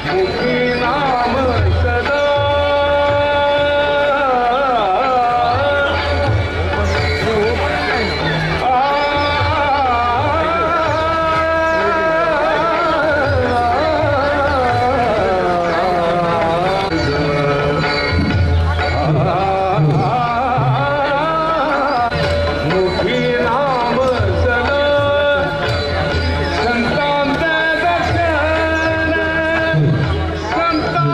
ಮುಖಿ ನಾಮ ಸದಾ. ಮುಖಿ ನಾಮ ಸದಾ ಸಂತಾಂತ ದರ್ಶನ, ಸಂತಾಂತ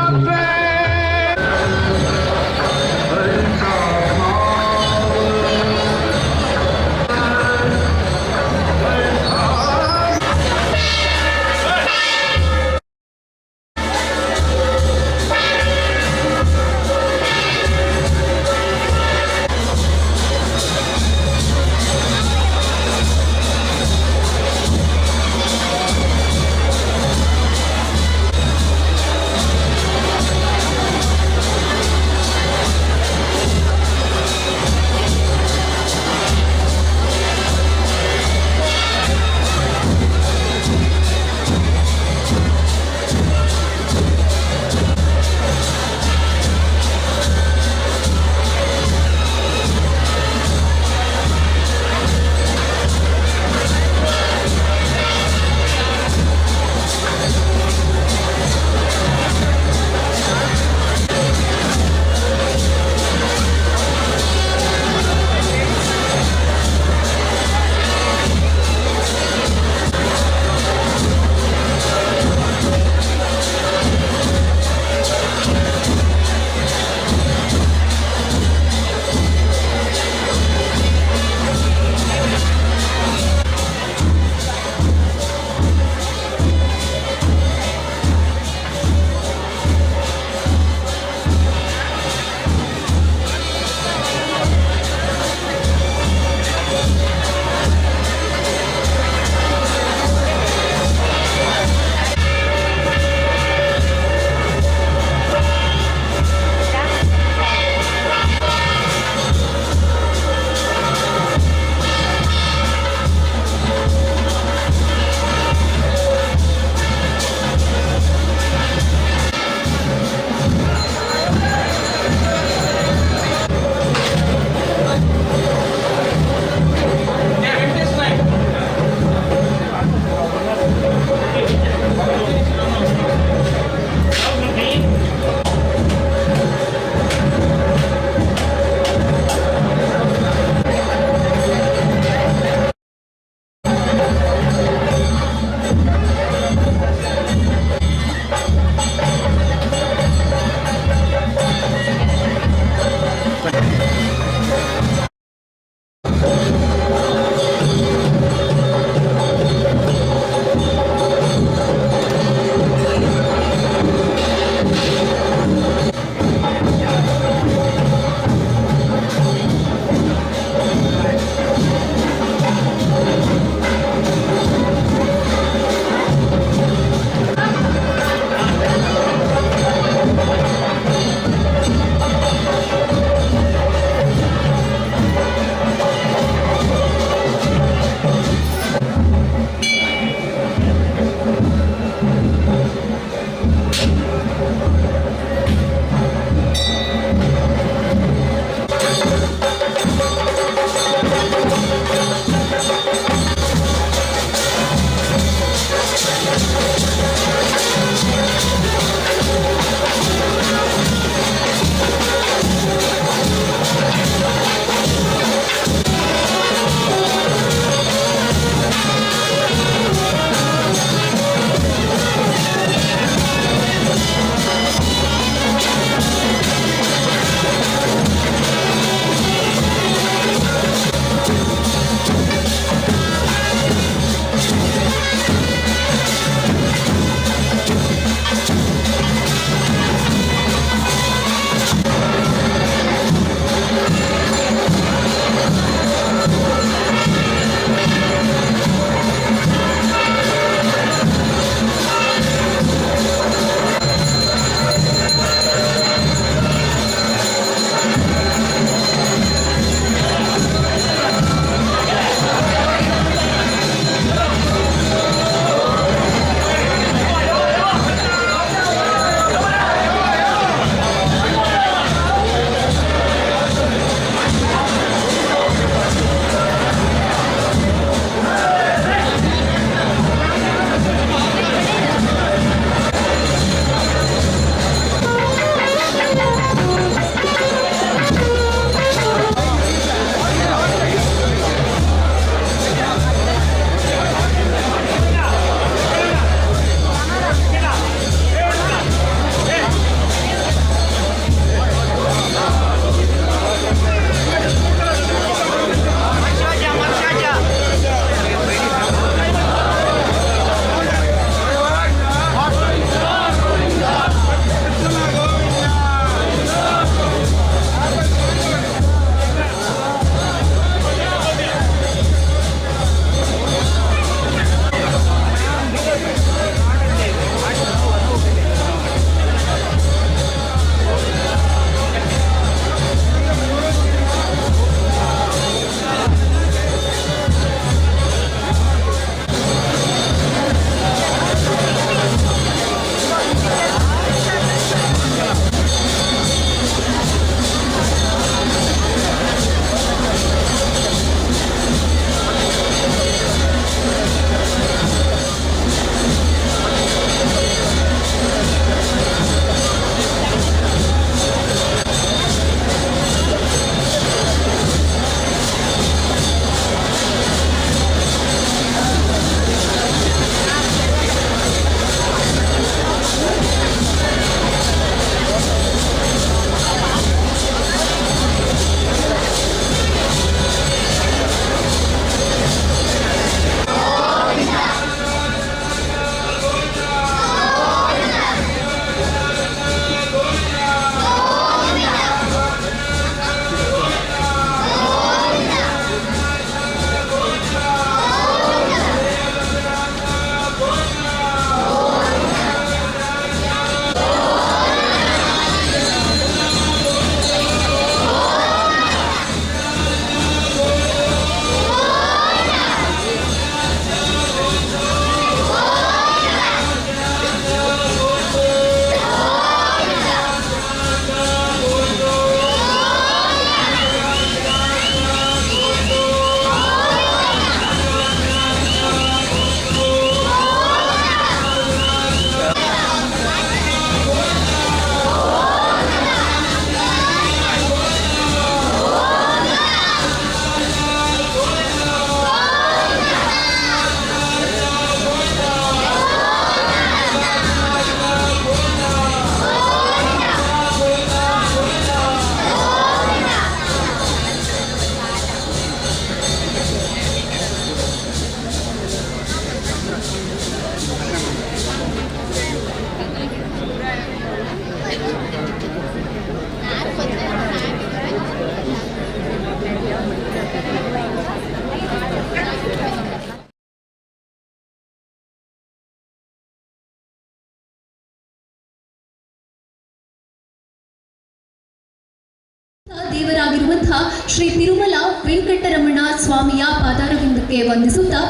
ದೇವರಾಗಿರುವಂತಹ ಶ್ರೀ ತಿರುಮಲ ವೆಂಕಟರಮಣ ಸ್ವಾಮಿಯ ಪಾದಾರವಿಂದಕ್ಕೆ ವಂದಿಸುತ್ತಾ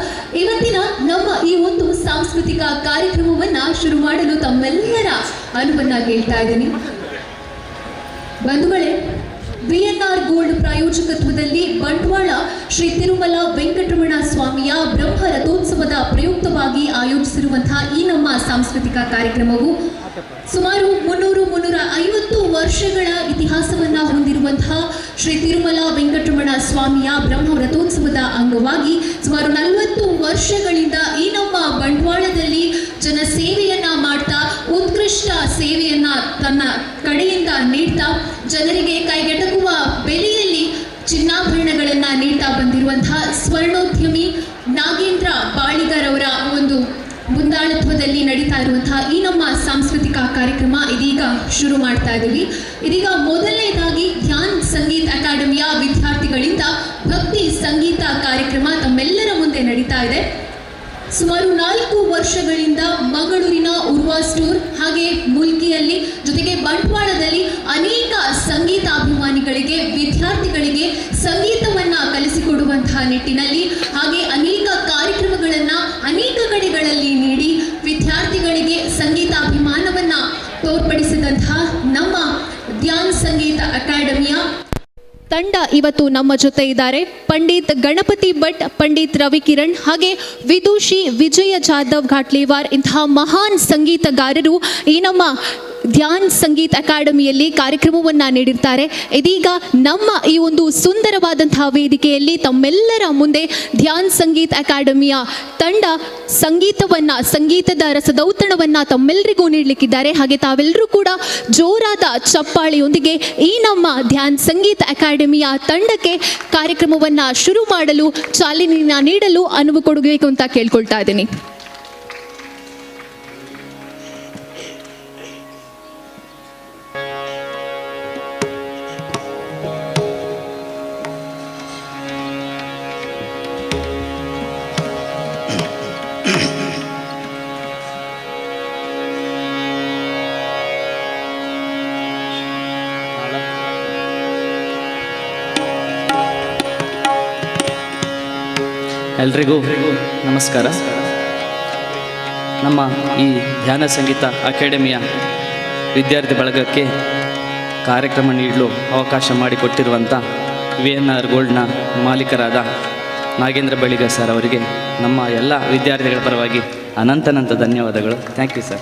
ಇವತ್ತಿನ ನಮ್ಮ ಈ ಒಂದು ಸಾಂಸ್ಕೃತಿಕ ಕಾರ್ಯಕ್ರಮವನ್ನ ಶುರು ಮಾಡಲು ತಮ್ಮೆಲ್ಲರ ಅನುವನ್ನ ಕೇಳ್ತಾ ಇದ್ದೀನಿ. ಬಂಧುಗಳೇ, ವಿಎನ್ಆರ್ ಗೋಲ್ಡ್ ಪ್ರಾಯೋಜಕತ್ವದಲ್ಲಿ ಬಂಟ್ವಾಳ ಶ್ರೀ ತಿರುಮಲ ವೆಂಕಟರಮಣ ಸ್ವಾಮಿಯ ಬ್ರಹ್ಮ ರಥೋತ್ಸವದ ಪ್ರಯುಕ್ತವಾಗಿ ಆಯೋಜಿಸಿರುವಂತಹ ಈ ನಮ್ಮ ಸಾಂಸ್ಕೃತಿಕ ಕಾರ್ಯಕ್ರಮವು ಸುಮಾರು 300-350 ವರ್ಷಗಳ ಇತಿಹಾಸವನ್ನ ಹೊಂದಿರುವಂತಹ ಶ್ರೀ ತಿರುಮಲ ವೆಂಕಟರಮಣ ಸ್ವಾಮಿಯ ಬ್ರಹ್ಮ ರಥೋತ್ಸವದ ಅಂಗವಾಗಿ ಸುಮಾರು 40 ವರ್ಷಗಳಿಂದ ಈ ನಮ್ಮ ಬಂಟ್ವಾಳದಲ್ಲಿ ಜನಸೇವೆಯನ್ನ ಮಾಡ್ತಾ, ಉತ್ಕೃಷ್ಟ ಸೇವೆಯನ್ನ ತನ್ನ ಕಡೆಯಿಂದ ನೀಡ್ತಾ, ಜನರಿಗೆ ಕೈಗೆಟಕುವ ಬೆಲೆಯಲ್ಲಿ ಚಿನ್ನಾಭರಣಗಳನ್ನ ನೀಡ್ತಾ ಬಂದಿರುವಂತಹ ಸ್ವರ್ಣೋದ್ಯಮಿ ನಾಗೇಂದ್ರ ಬಾಳಿಗರವರ ಒಂದು ಮುಂದಾಳತ್ವದಲ್ಲಿ ನಡೀತಾ ಇರುವಂತಹ ಈ ನಮ್ಮ ಸಾಂಸ್ಕೃತಿಕ ಕಾರ್ಯಕ್ರಮ ಇದೀಗ ಶುರು ಮಾಡ್ತಾ ಇದ್ದೀವಿ. ಇದೀಗ ಮೊದಲನೇದಾಗಿ ಧ್ಯಾನ್ ಸಂಗೀತ್ ಅಕಾಡೆಮಿಯ ವಿದ್ಯಾರ್ಥಿಗಳಿಂದ ಭಕ್ತಿ ಸಂಗೀತ ಕಾರ್ಯಕ್ರಮ ತಮ್ಮೆಲ್ಲರ ಮುಂದೆ ನಡೀತಾ ಇದೆ. ಸುಮಾರು 4 ವರ್ಷಗಳಿಂದ ಮಂಗಳೂರಿನ ಉರ್ವಾ ಸ್ಟೋರ್ ಹಾಗೆ ಮುಲ್ಕಿಯಲ್ಲಿ ಜೊತೆಗೆ ಬಂಟ್ವಾಳದಲ್ಲಿ ಅನೇಕ ಸಂಗೀತಾಭಿಮಾನಿಗಳಿಗೆ, ವಿದ್ಯಾರ್ಥಿಗಳಿಗೆ ಸಂಗೀತವನ್ನ ಕಲಿಸಿಕೊಡುವಂತಹ ನಿಟ್ಟಿನಲ್ಲಿ ಹಾಗೆ ಅನೇಕ ಕಾರ್ಯಕ್ರಮಗಳನ್ನ ಅನೇಕ ಕಡೆಗಳಲ್ಲಿ ನೀಡಿ ವಿದ್ಯಾರ್ಥಿಗಳಿಗೆ ಸಂಗೀತಾಭಿಮಾನವನ್ನ ತೋರ್ಪಡಿಸಿದಂತಹ ನಮ್ಮ ಧ್ಯಾನ್ ಸಂಗೀತ ಅಕಾಡೆಮಿಯ ತಂಡ ಇವತ್ತು ನಮ್ಮ ಜೊತೆ ಇದ್ದಾರೆ. ಪಂಡಿತ್ ಗಣಪತಿ ಭಟ್, ಪಂಡಿತ್ ರವಿಕಿರಣ್ ಹಾಗೆ ವಿದುಷಿ ವಿಜಯ ಜಾಧವ್ ಘಾಟ್ಲೇವಾರ್ ಇಂತಹ ಮಹಾನ್ ಸಂಗೀತಗಾರರು ಈ ನಮ್ಮ ಧ್ಯಾನ್ ಸಂಗೀತ್ ಅಕಾಡೆಮಿಯಲ್ಲಿ ಕಾರ್ಯಕ್ರಮವನ್ನ ನೀಡಿರ್ತಾರೆ. ಇದೀಗ ನಮ್ಮ ಈ ಒಂದು ಸುಂದರವಾದಂತಹ ವೇದಿಕೆಯಲ್ಲಿ ತಮ್ಮೆಲ್ಲರ ಮುಂದೆ ಧ್ಯಾನ್ ಸಂಗೀತ್ ಅಕಾಡೆಮಿಯ ತಂಡ ಸಂಗೀತವನ್ನ, ಸಂಗೀತದ ರಸದೌತಣವನ್ನ ತಮ್ಮೆಲ್ಲರಿಗೂ ನೀಡಲಿಕ್ಕಿದ್ದಾರೆ. ಹಾಗೆ ತಾವೆಲ್ಲರೂ ಕೂಡ ಜೋರಾದ ಚಪ್ಪಾಳೆಯೊಂದಿಗೆ ಈ ನಮ್ಮ ಧ್ಯಾನ್ ಸಂಗೀತ ಅಕಾಡೆಮಿಯ ತಂಡಕ್ಕೆ ಕಾರ್ಯಕ್ರಮವನ್ನ ಶುರು ಮಾಡಲು ಚಾಲನೆಯನ್ನ ನೀಡಲು ಅನುವು ಕೊಡಬೇಕು ಅಂತ ಕೇಳ್ಕೊಳ್ತಾ ಇದ್ದೀನಿ. ಎಲ್ರಿಗೂ ನಮಸ್ಕಾರ. ನಮ್ಮ ಈ ಧ್ಯಾನ ಸಂಗೀತ ಅಕಾಡೆಮಿಯ ವಿದ್ಯಾರ್ಥಿ ಬಳಗಕ್ಕೆ ಕಾರ್ಯಕ್ರಮ ನೀಡಲು ಅವಕಾಶ ಮಾಡಿಕೊಟ್ಟಿರುವಂಥ ವಿ.ಎನ್.ಆರ್ ಗೋಲ್ಡ್ನ ಮಾಲೀಕರಾದ ನಾಗೇಂದ್ರ ಬಳಿಗ ಸರ್ ಅವರಿಗೆ ನಮ್ಮ ಎಲ್ಲ ವಿದ್ಯಾರ್ಥಿಗಳ ಪರವಾಗಿ ಅನಂತನಂತ ಧನ್ಯವಾದಗಳು. Thank you sir.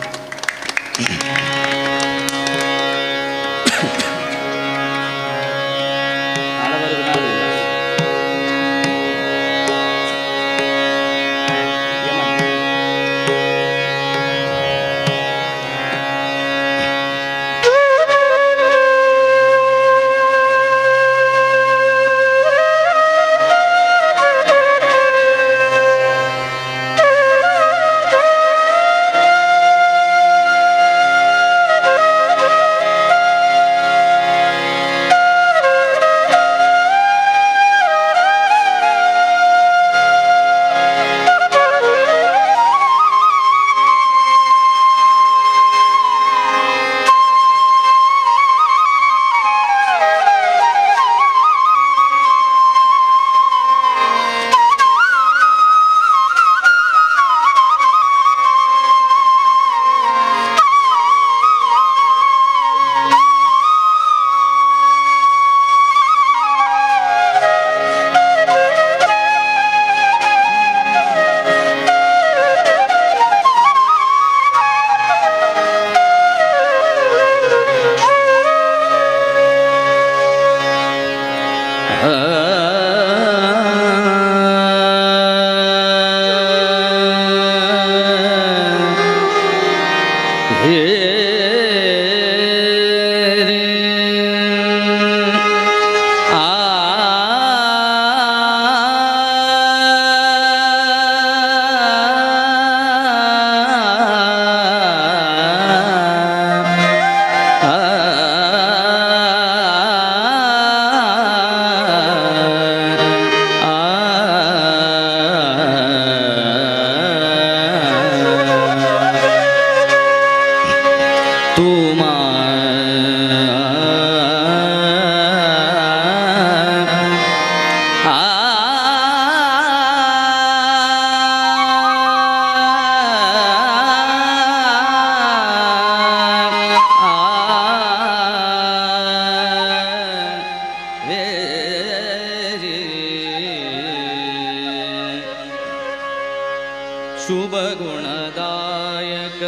ಶುಭ ಗುಣದಾಯಕ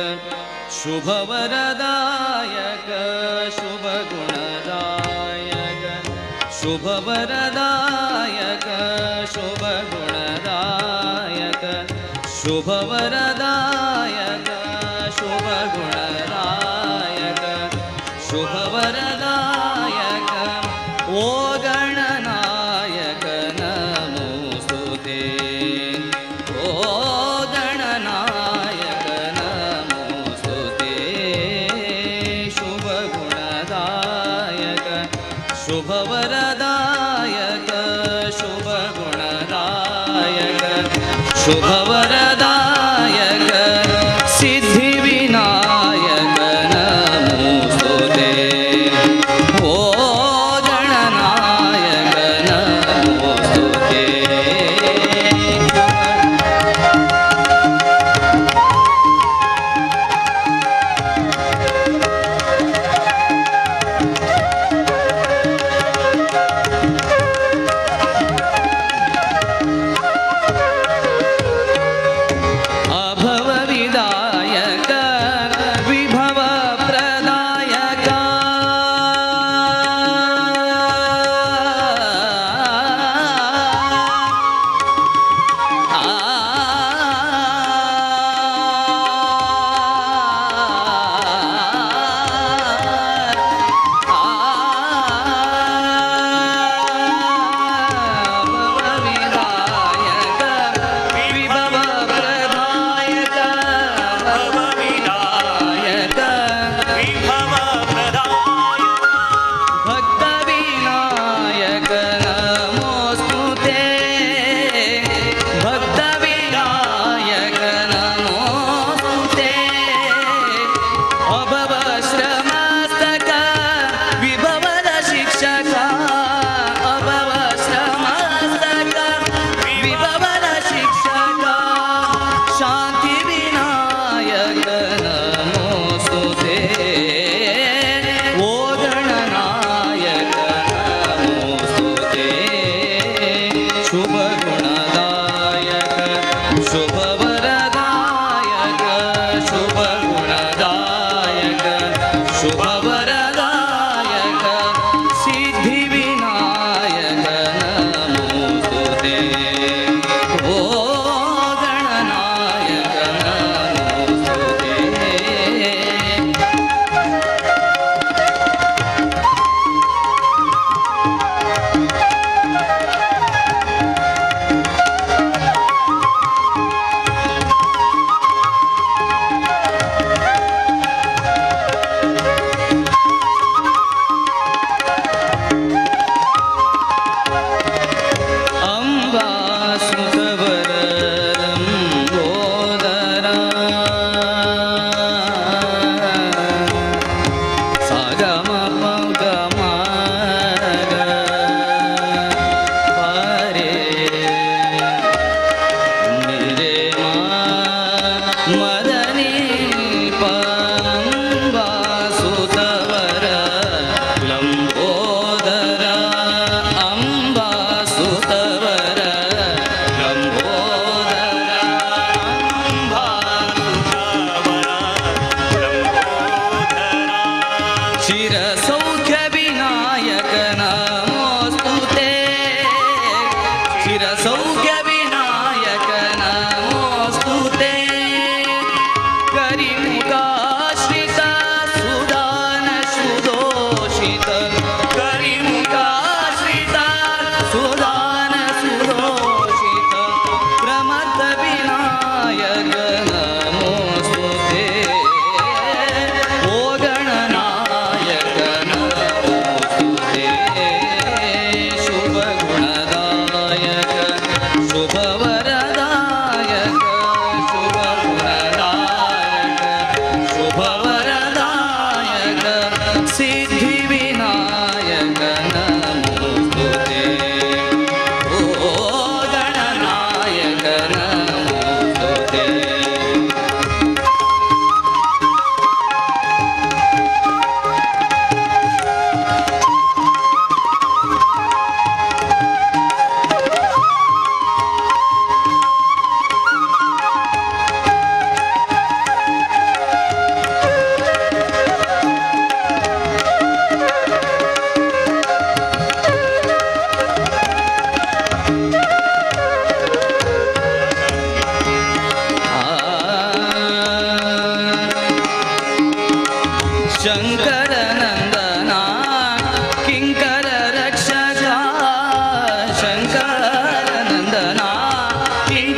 ಶುಭವರದಾಯಕ ಶುಭ ಗುಣದಾಯಕ ಶುಭವರದಾಯಕ ಶುಭ ಗುಣದಾಯಕ ಶುಭವರದಾಯಕ ಶುಭ ಗುಣದಾಯಕ ಶುಭವರದಾಯಕ ಓ ಗಣನಾಯಕ ನಮೋಸ್ತುತೆ ಓ ಗಣನಾಯಕ ನಮೋಸ್ತುತೆ ಶುಭ ಗುಣದಾಯಕ ಶುಭವರದಾಯಕ ಶುಭ ಗುಣದಾಯಕ ಶುಭವರದಾಯಕ ಸಿದ್ಧಿವಿನಾಯಕ ನಮೋಸ್ತುತೆ ಓ ಗಣನಾಯಕ ನಮೋಸ್ತುತೆ.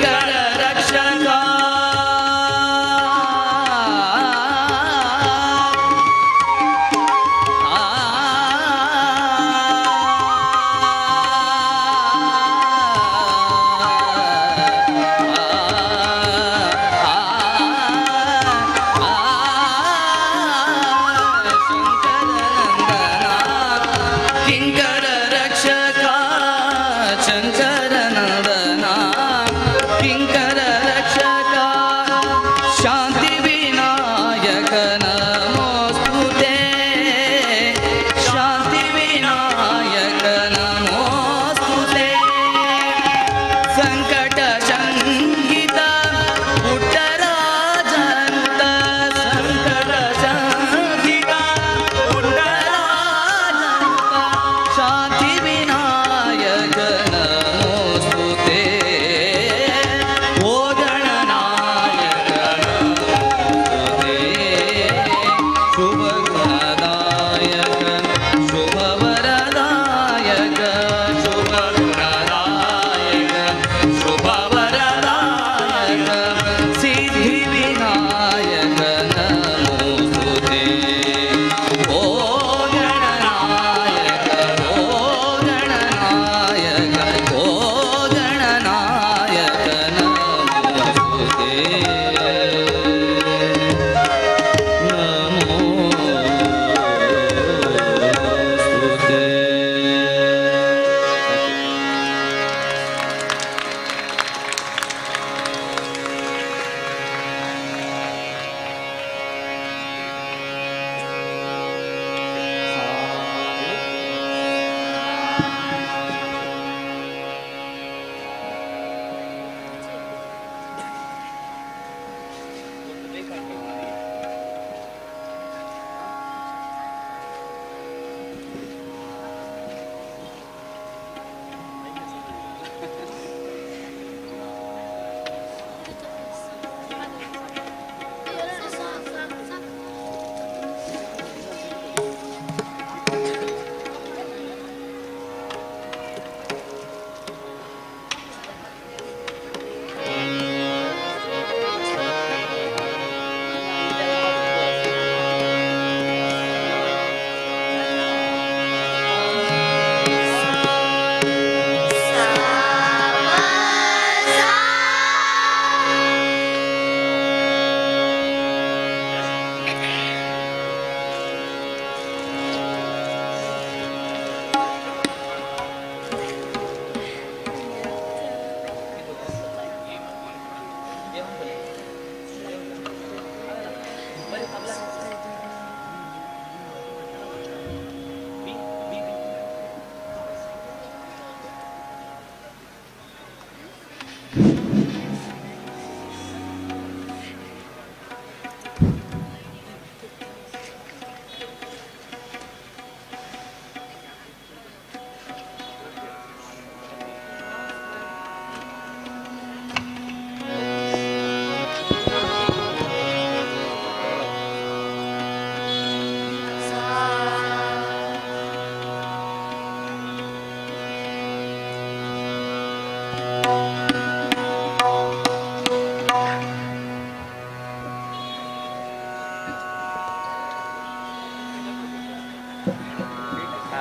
ಕಿಂಕರ ರಕ್ಷಕ ಕಿಂಕರ ರಕ್ಷಕ ಶಂಕರ ನಂದನ ಕಿಂಕರ ರಕ್ಷಕ ಶಾಂತಿ ವಿನಾಯಕ ನಮೋಸ್ತುತೇ ಶಾಂತಿ ವಿನಾಯಕ ನಮೋಸ್ತುತೇ ಸಂಕಟ ಸಂಗೀತ ಪುಟ್ಟರಾಜನುತ ಸಂಕಟ ಸಂಗೀತ ಪುಟ್ಟರಾಜನುತ ಶಾಂತಿ ವಿನಾಯಕ ನಮೋಸ್ತುತೇ ಓ ಗಣನಾಯಕ ನಮೋಸ್ತುತೇ ಶುಭ ಗುಣದಾಯಕ ಶುಭ ವರದಾಯಕ ಶುಭ ಗುಣದಾಯಕ ಶುಭ ವರದಾಯಕ ಸಿದ್ಧಿ ವಿನಾಯಕ ನಮೋಸ್ತುತೇ ಓ ಗಣನಾಯಕ ಓ ಗಣನಾಯಕ ಓ ಗಣನಾಯಕ ನಮೋಸ್ತುತೇ ನಮೋಸ್ತುತೇ.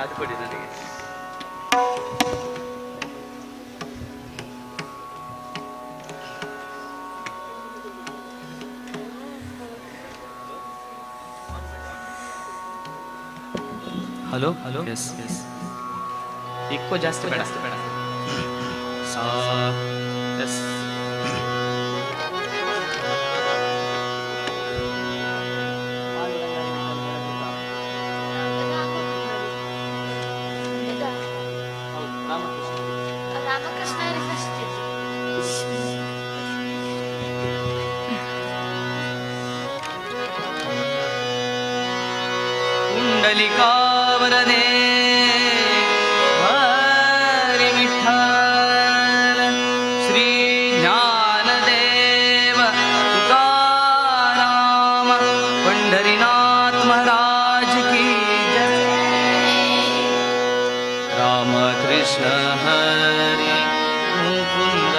ಅದು ಕೊಡಿ ನನಗೆ. Hello hello yes yes eco ಜಾಸ್ತಿ ಬೇಡ ಬೇಡ ಸಾ ಎಸ್ ರಾಮಕೃಷ್ಣ ಫಸ್ಟ್ ಪುಂಡಲಿಕಾವರದೆ ಹರಿ ವಿಠಲ ಶ್ರೀ ಜ್ಞಾನದೇವ ತುಕಾರಾಮ ಪಂಢರಿನಾಥ ಮಹಾರಾಜ ಕಿ ಜಯ. ರಾಮ ಕೃಷ್ಣ ಹರಿ ಮುಕುಂದ.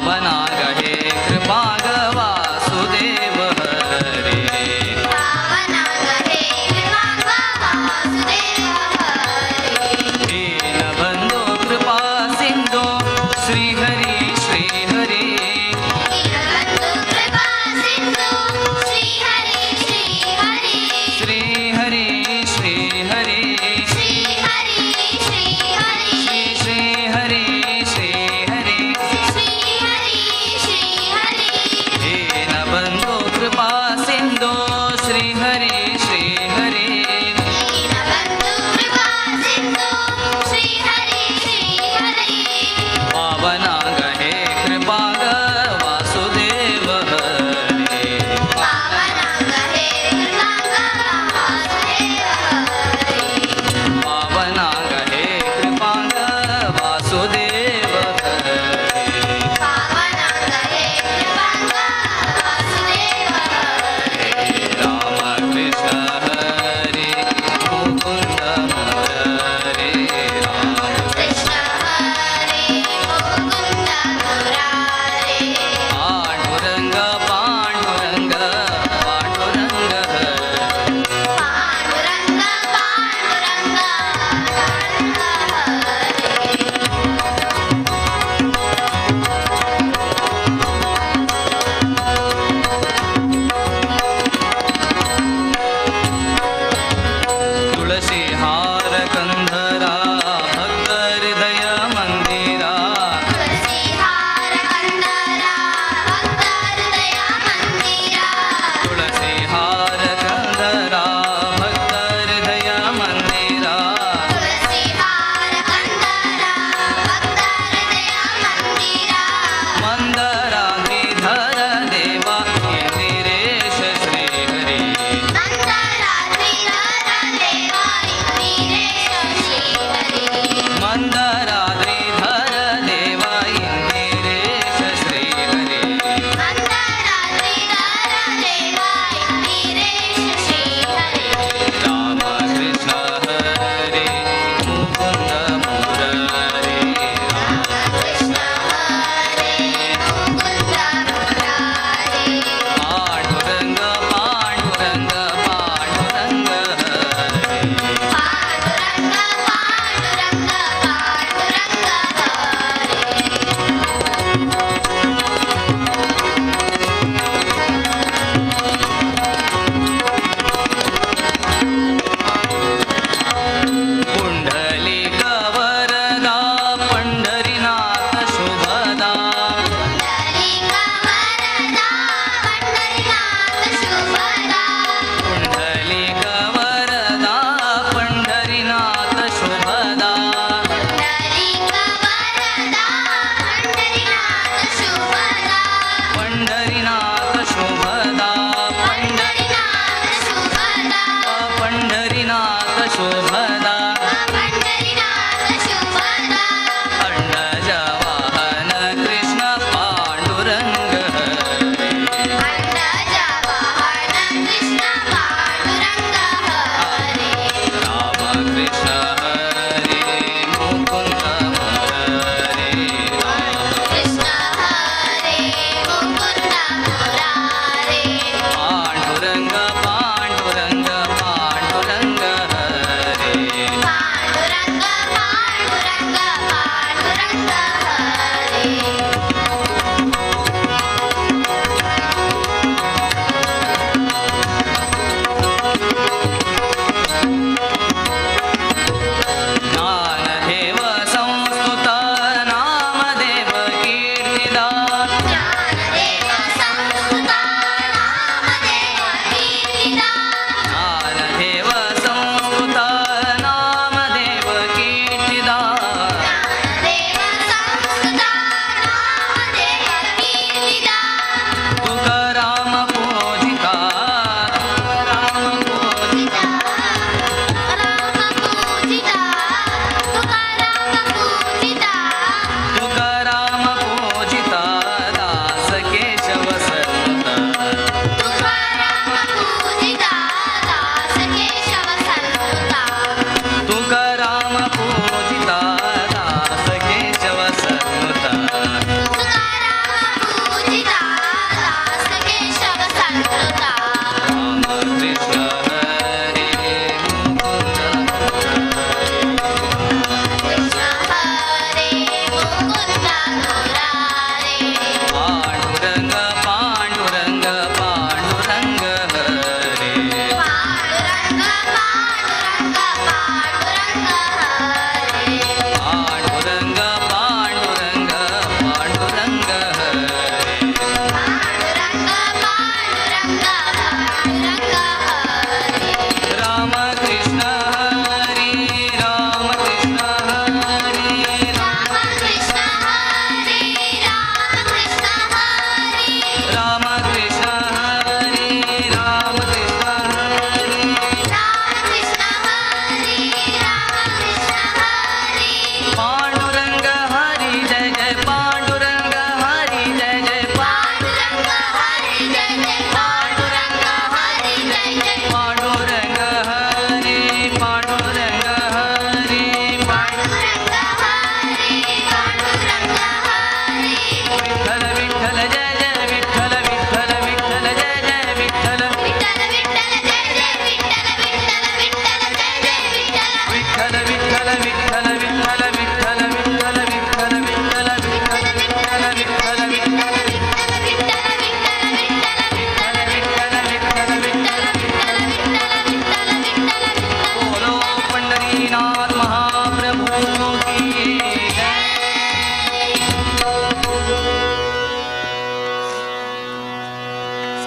पावनाग हे कृपाग वासुदेव हरे. पावनाग हे कृपाग वासुदेव हरे. दीनबंधो कृपा सिंधो श्री हरी श्री हरी. दीनबंधु कृपा सिंधु श्री हरी श्री हरी. श्री हरी श्री हरी. श्री हरी श्री हरी. श्री श्री हरी श्री हरी. श्री हरी.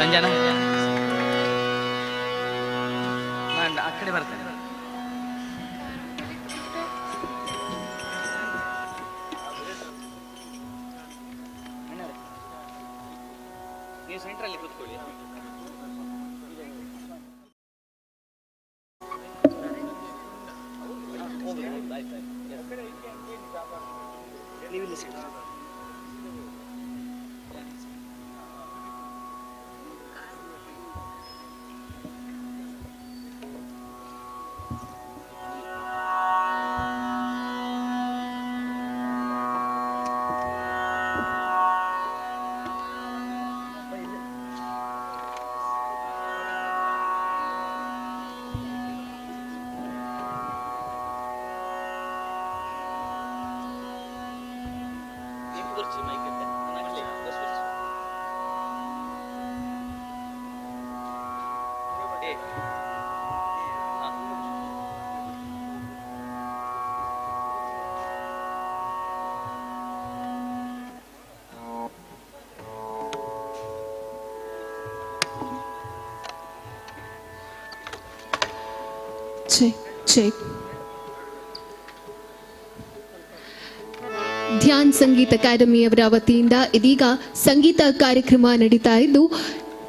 ಸಂಜನಾ, ನಾನು ಆ ಕಡೆ ಬರ್ತೇನೆ. ನೀವು ಸೆಂಟ್ರಲ್ಲಿ ಕೂತ್ಕೊಳ್ಳಿ. Check check. Dhyan ಸಂಗೀತ ಅಕಾಡೆಮಿಯವರ ವತಿಯಿಂದ ಇದೀಗ ಸಂಗೀತ ಕಾರ್ಯಕ್ರಮ ನಡೀತಾ ಇದ್ದು,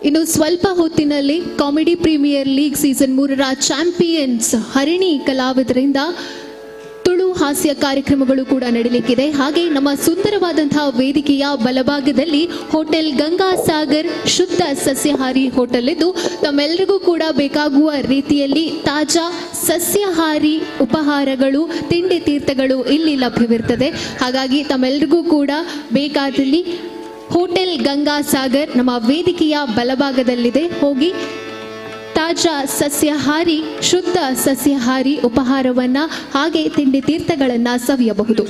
ಇನ್ನು ಸ್ವಲ್ಪ ಹೊತ್ತಿನಲ್ಲಿ ಕಾಮಿಡಿ ಪ್ರೀಮಿಯರ್ ಲೀಗ್ ಸೀಸನ್ 3ರ ಚಾಂಪಿಯನ್ಸ್ ಹರಿಣಿ ಕಲಾವಿದರಿಂದ ತುಳು ಹಾಸ್ಯ ಕಾರ್ಯಕ್ರಮಗಳು ಕೂಡ ನಡೀಲಿಕ್ಕಿದೆ. ಹಾಗೆ ನಮ್ಮ ಸುಂದರವಾದಂತಹ ವೇದಿಕೆಯ ಬಲಭಾಗದಲ್ಲಿ ಹೋಟೆಲ್ ಗಂಗಾ ಸಾಗರ್ ಶುದ್ಧ ಸಸ್ಯಾಹಾರಿ ಹೋಟೆಲ್ ಇದ್ದು, ತಮ್ಮೆಲ್ಲರಿಗೂ ಕೂಡ ಬೇಕಾಗುವ ರೀತಿಯಲ್ಲಿ ತಾಜಾ ಸಸ್ಯಾಹಾರಿ ಉಪಹಾರಗಳು, ತಿಂಡಿ ತೀರ್ಥಗಳು ಇಲ್ಲಿ ಲಭ್ಯವಿರ್ತದೆ. ಹಾಗಾಗಿ ತಮ್ಮೆಲ್ಲರಿಗೂ ಕೂಡ ಬೇಕಾದಲ್ಲಿ ಹೋಟೆಲ್ ಗಂಗಾ ಸಾಗರ್ ನಮ್ಮ ವೇದಿಕೆಯ ಬಲಭಾಗದಲ್ಲಿದೆ. ಹೋಗಿ ತಾಜಾ ಸಸ್ಯಾಹಾರಿ, ಶುದ್ಧ ಸಸ್ಯಾಹಾರಿ ಉಪಹಾರವನ್ನ ಹಾಗೆ ತಿಂಡಿ ತೀರ್ಥಗಳನ್ನ ಸವಿಯಬಹುದು.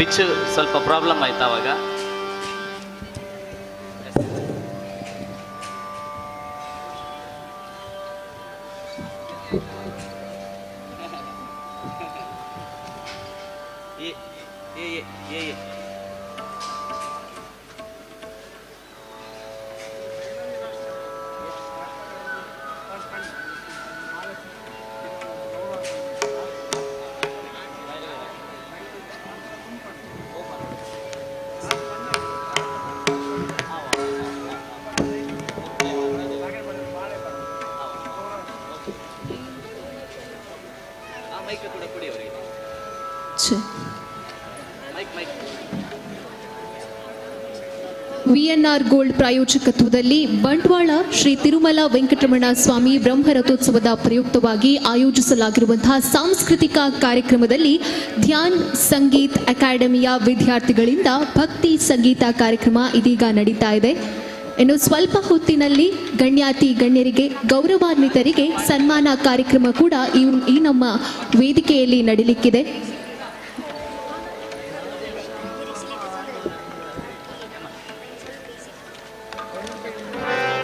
ಪಿಚ್ ಸ್ವಲ್ಪ ಪ್ರಾಬ್ಲಮ್ ಆಯ್ತು ಆವಾಗ. A A A A. ಆ ಮೈಕ್ ಕೂಡ ಕೊಡಿ ಅವರಿಗೆ. Mic mic. VNR gold ಪ್ರಾಯೋಜಕತ್ವದಲ್ಲಿ Bantwal Shri Tirumala Venkataramana ಸ್ವಾಮಿ ಬ್ರಹ್ಮರಥೋತ್ಸವದ ಪ್ರಯುಕ್ತವಾಗಿ ಆಯೋಜಿಸಲಾಗಿರುವಂತಹ ಸಾಂಸ್ಕೃತಿಕ ಕಾರ್ಯಕ್ರಮದಲ್ಲಿ ಧ್ಯಾನ್ ಸಂಗೀತ್ ಅಕಾಡೆಮಿಯ ವಿದ್ಯಾರ್ಥಿಗಳಿಂದ ಭಕ್ತಿ ಸಂಗೀತ ಕಾರ್ಯಕ್ರಮ ಇದೀಗ ನಡೀತಾ ಇದೆ. ಇನ್ನು ಸ್ವಲ್ಪ ಹೊತ್ತಿನಲ್ಲಿ ಗಣ್ಯಾತಿ ಗಣ್ಯರಿಗೆ, ಗೌರವಾನ್ವಿತರಿಗೆ ಸನ್ಮಾನ ಕಾರ್ಯಕ್ರಮ ಕೂಡ ಈ ಈ ನಮ್ಮ ವೇದಿಕೆಯಲ್ಲಿ ನಡೀಲಿಕ್ಕಿದೆ. Thank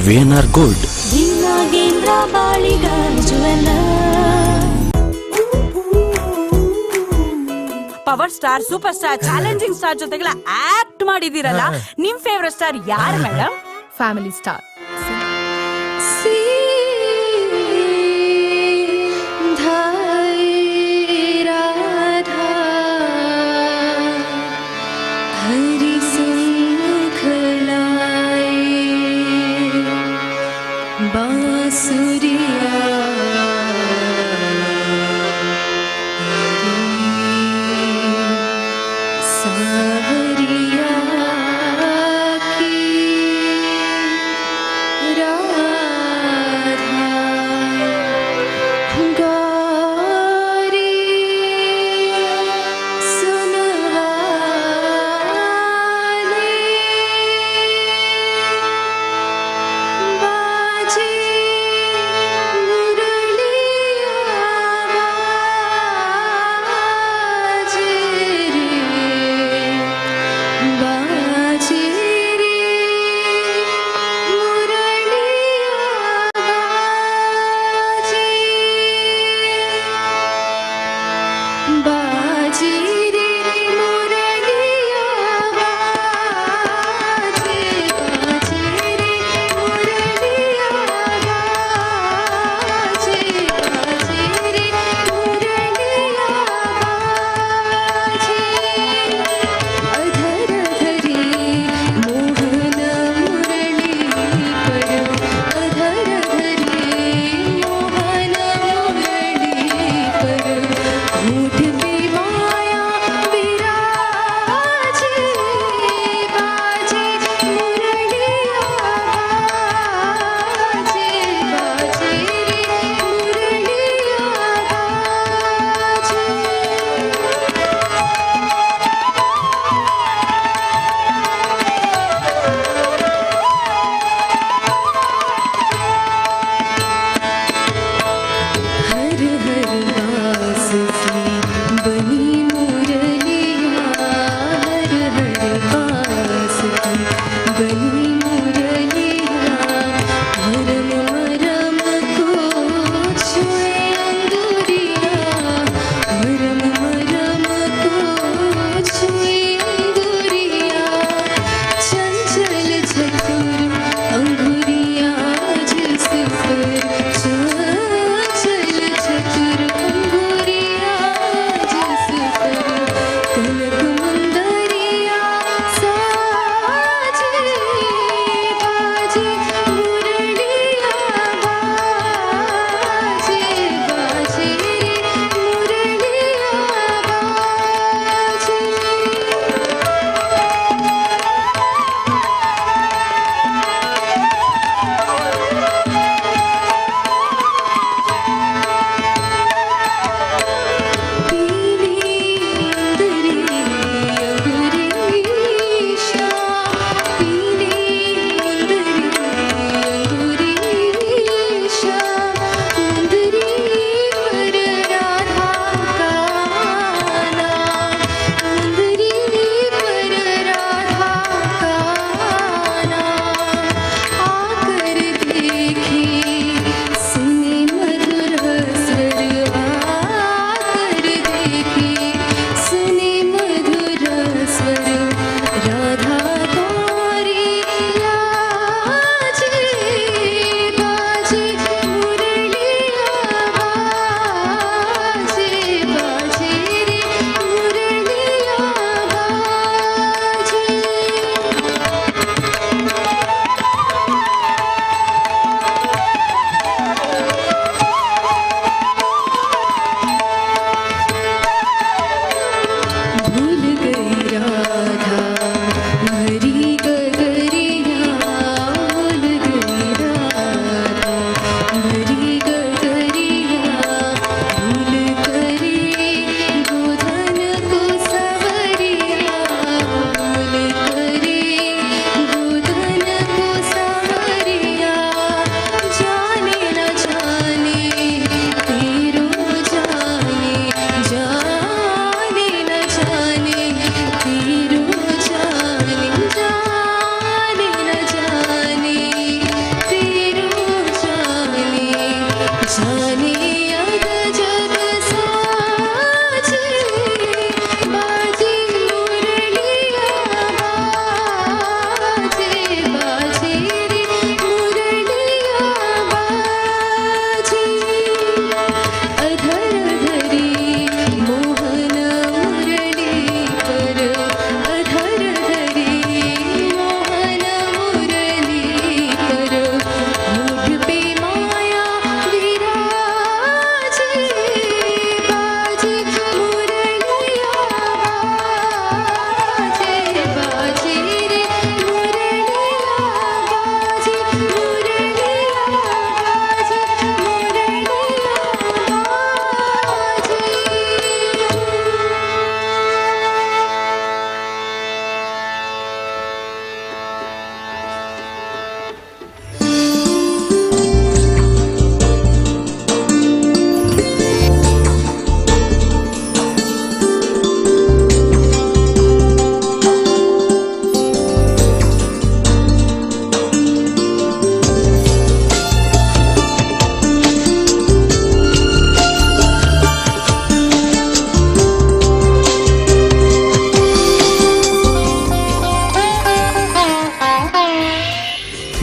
VNR gold. Nagendra Baliga jeweller. Power star, super star, challenging star ಜೊತೆಗೆಲ್ಲ act ಮಾಡಿದಿರಲ್ಲ, ನಿಮ್ ಫೇವರೇಟ್ ಸ್ಟಾರ್ ಯಾರು madam? Family star. Har Har was.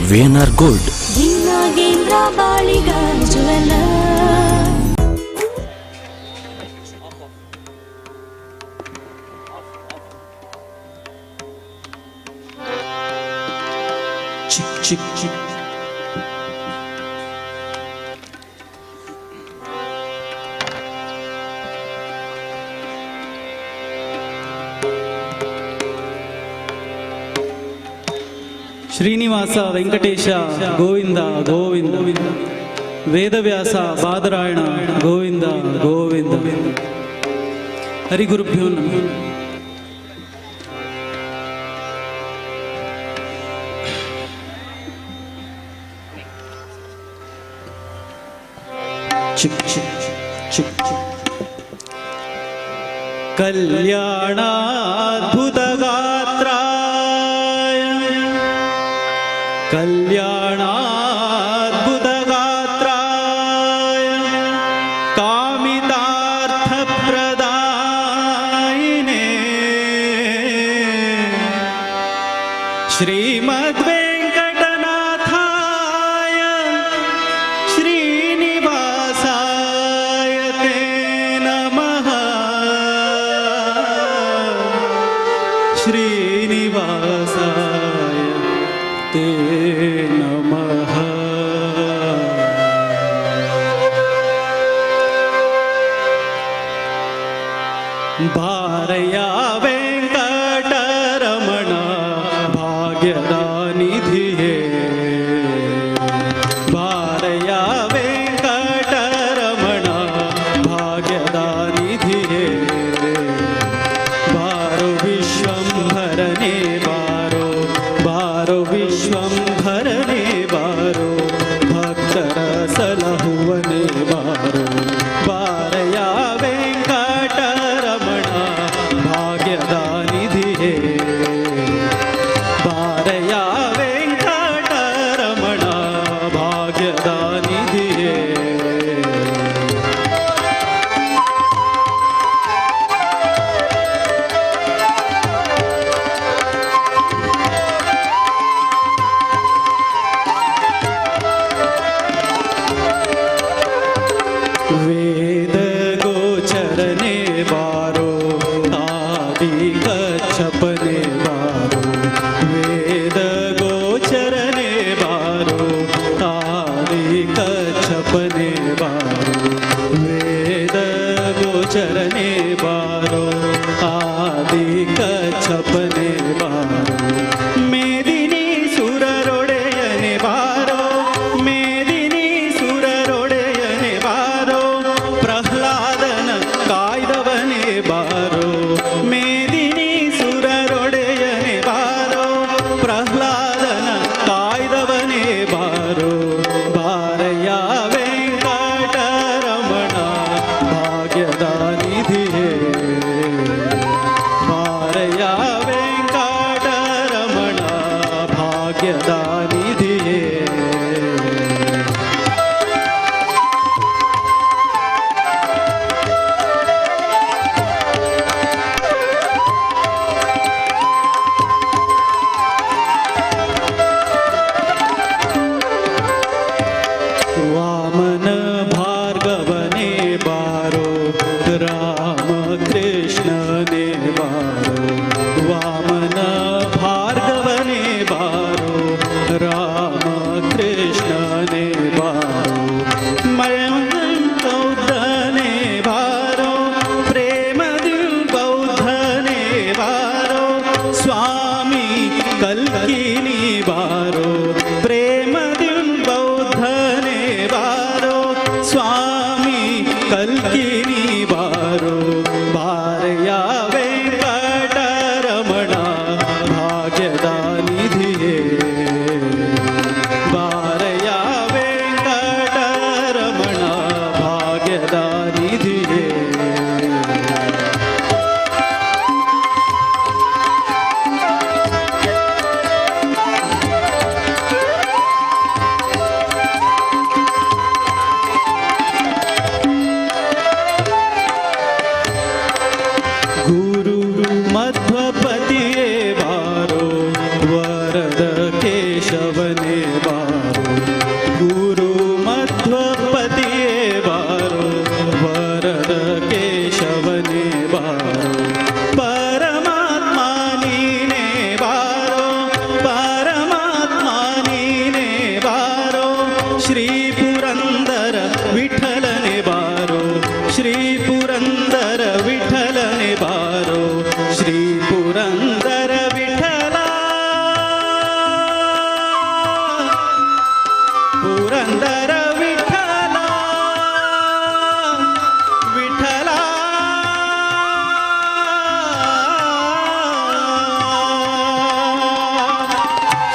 VNR gold. Nagendra Baliga jeweller. Chick chick chick. Srinivasa Venkatesha Govinda Govinda, Vedavyasa Badarayana Govinda Govinda. ಹರಿಗುರುಭ್ಯೋ ನಮಃ. ಚಿಕ್ ಚಿಕ್ ಚಿಕ್ ಚಿಕ್. ಕಲ್ಯಾಣಾದ್ಭುತಗಾತ್ರಾಯ ಕಲ್ಯಾಣಾದ್ಭುತಗಾತ್ರಾಯ ಕಾಮಿತಾರ್ಥಪ್ರದಾಯಿನೇ ಶ್ರೀಮದ್ವೆಂಕಟನಾಥಾಯ ಶ್ರೀನಿವಾಸಾಯ ತೇ ನಮಃ. ಶ್ರೀನಿವಾಸಾಯ ತೇ ನಮಃ. ಬಾರಯ್ಯ ವೆಂಕಟರಮಣ ಭಾಗ್ಯದ ನಿಧಿಯೇ, ಬಾರಯ್ಯ ವೆಂಕಟರಮಣ ಭಾಗ್ಯದ ನಿಧಿಯೇ, ಬಾರೋ ವಿಶ್ವಂಭರನೆ ಬಾರೋ, ಬಾರೋ ವಿಶ್ವಂಭರನೆ ಬಾರೋ, ಭಕ್ತರ ಸಲಹುವನೆ ಬಾರೋ, ಬಾರಯ್ಯ ವೆಂಕಟರಮಣ ಭಾಗ್ಯದ ನಿಧಿಯೇ, ಬಾರಯ್ಯ ವೆಂಕಟರಮಣ ಭಾಗ್ಯದ ನಿಧಿಯೇ. ವೇದ ಗೋಚರನೆ ಬಾರೋ, ಆದಿ ಕಚ್ಚಪನೆ ಬಾರೋ, ವೇದ ಗೋಚರನೆ ಬಾರೋ, ಆದಿ ಕಚ್ಚಪನೆ ಬಾರೋ, ವೇದ ಗೋಚರನೆ ಬಾರೋ, ಆದಿ ಕಚ್ಚಪನೆ ಬಾರೋ, ಮೇದಿನಿ ಸುರರೊಡೆಯನೆ ಬಾರೋ, ಮೇದಿನಿ ಸುರರೊಡೆಯನೆ ಬಾರೋ, ಪ್ರಹ್ಲಾದನ ಕಾಯ್ದವನೇ ಬಾರೋ, ಮೇದಿನಿ ಸುರರೊಡೆಯನೆ ಬಾರೋ, ಪ್ರಹ್ಲಾದನ ಕಾಯ್ದವನೇ ಬಾರೋ, ಬಾರಯ್ಯ ವೆಂಕಟರಮಣ ಭಾಗ್ಯದ ನಿಧಿಯೇ, ಬಾರಯ್ಯ ವೆಂಕಟರಮಣ ಭಾಗ್ಯದ ನಿಧಿಯೇ. ವಾಮನ ಭಾರ್ಗವನೇ ಬಾರೋ, ರಾಮ ಕೃಷ್ಣನೇ ಬಾರೋ, ವಾಮನ ಭಾರ್ಗವನೇ ಬಾರೋ, ರಾಮ ಕೃಷ್ಣನೇ ಬಾರೋ, ಬೌದ್ಧನೇ ಬಾರೋ, ಪ್ರೇಮದಿ ಬೌದ್ಧನೇ ಬಾರೋ, ಸ್ವಾಮಿ ಕಲ್ಕಿನಿ ಬಾರೋ, ಪ್ರೇಮದಿ ಬೌದ್ಧನೇ ಬಾರೋ, ಸ್ವಾಮಿ ಕಲ್ಕಿನಿ ಬಾರೋ, ಬಾರಯ್ಯ ವೆಂಕಟರಮಣ ಭಾಗ್ಯದ ನಿಧಿಯೇ, ಬಾರಯ್ಯ ವೆಂಕಟರಮಣ ಭಾಗ್ಯದ ನಿಧಿಯೇ. ಬಾರೋ ಪರಮಾತ್ಮ ನೀನೇ ಬಾರೋ ಪರಮಾತ್ಮ ನೀನೇ ಬಾರೋ ಶ್ರೀ ಪುರಂದರ ವಿಠಲನೆ ಬಾರೋ ಶ್ರೀ ಪುರಂದರ ವಿಠಲನೆ ಬಾರೋ ಶ್ರೀ ಪುರಂದರ ವಿಠಲ ಪುರಂದರ ವಿಠಲ ವಿಠಲ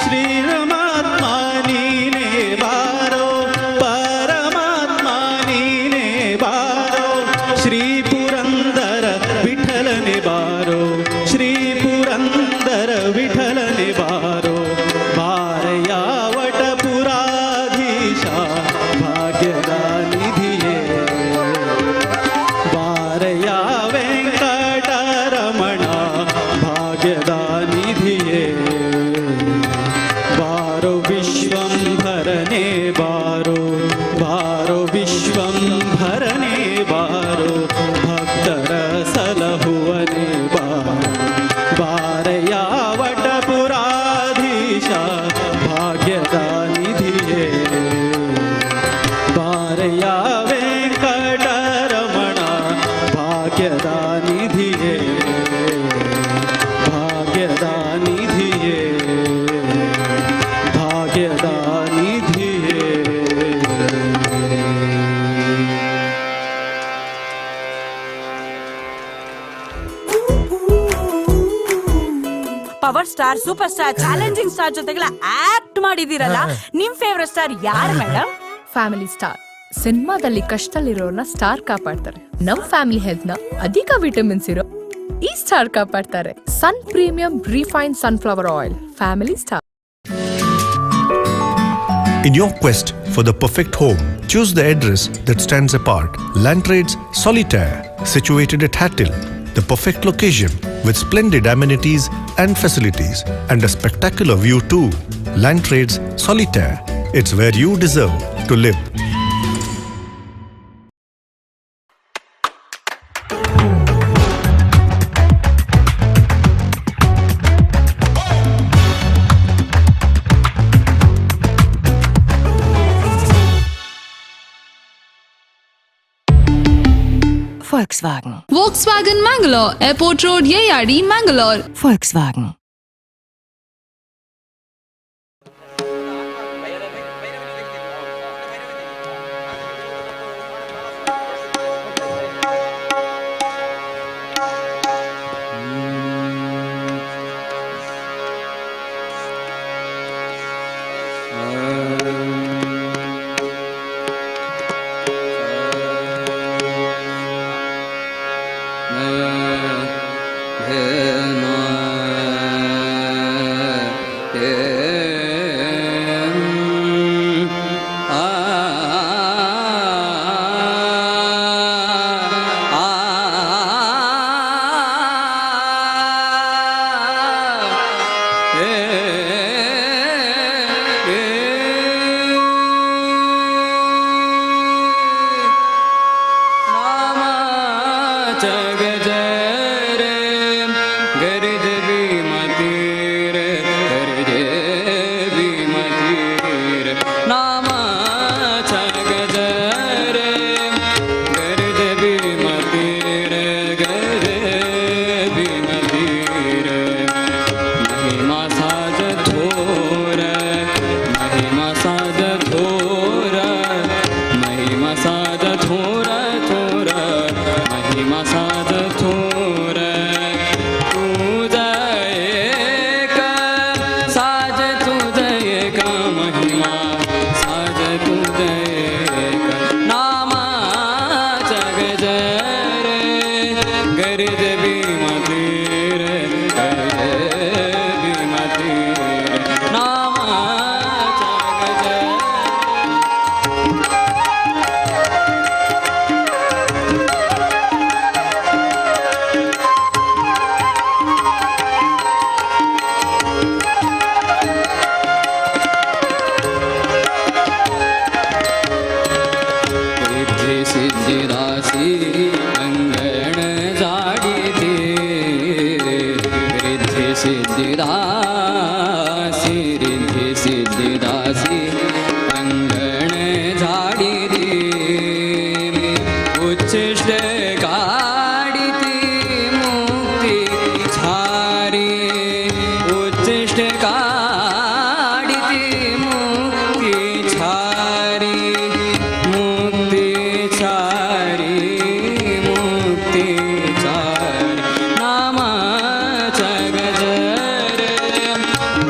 ಶ್ರೀ ರಮಾತ್ಮ ನೀನೇ ಬಾರೋ ಪರಮಾತ್ಮ ನೀನೇ ಬಾರೋ ಶ್ರೀ ಪುರಂದರ ವಿಠಲನೆ ಬಾರೋ ಶ್ರೀ ಪುರಂದರ ವಿಠಲನೆ ಬಾರೋ ಬಾರಯಾವಟ ಪುರಾಧೀಶ ಭಾಗ್ಯದ ನಿಧಿಯೇ ಬಾರಯ ವೆಂಕಟರಮಣ ಭಾಗ್ಯದ ನಿಧಿಯೇ ಬಾರೋ ವಿಶ್ವಂಭರನೆ ಬಾರೋ ಬಾರೋ ವಿಶ್ವಂಭರನೆ ಬಾರೋ ಭಕ್ತರ ಸಲಹುವನೆ ಬಾರೋ ಬಾರಯ ವಟಪುರಾಧೀಶ ಭಾಗ್ಯದ ನಿಧಿಯೇ ಬಾರಯ ವೆಂಕಟರಮಣ ಭಾಗ್ಯದ ನಿಧಿಯೇ ಭಾಗ್ಯದ ನಿಧಿಯೇ ಭಾಗ್ಯದ ನಿಧಿಯೇ. Power star, super star, challenging star ಜೊತೆಗೆಲ್ಲ ಆಕ್ಟ್ ಮಾಡಿದಿರಲ್ಲ, ನಿಮ್ ಫೇವರೇಟ್ ಸ್ಟಾರ್ ಯಾರು ಮೇಡಮ್? ಫ್ಯಾಮಿಲಿ ಸ್ಟಾರ್ ಸಿನಿಮಾದಲ್ಲಿ ಕಷ್ಟದಲ್ಲಿರೋರ್ನ ಸ್ಟಾರ್ ಕಾಪಾಡ್ತಾರೆ. ನಮ್ ಫ್ಯಾಮಿಲಿ ಹೆಲ್ತ್ ನ ಅಧಿಕ ವಿಟಮಿನ್ಸ್ ಇರೋ ಈ star ಕಾಪಾಡ್ತಾರೆ. Sun Premium refine sunflower oil, family star. In your quest for the perfect home, choose the address that stands apart. Landtrades Solitaire, situated at Hattil, the perfect location with splendid amenities and facilities and a spectacular view too. Landtrades Solitaire, it's where you deserve to live. Volkswagen. Volkswagen Mangalore, Airport Road, Yeyadi, Mangalore. Volkswagen. Siddhidasi अंगण जाडी. सिद्धिदासी रिद्धि सिद्धिदासी अंगण झाडिती उच्छिष्ट काढिती मुक्ती छारी उच्छिष्ट काढिती मुक्ती छारी मुक्ती छारी मुक्ती छारी नामाचा गजर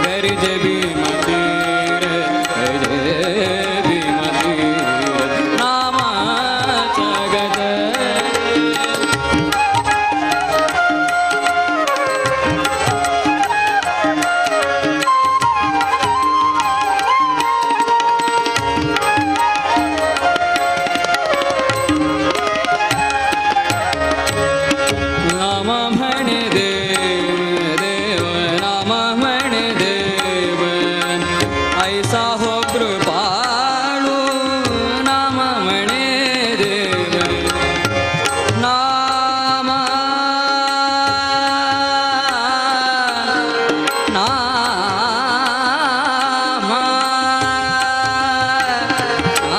गरज भीमतीर गरज भीमतीर नामाचा गजर. नाम म्हणे देव देव नाम म्हणे देव ऐसा हो कृपाळू नाम म्हणे देव नाम नाम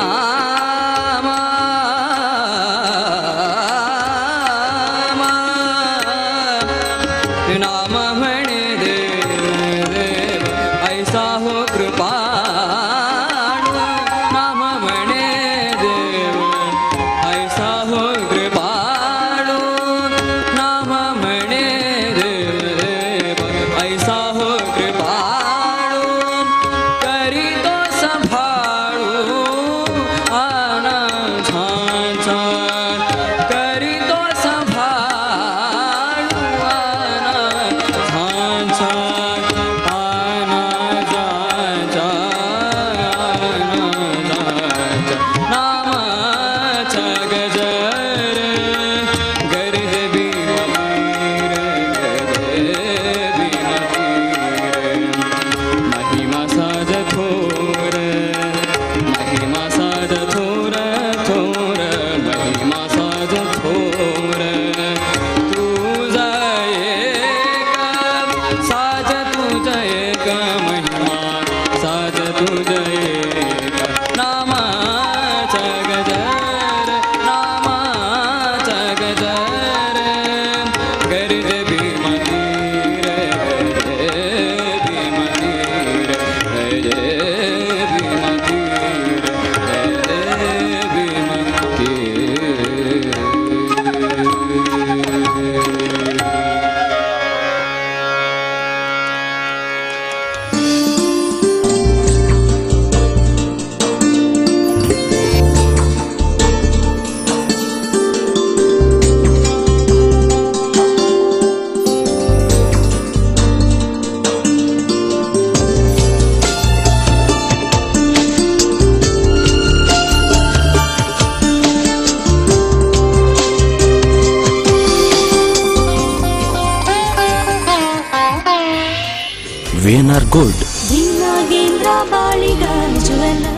नाम नाम म्हणे देव देव ऐसा हो कृपाळू नाम म्हणे देव ऐसा हो कृपाळू नाम म्हणे देव देव ऐसा हो कृपाळू करीतो संभाळू आना झांझा करीतो संभाळू आना झांझा आना झांझा आना झांझा नामाचा गजर गरज भीमवीर गरज भीमवीर महिमा साज थोर महिमा साज थोर थोर महिमा साज थोर तुझा एक साज तुझ एक महिमा साज तुझ एक नामाचा गजर नामाचा गजर गरज भीमतीर गरज भीमतीर गरज भीमतीर गरज भीमतीर. VNR Gold. Nagendra Baliga jeweller.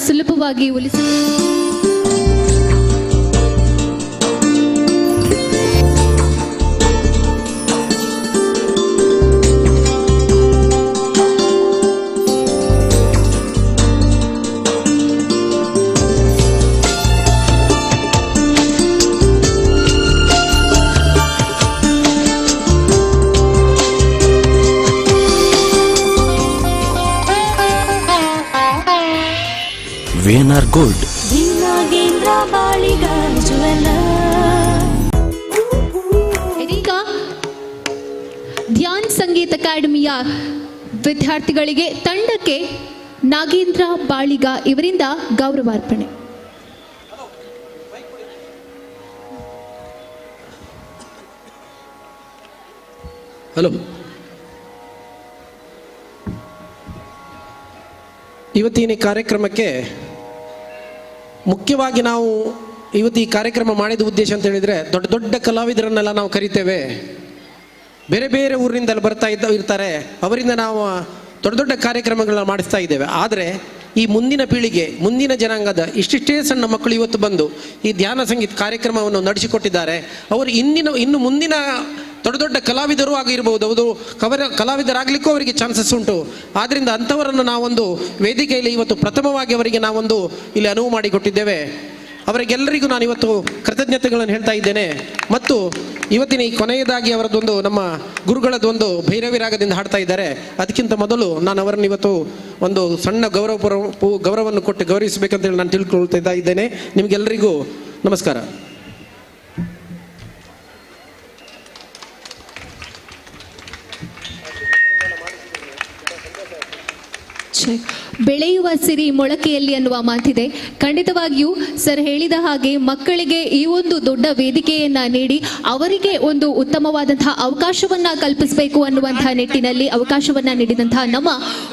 ಸುಲಭವಾಗಿ ಒಲಿಸ VNR Gold. Nagendra Baliga jeweller. ಇದೀಗ ಧ್ಯಾನ್ ಸಂಗೀತ ಅಕಾಡೆಮಿಯ ವಿದ್ಯಾರ್ಥಿಗಳಿಗೆ ತಂಡಕ್ಕೆ ನಾಗೇಂದ್ರ ಬಾಳಿಗ ಇವರಿಂದ ಗೌರವಾರ್ಪಣೆ. ಹಲೋ, ಇವತ್ತಿನ ಈ ಕಾರ್ಯಕ್ರಮಕ್ಕೆ ಮುಖ್ಯವಾಗಿ ನಾವು ಇವತ್ತು ಈ ಕಾರ್ಯಕ್ರಮ ಮಾಡಿದ ಉದ್ದೇಶ ಅಂತ ಹೇಳಿದರೆ, ದೊಡ್ಡ ದೊಡ್ಡ ಕಲಾವಿದರನ್ನೆಲ್ಲ ನಾವು ಕರಿತೇವೆ, ಬೇರೆ ಬೇರೆ ಊರಿನಿಂದಲೂ ಬರ್ತಾ ಇರ್ತಾರೆ, ಅವರಿಂದ ನಾವು ದೊಡ್ಡ ದೊಡ್ಡ ಕಾರ್ಯಕ್ರಮಗಳನ್ನ ಮಾಡಿಸ್ತಾ ಇದ್ದೇವೆ. ಆದರೆ ಈ ಮುಂದಿನ ಪೀಳಿಗೆ, ಮುಂದಿನ ಜನಾಂಗದ ಇಷ್ಟಿಷ್ಟೇ ಸಣ್ಣ ಮಕ್ಕಳು ಇವತ್ತು ಬಂದು ಈ ಧ್ಯಾನ ಸಂಗೀತ ಕಾರ್ಯಕ್ರಮವನ್ನು ನಡೆಸಿಕೊಟ್ಟಿದ್ದಾರೆ. ಅವರು ಇನ್ನು ಮುಂದಿನ ದೊಡ್ಡ ದೊಡ್ಡ ಕಲಾವಿದರು ಆಗಿರ್ಬೋದು, ಅವರು ಕಲಾವಿದರಾಗಲಿಕ್ಕೂ ಅವರಿಗೆ ಚಾನ್ಸಸ್ ಉಂಟು. ಆದ್ದರಿಂದ ಅಂಥವರನ್ನು ನಾವೊಂದು ವೇದಿಕೆಯಲ್ಲಿ ಇವತ್ತು ಪ್ರಥಮವಾಗಿ ಅವರಿಗೆ ನಾವೊಂದು ಇಲ್ಲಿ ಅನುವು ಮಾಡಿಕೊಟ್ಟಿದ್ದೇವೆ. ಅವರಿಗೆಲ್ಲರಿಗೂ ನಾನು ಇವತ್ತು ಕೃತಜ್ಞತೆಗಳನ್ನು ಹೇಳ್ತಾ ಇದ್ದೇನೆ. ಮತ್ತು ಇವತ್ತಿನ ಈ ಕೊನೆಯದಾಗಿ ಅವರದ್ದೊಂದು ನಮ್ಮ ಗುರುಗಳದ್ದೊಂದು ಭೈರವಿ ರಾಗದಿಂದ ಹಾಡ್ತಾ ಇದ್ದಾರೆ. ಅದಕ್ಕಿಂತ ಮೊದಲು ನಾನು ಅವರನ್ನು ಇವತ್ತು ಒಂದು ಸಣ್ಣ ಗೌರವವನ್ನು ಕೊಟ್ಟು ಗೌರವಿಸಬೇಕಂತೇಳಿ ನಾನು ತಿಳ್ಕೊಳ್ತಾ ಇದ್ದೇನೆ. ನಿಮಗೆಲ್ಲರಿಗೂ ನಮಸ್ಕಾರ. ಬೆಳೆಯುವ ಸಿರಿ ಮೊಳಕೆಯಲ್ಲಿ ಅನ್ನುವ ಮಾತಿದೆ. ಖಂಡಿತವಾಗಿಯೂ ಸರ್ ಹೇಳಿದ ಹಾಗೆ ಮಕ್ಕಳಿಗೆ ಈ ಒಂದು ದೊಡ್ಡ ವೇದಿಕೆಯನ್ನ ನೀಡಿ ಅವರಿಗೆ ಒಂದು ಉತ್ತಮವಾದಂತಹ ಅವಕಾಶವನ್ನ ಕಲ್ಪಿಸಬೇಕು ಅನ್ನುವಂತಹ ನಿಟ್ಟಿನಲ್ಲಿ ಅವಕಾಶವನ್ನ ನೀಡಿದಂತಹ ನಮ್ಮ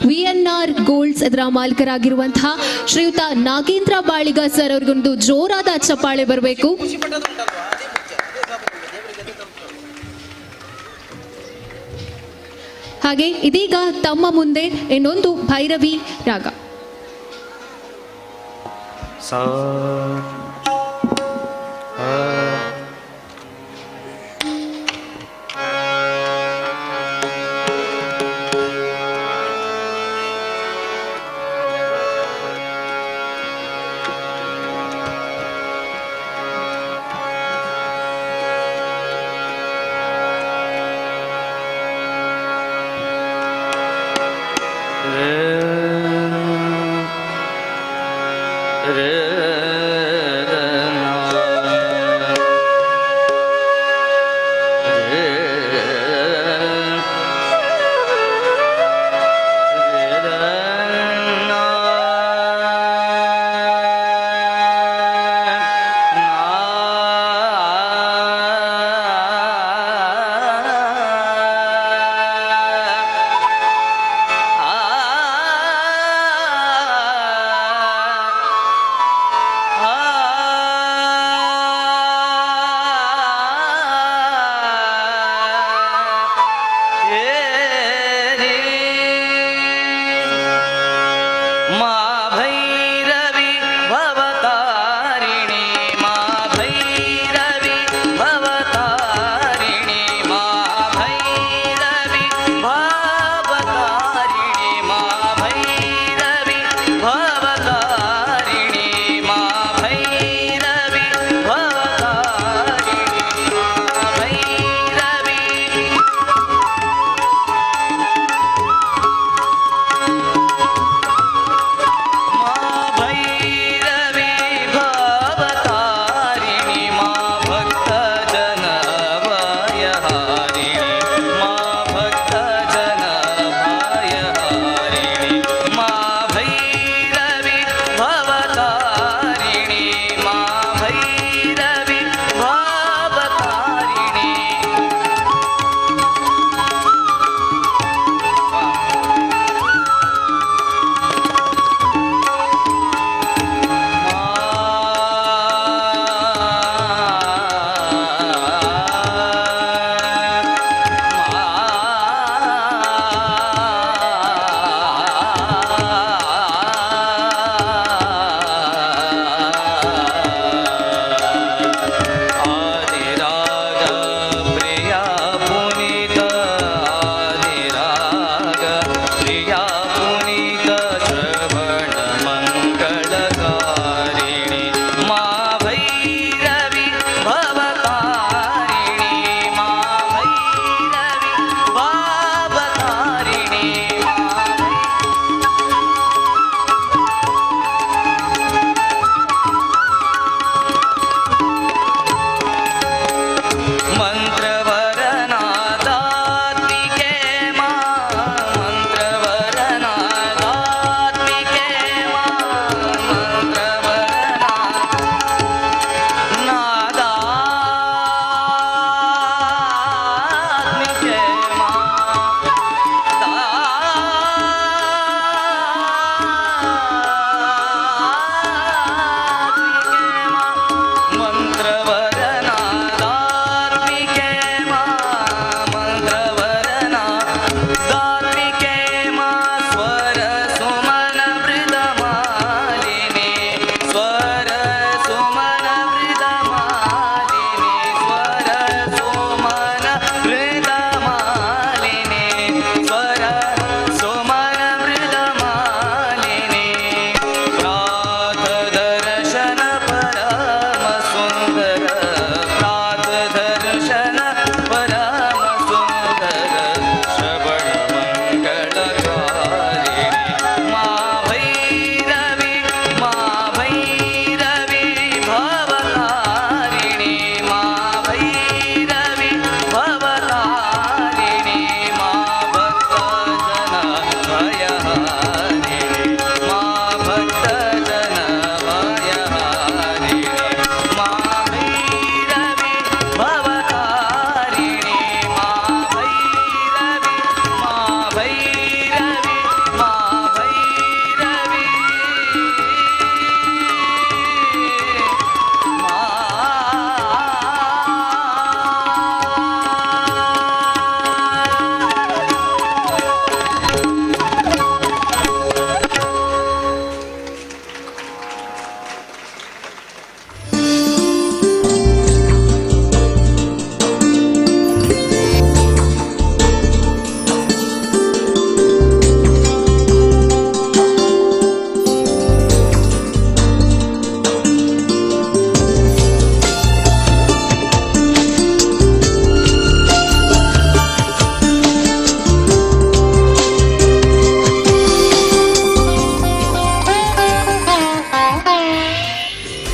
VNR golds ಅದರ ಮಾಲೀಕರಾಗಿರುವಂತಹ ಶ್ರೀಯುತ ನಾಗೇಂದ್ರ ಬಾಳಿಗ ಸರ್ ಅವರಿಗೊಂದು ಜೋರಾದ ಚಪ್ಪಾಳೆ ಬರಬೇಕು. ಹಾಗೆ ಇದೀಗ ತಮ್ಮ ಮುಂದೆ ಇನ್ನೊಂದು ಭೈರವಿ ರಾಗ. ಸಾ ರೆ ರೆ.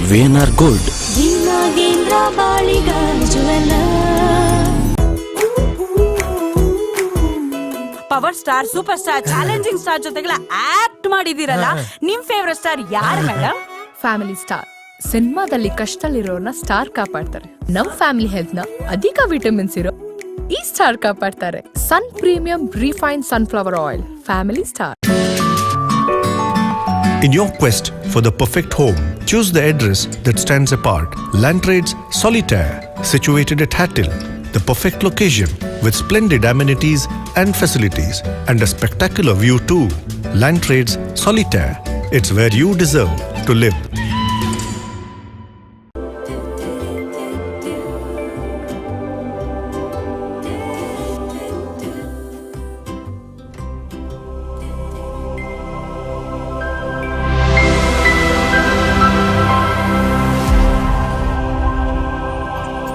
VNR gold. Nagendra Baliga jeweller. Power star, super star, challenging star ಜೊತೆಗೆಲ್ಲ act ಮಾಡಿದಿರಲ್ಲ, ನಿಮ್ ಫೇವರೇಟ್ ಸ್ಟಾರ್ ಯಾರು ಮೇಡಮ್? ಫ್ಯಾಮಿಲಿ ಸ್ಟಾರ್ ಸಿನಿಮಾದಲ್ಲಿ ಕಷ್ಟದಲ್ಲಿರೋರ್ನ ಸ್ಟಾರ್ ಕಾಪಾಡ್ತಾರೆ. ನಮ್ ಫ್ಯಾಮಿಲಿ ಹೆಲ್ತ್ ನ ಅಧಿಕ ವಿಟಮಿನ್ಸ್ ಇರೋ ಈ star ಕಾಪಾಡ್ತಾರೆ. Sun premium refine sunflower oil, family star. In your quest for the perfect home, choose the address that stands apart. Landtrades Solitaire, situated at Hattil, the perfect location with splendid amenities and facilities and a spectacular view too. Landtrades Solitaire, it's where you deserve to live.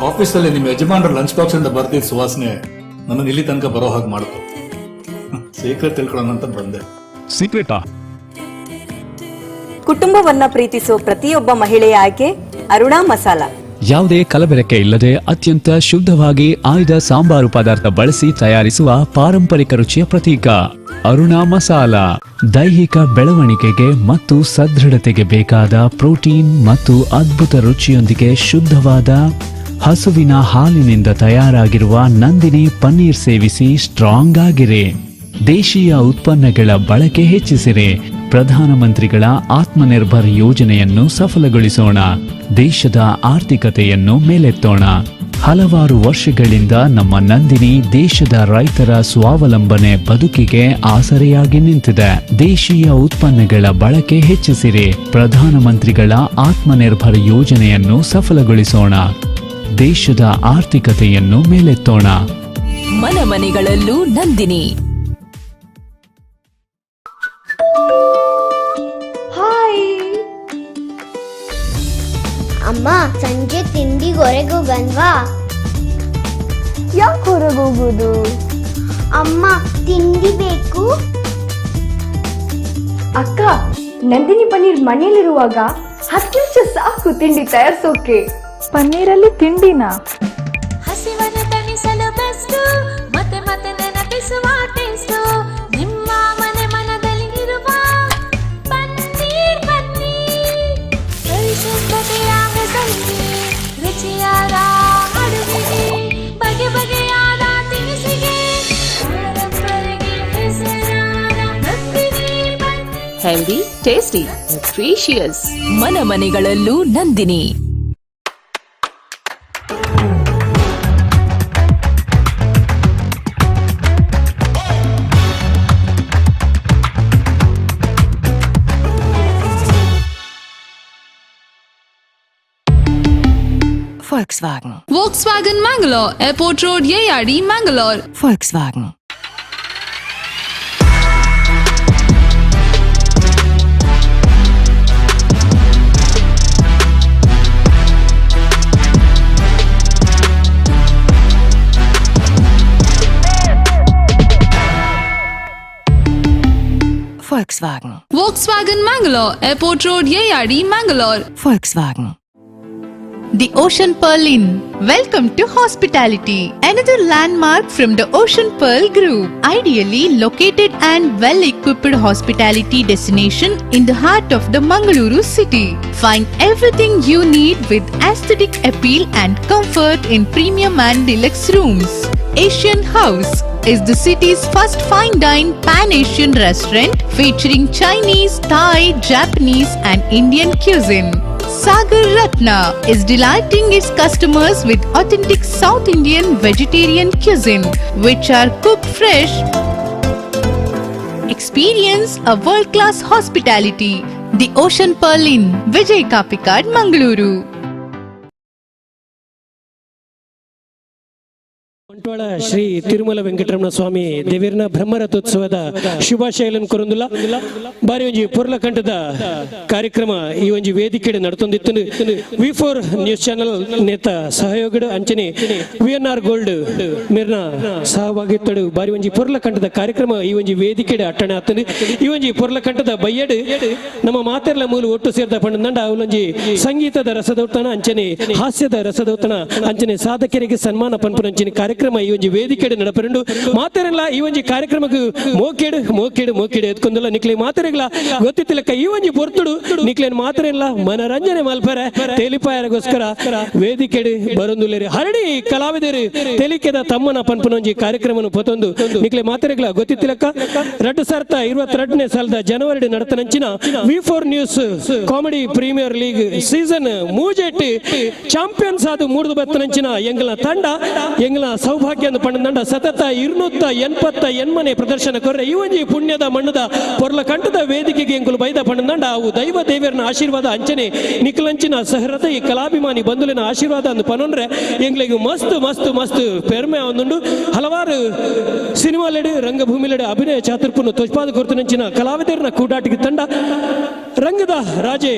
ಆಫೀಸಲ್ಲಿ ನಿಮ್ಮ ಯಜಮಾನರ lunch box ಇಂದ ಬರ್ತಿದ್ದ ಸುವಾಸನೆ ನನ್ನನ್ನು ಇಲ್ಲಿ ತನಕ ಬರೋ ಹಾಗೆ ಮಾಡ್ತು. ಸೀಕ್ರೆಟ್ ತಿಳ್ಕೊಳ್ಳೋಣ ಅಂತ ಬಂದೆ. ಸೀಕ್ರೆಟಾ? ಕುಟುಂಬವನ್ನ ಪ್ರೀತಿಸುವ ಪ್ರತಿಯೊಬ್ಬ ಮಹಿಳೆಯ ಆಯ್ಕೆ ಅರುಣಾ ಮಸಾಲ. ಯಾವುದೇ ಕಲಬೆರಕೆ ಇಲ್ಲದೆ ಅತ್ಯಂತ ಶುದ್ಧವಾಗಿ ಆಯ್ದ ಸಾಂಬಾರು ಪದಾರ್ಥ ಬಳಸಿ ತಯಾರಿಸುವ ಪಾರಂಪರಿಕ ರುಚಿಯ ಪ್ರತೀಕ ಅರುಣಾ ಮಸಾಲ. ದೈಹಿಕ ಬೆಳವಣಿಗೆಗೆ ಮತ್ತು ಸದೃಢತೆಗೆ ಬೇಕಾದ ಪ್ರೋಟೀನ್ ಮತ್ತು ಅದ್ಭುತ ರುಚಿಯೊಂದಿಗೆ ಶುದ್ಧವಾದ ಹಸುವಿನ ಹಾಲಿನಿಂದ ತಯಾರಾಗಿರುವ ನಂದಿನಿ ಪನ್ನೀರ್ ಸೇವಿಸಿ ಸ್ಟ್ರಾಂಗ್ ಆಗಿರಿ. ದೇಶೀಯ ಉತ್ಪನ್ನಗಳ ಬಳಕೆ ಹೆಚ್ಚಿಸಿರಿ. ಪ್ರಧಾನಮಂತ್ರಿಗಳ ಆತ್ಮನಿರ್ಭರ್ ಯೋಜನೆಯನ್ನು ಸಫಲಗೊಳಿಸೋಣ. ದೇಶದ ಆರ್ಥಿಕತೆಯನ್ನು ಮೇಲೆತ್ತೋಣ. ಹಲವಾರು ವರ್ಷಗಳಿಂದ ನಮ್ಮ ನಂದಿನಿ ದೇಶದ ರೈತರ ಸ್ವಾವಲಂಬನೆ ಬದುಕಿಗೆ ಆಸರೆಯಾಗಿ ನಿಂತಿದೆ. ದೇಶೀಯ ಉತ್ಪನ್ನಗಳ ಬಳಕೆ ಹೆಚ್ಚಿಸಿರಿ. ಪ್ರಧಾನಮಂತ್ರಿಗಳ ಆತ್ಮನಿರ್ಭರ್ ಯೋಜನೆಯನ್ನು ಸಫಲಗೊಳಿಸೋಣ. ದೇಶದ ಆರ್ಥಿಕತೆಯನ್ನು ಮೇಲೆತ್ತೋಣ. ಮನ ಮನೆಗಳಲ್ಲೂ ನಂದಿನಿ. ಹಾಯ್ ಅಮ್ಮ, ಸಂಜೆ ತಿಂಡಿಗೆ ಹೊರಗೆ ಹೋಗನ್ವಾ? ಯಾಕೆ ಹೊರಗೆ ಹೋಗೋದು? ಅಮ್ಮ, ತಿಂಡಿ ಬೇಕು. ಅಕ್ಕ, ನಂದಿನಿ ಪನ್ನೀರ್ ಮನೆಯಲ್ಲಿರುವಾಗ 10 ನಿಮಿಷ ಸಾಕು ತಿಂಡಿ ತಯಾರಿಸೋಕೆ. ಪನ್ನೀರಲ್ಲಿ ತಿಂಡಿನಾ? ಹಸಿವನ್ನು ತಣಿಸಲು ಬೆಸ್ಟ್, ಮತ್ತೆ ಮತ್ತೆ ನೆನಪಿಸುವ ಟೇಸ್ಟ್, ನಿಮ್ಮ ಮನೆ ಮನದಲ್ಲಿ ಇರುವ ಪನ್ನೀರ್ ಪನ್ನೀರ್. ಪರಿಶುದ್ಧತೆಯ ಹೆಸರಿಗೆ ರುಚಿಯಾದ ಅಡುಗೆಗೆ, ಬಗೆ ಬಗೆಯಾದ ತಿನಿಸಿಗೆ, ಪರಂಪರೆಗೆ ಹೆಸರಾದ Nandini paneer. Healthy, tasty, nutritious. ಮನ ಮನೆಗಳಲ್ಲೂ Nandini. Volkswagen. Volkswagen Mangalore, Airport Road, Yeyadi, Mangalore. Volkswagen. Volkswagen. Volkswagen Mangalore, Airport Road, Yeyadi, Mangalore. Volkswagen. The Ocean Pearl Inn. Welcome to hospitality. Another landmark from the Ocean Pearl Group. Ideally located and well-equipped hospitality destination in the heart of the Mangaluru city. Find everything you need with aesthetic appeal and comfort in premium and deluxe rooms. Asian House is the city's first fine dine pan-Asian restaurant featuring Chinese, Thai, Japanese and Indian cuisine. Sagar Ratna is delighting its customers with authentic South Indian vegetarian cuisine, which are cooked fresh. Experience a world-class hospitality. The Ocean Pearl Inn, Vijay Kapikad, Mangaluru. Bantwal Shri Tirumala Venkataramana ಸ್ವಾಮಿ ದೇವಿರ್ನ ಬ್ರಹ್ಮರಥೋತ್ಸವದ ಶುಭಾಶಯಗಳನ್ನು ಕೊರೊಂದುಲ್ಲ. ಬಾರಿ ಒಂಜಿ ಪೊರ್ಲಕಂಠದ ಕಾರ್ಯಕ್ರಮ ಈ ಒಂಜಿ ವೇದಿಕೆ ನಡತೊಂದಿತ್ತು. V4 news channel ನೇತ ಸಹಯೋಗಡು ಅಂಚನೆ VNR gold ಮೇರ್ನ ಸಹಭಾಗಿತ್ತಡು ಬಾರಿ ಒಂಜಿ ಪೊರ್ಲಕಂಠದ ಕಾರ್ಯಕ್ರಮ ಈ ಒಂಜಿ ವೇದಿಕೆ ಅಟ್ಟಣೆ ಆತಂದು. ಈ ಒಂಜಿ ಪೊರ್ಲಕಂಠದ ಬಯ್ಯಡು ನಮ್ಮ ಮಾತೆರ್ಲ ಮೂಲು ಒಟ್ಟು ಸೇರ್ದ ಪಂಡಂಡ ಅವಲೊಂಜಿ ಸಂಗೀತದ ರಸದೌತಣ ಅಂಚನೆ ಹಾಸ್ಯದ ರಸದೌತಣ ಅಂಚನೆ ಸಾಧಕರಿಗೆ ಸನ್ಮಾನ ಪನ್ಪುನಂಚಿನ ಕಾರ್ಯಕ್ರಮ ಈ ಒಂಜಿ ವೇದಿಕೆ ನಡಪರಂಡು. ಮಾತೆರೆಲ್ಲ ಈ ಒಂಜಿ ಕಾರ್ಯಕ್ರಮಕ್ಕೆ ಮೋಕೇಡು ಮೋಕೇಡು ಮೋಕೇಡು ಎತ್ಕೊಂದಲ್ಲ ನಿಕ್ಲೆ ಮಾತೆರೆಗ್ಲ ಗೊತ್ತಿತ್ತಿಲಕ್ಕ ಈ ಒಂಜಿ ಪೊರ್ತುಡು ನಿಕ್ಲೇನ್ ಮಾತೆರೆಲ್ಲ ಮನರಂಜನೆ ಮಲ್ಪರೆ ತೆಲಿಪಾಯರಗೋಸ್ಕರ ವೇದಿಕೆಡು ಬರೊಂದುಲ್ಲೇರಿ ಹರಡಿ ಕಲಾವಿದರು ತೆಲಿಕೆದ ತಮ್ಮನ ಪನ್ಪುನೊಂಜಿ ಕಾರ್ಯಕ್ರಮನು ಪೊತೊಂದು ನಿಕ್ಲೆ ಮಾತೆರೆಗ್ಲ ಗೊತ್ತಿತ್ತಿಲಕ್ಕ 2022ನೇ ಸಾಲದ January ನಡತನಂಚಿನ V4 news comedy premier league season ಮೂಜೆಟ್ಟಿ champions ಆದ ಮೂರ್ದು ಬತ್ತನಂಚಿನ ಎಂಗ್ಲ ತಂಡ ಎಂಗ್ಲ ಸೌಭಾಗ್ಯ ಪಂಡಂಡ ಸತತ 288ನೇ ಪ್ರದರ್ಶನ ಕೊರ್ರೆ ಈ ಒಂಜಿ ಪುಣ್ಯದ ಮಣ್ಣದ ಪೊರ್ಲ ಕಂಠದ ವೇದಿಕೆಗೆ ಎಂಕುಲು ಬೈದ ಪಂಡಂಡ ಅವು ದೈವ ದೇವರನ ಆಶೀರ್ವಾದ ಅಂಚನೆ ನಿಕ್ಲಂಚಿನ ಸಹೃದಯ ಈ ಕಲಾಭಿಮಾನಿ ಬಂಧುಲಿನ ಆಶೀರ್ವಾದ ಅಂದು ಪನೊಂಡ್ರೆ ಎಂಗ್ಲಿಗೆ ಮಸ್ತ್ ಮಸ್ತ್ ಮಸ್ತ್ ಪೆರ್ಮೆ ಒಂದುಂಡು. ಹಲವಾರು ಸಿನಿಮಾಲೆಡು ರಂಗಭೂಮಿಲೆಡು ಅಭಿನಯ ಚಾತುರ್ಪುನು ತೊಜ್ಪಾದ ಕೊರ್ತುನಂಚಿನ ಕಲಾವಿದರನ ಕೂಡಾಟಿಗೆ ತಂಡ ರಂಗದ ರಾಜೆ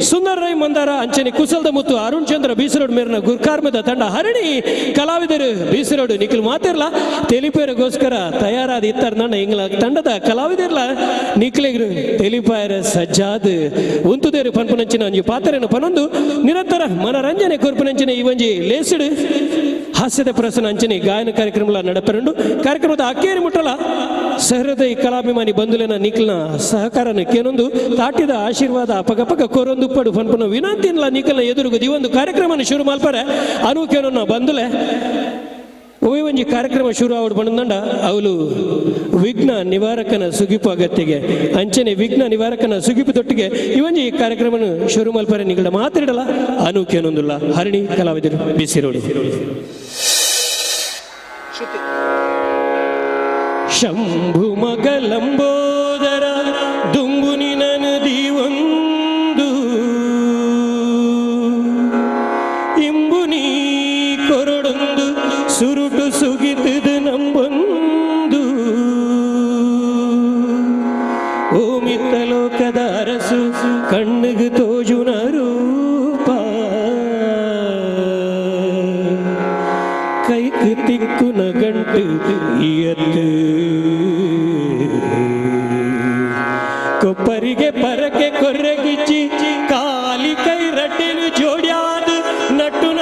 ಸುಂದರ ರೈ ಮಂದಾರ ಅಂಚನೆ ಕುಸಲ್ದ ಮುತ್ತು ಅರುಣ್ ಚಂದ್ರ ಬೀಸರೋಡ್ ಮೇರಿನ ಗುರ್ಕಾರ್ಮದ ತಂಡ ಹರಣಿ ಕಲಾವಿದರು ಬೀಸರೋಡು ನಿಖಿಲ್ ಮಾತಿರ್ಲ ತೆಲಿಪೇರಗೋಸ್ಕರ ತಯಾರಾದ ಇತ್ತರ ನನ್ನ ಇಂಗ್ಲ ತಂಡದ ಕಲಾವಿದರ್ಲ ನಿಖಿಲಿಗರು ತೆಲಿಪಾಯರ ಸಜ್ಜಾದ್ ಉಂತುದೇರು ಪನ್ಪುನಂಚಿನ ಒಂಜಿ ಪಾತ್ರೆಯನ್ನು ಪನೊಂದು ನಿರಂತರ ಮನರಂಜನೆ ಕೊರ್ಪುನಂಚಿನ ಈ ಒಂಜಿ ಲೇಸಿಡು ಹಾಸ್ಯದ ಪ್ರಸನ್ನ ಅಂಚನೆ ಗಾಯನ ಕಾರ್ಯಕ್ರಮ ನಡಪರಂಡು. ಕಾರ್ಯಕ್ರಮದ ಅಕ್ಕೇರಿ ಮುಟ್ಟಲ ಸಹೃದಯ ಕಲಾಭಿಮಾನಿ ಬಂಧುಲಿನ ನಿಖಿಲ್ನ ಸಹಕಾರನ ಕೇನೊಂದು ತಾಟಿದ ಆಶೀರ್ವಾದ ಅಪಗಪಗ ಕೋರೊಂದು ಪಡು ಪನ್ಪುನ ವಿನಂತಿನ ನಿಖಲ್ನ ಎದುರುಗು ಈ ಒಂದು ಕಾರ್ಯಕ್ರಮನ ಶುರು ಮಲ್ಪರೆ ಅನು ಕೇನೊನ್ನ ಬಂಧುಲೆ ಒಂಜಿ ಕಾರ್ಯಕ್ರಮ ಶುರು ಆವಡ್ ಬಂದಂಡ ಅವಳು ವಿಘ್ನ ನಿವಾರಕನ ಸುಗಿಪು ಅಗತ್ಯಗೆ ಅಂಚನೆ ವಿಘ್ನ ನಿವಾರಕನ ಸುಗಿಪು ತೊಟ್ಟಿಗೆ ಈ ಒಂಜಿ ಕಾರ್ಯಕ್ರಮನ ಶುರು ಮಲ್ಪರೆ ನಿಗಳ ಮಾತಿಡಲ ಅನು ಕೇನೊಂದುಲ್ಲ ಹರಣಿ ಕಲಾವಿದರು ಬಿಸಿರೋಡು. ಶಂಭು ಮಗಲಂಬೋದರ ದುಂಬುನಿ ನದಿ ಒಂದು ಇಂಬುನಿ ಕೊರಡೊಂದು ಸುರುಟು ಸುಗಿತದ ನಂಬೊಂದು ಓಮಿತ್ತ ಲೋಕದ ಅರಸು ಕಣ್ಣಿಗೆ ತೋಜುನ ರೂಪ ಕೈக்கு ತಿಕ್ಕುನ ಗಂಟು ಇಯತ್ತು ಕೊಪ್ಪರಿಗೆ ಪರಕೆ ಕೊರ್ರಗಿಚ್ಚಿ ಕಾಲಿ ಕೈ ರಡ್ಡೆನು ಜೋಡ್ಯಾದ ನಟ್ಟುನ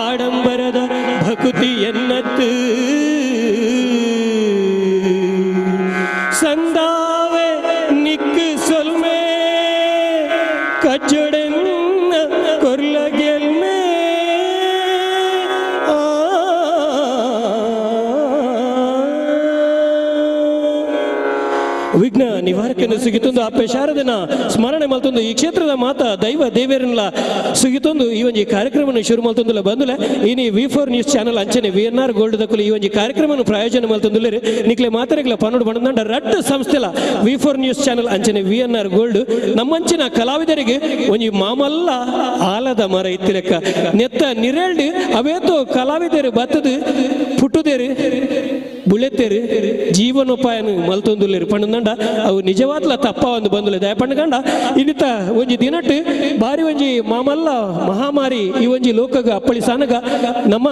ಆಡಂಬರದ ಭಕುತಿ ಎನ್ನತ್ತು ಸಂದಾವೆ ನಿಕ್ಕು ಸೊಲ್ಮೆ ಕಜ್ಜೊಡೆನ್ನ ಕೊರ್ಲಗೆಲ್ಮೆ ವಿಘ್ನ ನಿವಾರಕನ ಸುಗಿತೊಂದು ಅಪ್ಪೆ ಶಾರದನ ಸ್ಮರಣೆ ಮಲ್ತೊಂದು ಈ ಕ್ಷೇತ್ರದ ಮಾತಾ ದೈವ ದೇವೇರನ್ಲ ಸುಗಿತೊಂದು ಈ ಒಂಜಿ ಕಾರ್ಯಕ್ರಮನ ಶುರು ಮಲ್ತೊಂದುಲ ಬಂದುಲೆ ಇನಿ V4 news channel ಅಂಚನೆ VNR gold ದಕುಲು ಈ ಒಂಜಿ ಕಾರ್ಯಕ್ರಮನ ಪ್ರಾಯೋಜನೆ ಮಲ್ತೊಂದುಲ್ಲೆರ್ ನಿಕ್ಲೆ ಮಾತೆರೆಗ್ಲ ಪನ್ನೊಡು ಬಂದಂಡ ರಡ್ಡ್ ಸಂಸ್ಥೆಲ V4 news channel ಅಂಚನೆ VNR gold ನಮ್ಮಂಚಿನ ಕಲಾವಿದರಿಗೆ ಒಂಜಿ ಮಾಮಲ್ಲ ಆಲದ ಮರ ಇತ್ತಿಲೆಕ್ಕ ನೆತ್ತ ನಿರೆಲ್ಡ್ ಅವೇತೋ ಕಲಾವಿದರು ಬತ್ತದು ಪುಟ್ಟುದೇರು ಬುಳೆತೇರು ಜೀವನೋಪಾಯನ ಮಲ್ತೊಂದುಲ್ಲೆರ್ ಪಂಡಂಡ ಅವು ನಿಜವಾದ್ಲ ತಪ್ಪ ಒಂದು ಬಂದುಲೆ ದಯ ಪಂಡಗಂಡ ಇನ್ನಿತ ಒಂಜಿ ದಿನಟ್ ಬಾರಿ ಒಂಜಿ ಮಾಮಲ್ಲ ಮಹಾಮಾರಿ ಈ ಒಂಜಿ ಲೋಕಗ ಅಪ್ಪಳಿ ಸಾನಗ ನಮ್ಮ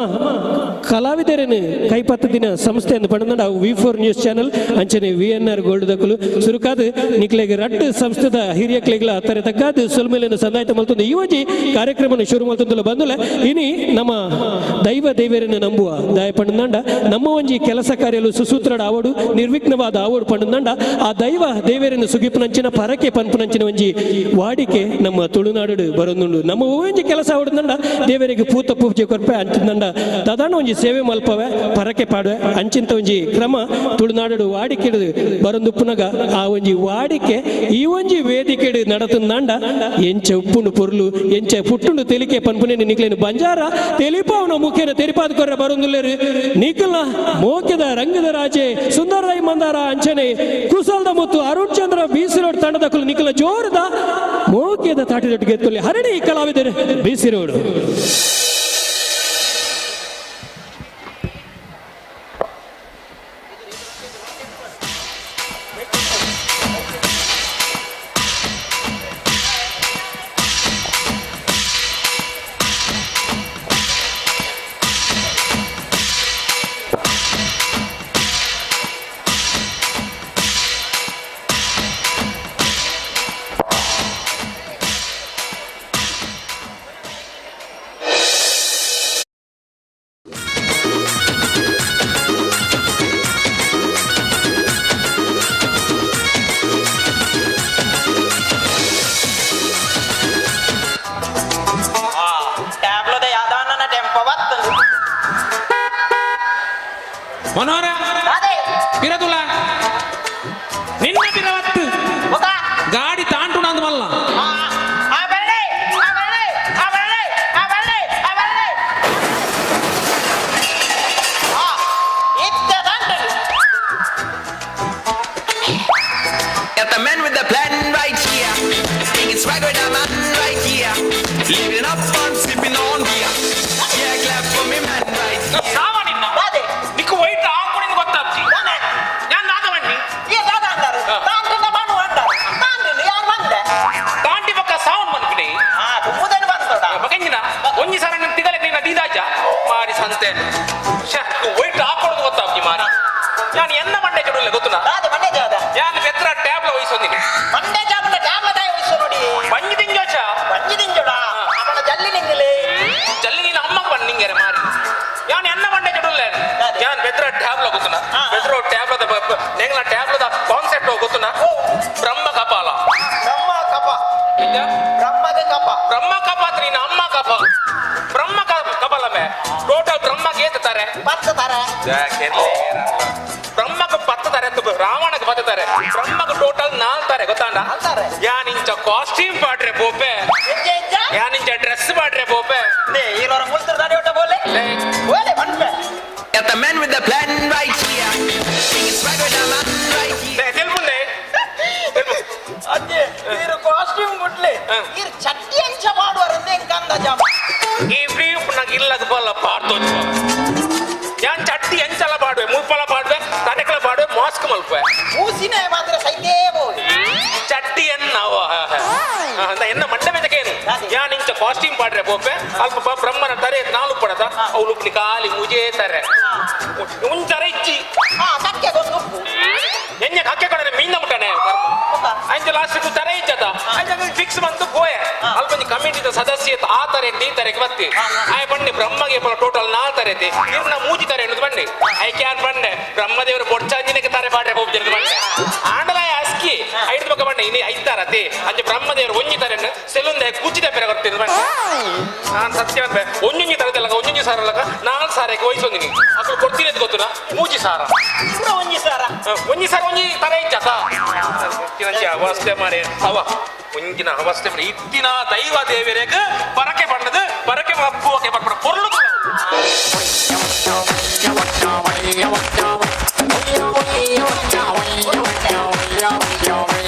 ಕಲಾವಿದರೇನು ಕೈಪತ್ತ ದಿನ ಸಂಸ್ಥೆ ಅಂತ ಪಂಡಂಡ ಅವು V4 news channel ಅಂಚನೆ VNR gold ದಕುಲು ಸುರುಕಾದ ನಿಕ್ಲೆಗ್ ರಡ್ಡ್ ಸಂಸ್ಥೆದ ಹಿರಿಯಕ್ಲೆಗ್ಲ ಅತ್ತರೆ ತಗ್ಗಾದ ಸೊಲ್ಮೇಲೆನು ಸಂದಾಯ್ತ ಮಲ್ತೊಂದು ಈ ಒಂಜಿ ಕಾರ್ಯಕ್ರಮನ ಶುರು ಮಲ್ತೊಂದುಲ ಬಂದುಲೆ ಇನಿ ನಮ್ಮ ದೈವ ದೇವರನ್ನು ನಂಬುವ ದಯ ಪಂಡಂಡ ನಮ್ಮ ಒಂಜಿ ಕೆಲಸ ಕಾರ್ಯಲು ಸುಸೂತ್ರಡ ಆವಡು ನಿರ್ವಿಘ್ನವಾದ ಆವಡು ಪಂಡಂಡ ಆ ದೈವ ದೇವರನ್ನು ಸುಗಿಪುನಂಚಿನ ಪರಕೆ ಪನ್ಪುನಂಚಿನ ಒಂಜಿ ವಾಡಿಕೆ ನಮ್ಮ ತುಳುನಾಡು ಬರೊಂದುಂಡು. ನಮ್ಮ ಒಂಜಿ ಕೆಲಸ ಆವಡುಂಡ ದೇವರಿಗೆ ಪೂತ ಪೂಜೆ ಕೊರ್ಪೆ ಅಂಚಿಂದಂಡ ದಾದಾಣ ಒಂಜಿ ಸೇವೆ ಮಲ್ಪವೆ ಪರಕೆ ಪಾಡುವೆ ಅಂಚಿಂತ ಒಂಜಿ ಕ್ರಮ ತುಳುನಾಡು ವಾಡಿಕೆ ಬರೊಂದುಪ್ಪುನಗ ಆ ಒಂಜಿ ವಾಡಿಕೆ ಈ ಒಂಜಿ ವೇದಿಕೆ ನಡತಂಡ ಎಂಚ ಉಪ್ಪುಂಡು ಪೊರ್ಲು ಎಂಚ ಪುಟ್ಟುಂಡು ತೆಲಿಕೆ ಪನ್ಪುನೇನು ನಿಕ್ಲೇನು ಬಂಜಾರ ತೆಲಿಪಾವನ ಮುಖೇನ ತೆರಿಪಾದ ಕೊರ್ರೆ ಬರೊಂದುಲ್ಲೇರು ನಿಖಲ್ನ ಮೋಕೆದ ರಂಗದ ರಾಜೆ ಸುಂದರ ರೈ ಮಂದಾರ ಅಂಚನೆ ಕುಸಲ್ದ ಮತ್ತು ಅರುಣ್ ಚಂದ್ರ ಬೀಸಿರೋಡ್ ತಂಡದ ಕುಲು ನಿಖಲ ಜೋರದ ಮೋಕೆದ ತಾಟಿದೊಟ್ಟಿಗೆ ಎತ್ತೊಲಿ ಹರಣಿ ಕಲಾವಿದರು ಬೀಸಿರೋಡು. ಮನೋಹರ ಪಿರದುಲ ನಿನ್ನ ಪಿರವತ್ತು ಗಾಡಿ ತಾಂಟುಣ ಅಂದ ಮಲ್ಲ Got the man with the plan right here. Taking swag with the man right here. Living up and sipping on beer. Yeah, clap for me man right here. ನಿಕ್ಕು ವೈಟ್ ಹಾಕೊಂಡು ಗೊತ್ತಾಗ್ತಿ ನಾನು ನಾದವಣ್ಣಿ ತಾಂಟಿ ಪಕ್ಕ ಸೌಂಡ್ ಮನ್ಪಿನಿ ಬಕಂಜಿನ ಒಂಜಿ ಸರ ನಿನ್ನ ತಿಗಲೆ ನಿನ್ನ ದೀದಾಜ ಮಾರಿ ಸಂತೆ ವೈಟ್ ಹಾಕೊಡೋದು ಗೊತ್ತಾಗ್ತಿ ಮಾರಿ. ನಾನು ಎನ್ನ ಮಂಡೆ ಚಡುಲ್ಲ ಗೊತ್ತುನಾ? ನಾನು ಬೆತ್ರ ಟ್ಯಾಬ್ಲ ವಹಿಸೊಂದಿನಿ. ಬಂಜಿ ತಿಂಜೋಚ ಜಲ್ಲಿ ನೀನು ಅಮ್ಮಗ್ ಬಣ್ಣ ನಿಂಗೆರೆ ಮಾರಿ. ಯಾನ್ ಎನ್ನ ಮಂಡೆ ಚಡುಲ್ಲ ಯಾನ್ ಬೆತ್ರ ಟ್ಯಾಬ್ಲ ಗೊತ್ತುನಾ? ಬೆತ್ರ ಟ್ಯಾಬ್ಲದ ನೆಂಗ್ಲ ಟ್ಯಾಬ್ಲದ ಕಾನ್ಸೆಪ್ಟ್ ಗೊತ್ತುನಾ? ಬ್ರಹ್ಮ ಕಪಾಲ. ಬ್ರಹ್ಮ ಕಪ ಅಂದ್ರೆ ನಿನ್ನ ಅಮ್ಮ ಕಪ. ಬ್ರಹ್ಮ ಕಪಾಲ ಮೇ ಟೋಟಲ್ ಬ್ರಹ್ಮಕ್ಕೆ ಏತ್ತಾರೆ ಬ್ರಹ್ಮಕ್ಕೆ ಪತ್ತಾರೆ ರಾವಣಕ್ಕೆ ಬತ್ತಾರೆ ಬ್ರಹ್ಮಕ್ಕೆ ಟೋಟಲ್ ನಾಲ್ತಾರೆ ಗೊತ್ತಾಂಡ. ಯಾನಿಂಚ ಕಾಸ್ಟ್ಯೂಮ್ ಪಾಡ್ರೆ ಬೋಪೆ, ಯಾನಿಂಚ ಡ್ರೆಸ್ ಪಾಡ್ರೆ ಬೋಪೆ. Got the man with the plan right here. Taking swag with the man right here. ತೆಲ್ಪುಂದೆ ಕಾಸ್ಟ್ಯೂಮ್ ಗುಡ್ಲೆ ಚಟ್ಟಿ ಅಂಚ ಮಾಡುವರಂದೆ ಅಂದಾಜ ಈ ಫ್ರೀ ನಂಗೆ ಇಲ್ಲದ ಬಲ್ಲ ಪಾಡ್ದೋಚು. ಯಾನ್ ಚಟ್ಟಿ ಎಂಚಲ ಪಾಡುವೆ, ಮುಲ್ಪಲ ಪಾಡುವೆ, ತಡೆಕಲ ಪಾಡುವೆ, ಮಾಸ್ಕ್ ಮಲ್ಪೆ ಮೂಸಿನ ಮಾತ್ರ ಸೈತೇ ಚಟ್ಟಿ ಎನ್ನ ಎನ್ನ ಮಂಡೆ ಮೆಜಕೇನು ಯಾನ್ ಇಂಚ ಕಾಸ್ಟ್ಯೂಮ್ ಪಾಡ್ರೆ ಬೋಪೆ ಅಲ್ಪ ಬ್ರಹ್ಮನ ತರೆ ನಾಲ್ಕು ಪಡದ ಅವಳು ಖಾಲಿ ಮುಜೇ ತಾರೆ ಉಂಚರ ಇಚ್ಚಿ ಎಣ್ಣೆ ಕಕ್ಕೆ ಕೊಡನೆ ಮೀನ ಮುಟ್ಟನೆ ಅಂಚ ಲಾಸ್ಟ್ ತರ ಇಚ್ಚದ ಅಂಚ ಫಿಕ್ಸ್ ಬಂತು ಪೋಯೆ. ಅಲ್ಪ ಕಮಿಟಿದ ಸದಸ್ಯ ಆ ತರ ಈ ತರಕ್ಕೆ ಬತ್ತಿ ಆಯ್ ಬನ್ನಿ ಬ್ರಹ್ಮಗೆ ಟೋಟಲ್ ನಾಲ್ ತರ ಐತಿ ಇರ್ನ ಮೂಜಿ ತರ ಎಣ್ಣದು ಬನ್ನಿ I can ಬನ್ನೆ ಬ್ರಹ್ಮದೇವರು ಬೊಡ್ಚಾಂಜಿನಕ್ಕೆ ತಾರೆ ಪಾಡ್ರೆ ಹೋಗ್ತಿರ್ದು ಬನ್ನೆ ಆಂಡಲ ಅಸ್ಕಿ ಐದು ಪಕ್ಕ ಬನ್ನಿ ಇನ್ನಿ ಐತಾರತಿ ಅಂಚ ಬ್ರಹ್ಮದೇವರು ಒಂಜಿ ತರ ಸೆಲುಂದೆ ಕುಚ್ಚಿದ ಪೆರ ಕೊಡ್ತಿದ್ದು ಬನ್ನಿ. ನಾನು ಸತ್ಯ ಅನ್ಬೆ ಒಂಜೊಂಜಿ ತರದಲ್ಲ ಒಂಜೊಂಜಿ ಸಾರಲ್ಲಕ ನಾಲ್ಕು ಸಾರಕ್ಕೆ ವಹಿಸೊಂದಿನಿ ಅಸಲು ಕೊಡ್ತೀನಿ ಅಂತ ಗೊತ್ತುನಾ ಮೂಜಿ ಸಾರ ಒಂಜಿ ಸಾರ ಒಂಜಿ ಸಾರ ಒಂಜಿ ತರ ಇಚ್ಚ ಅವಸ್ಥೆ ಮಾರೆ ಅವ ಒಂಜಿನ ಅವಸ್ಥೆ ಮಾಡಿ ಇತ್ತಿನ ದೈವ ದೇವರಿಗೆ ಪರಕೆ ಬಣ್ಣದ ಪರಕೆ ಪೂವಕ್ಕೆ ಬರ್ಪಡ ಪೊರ್ಲು.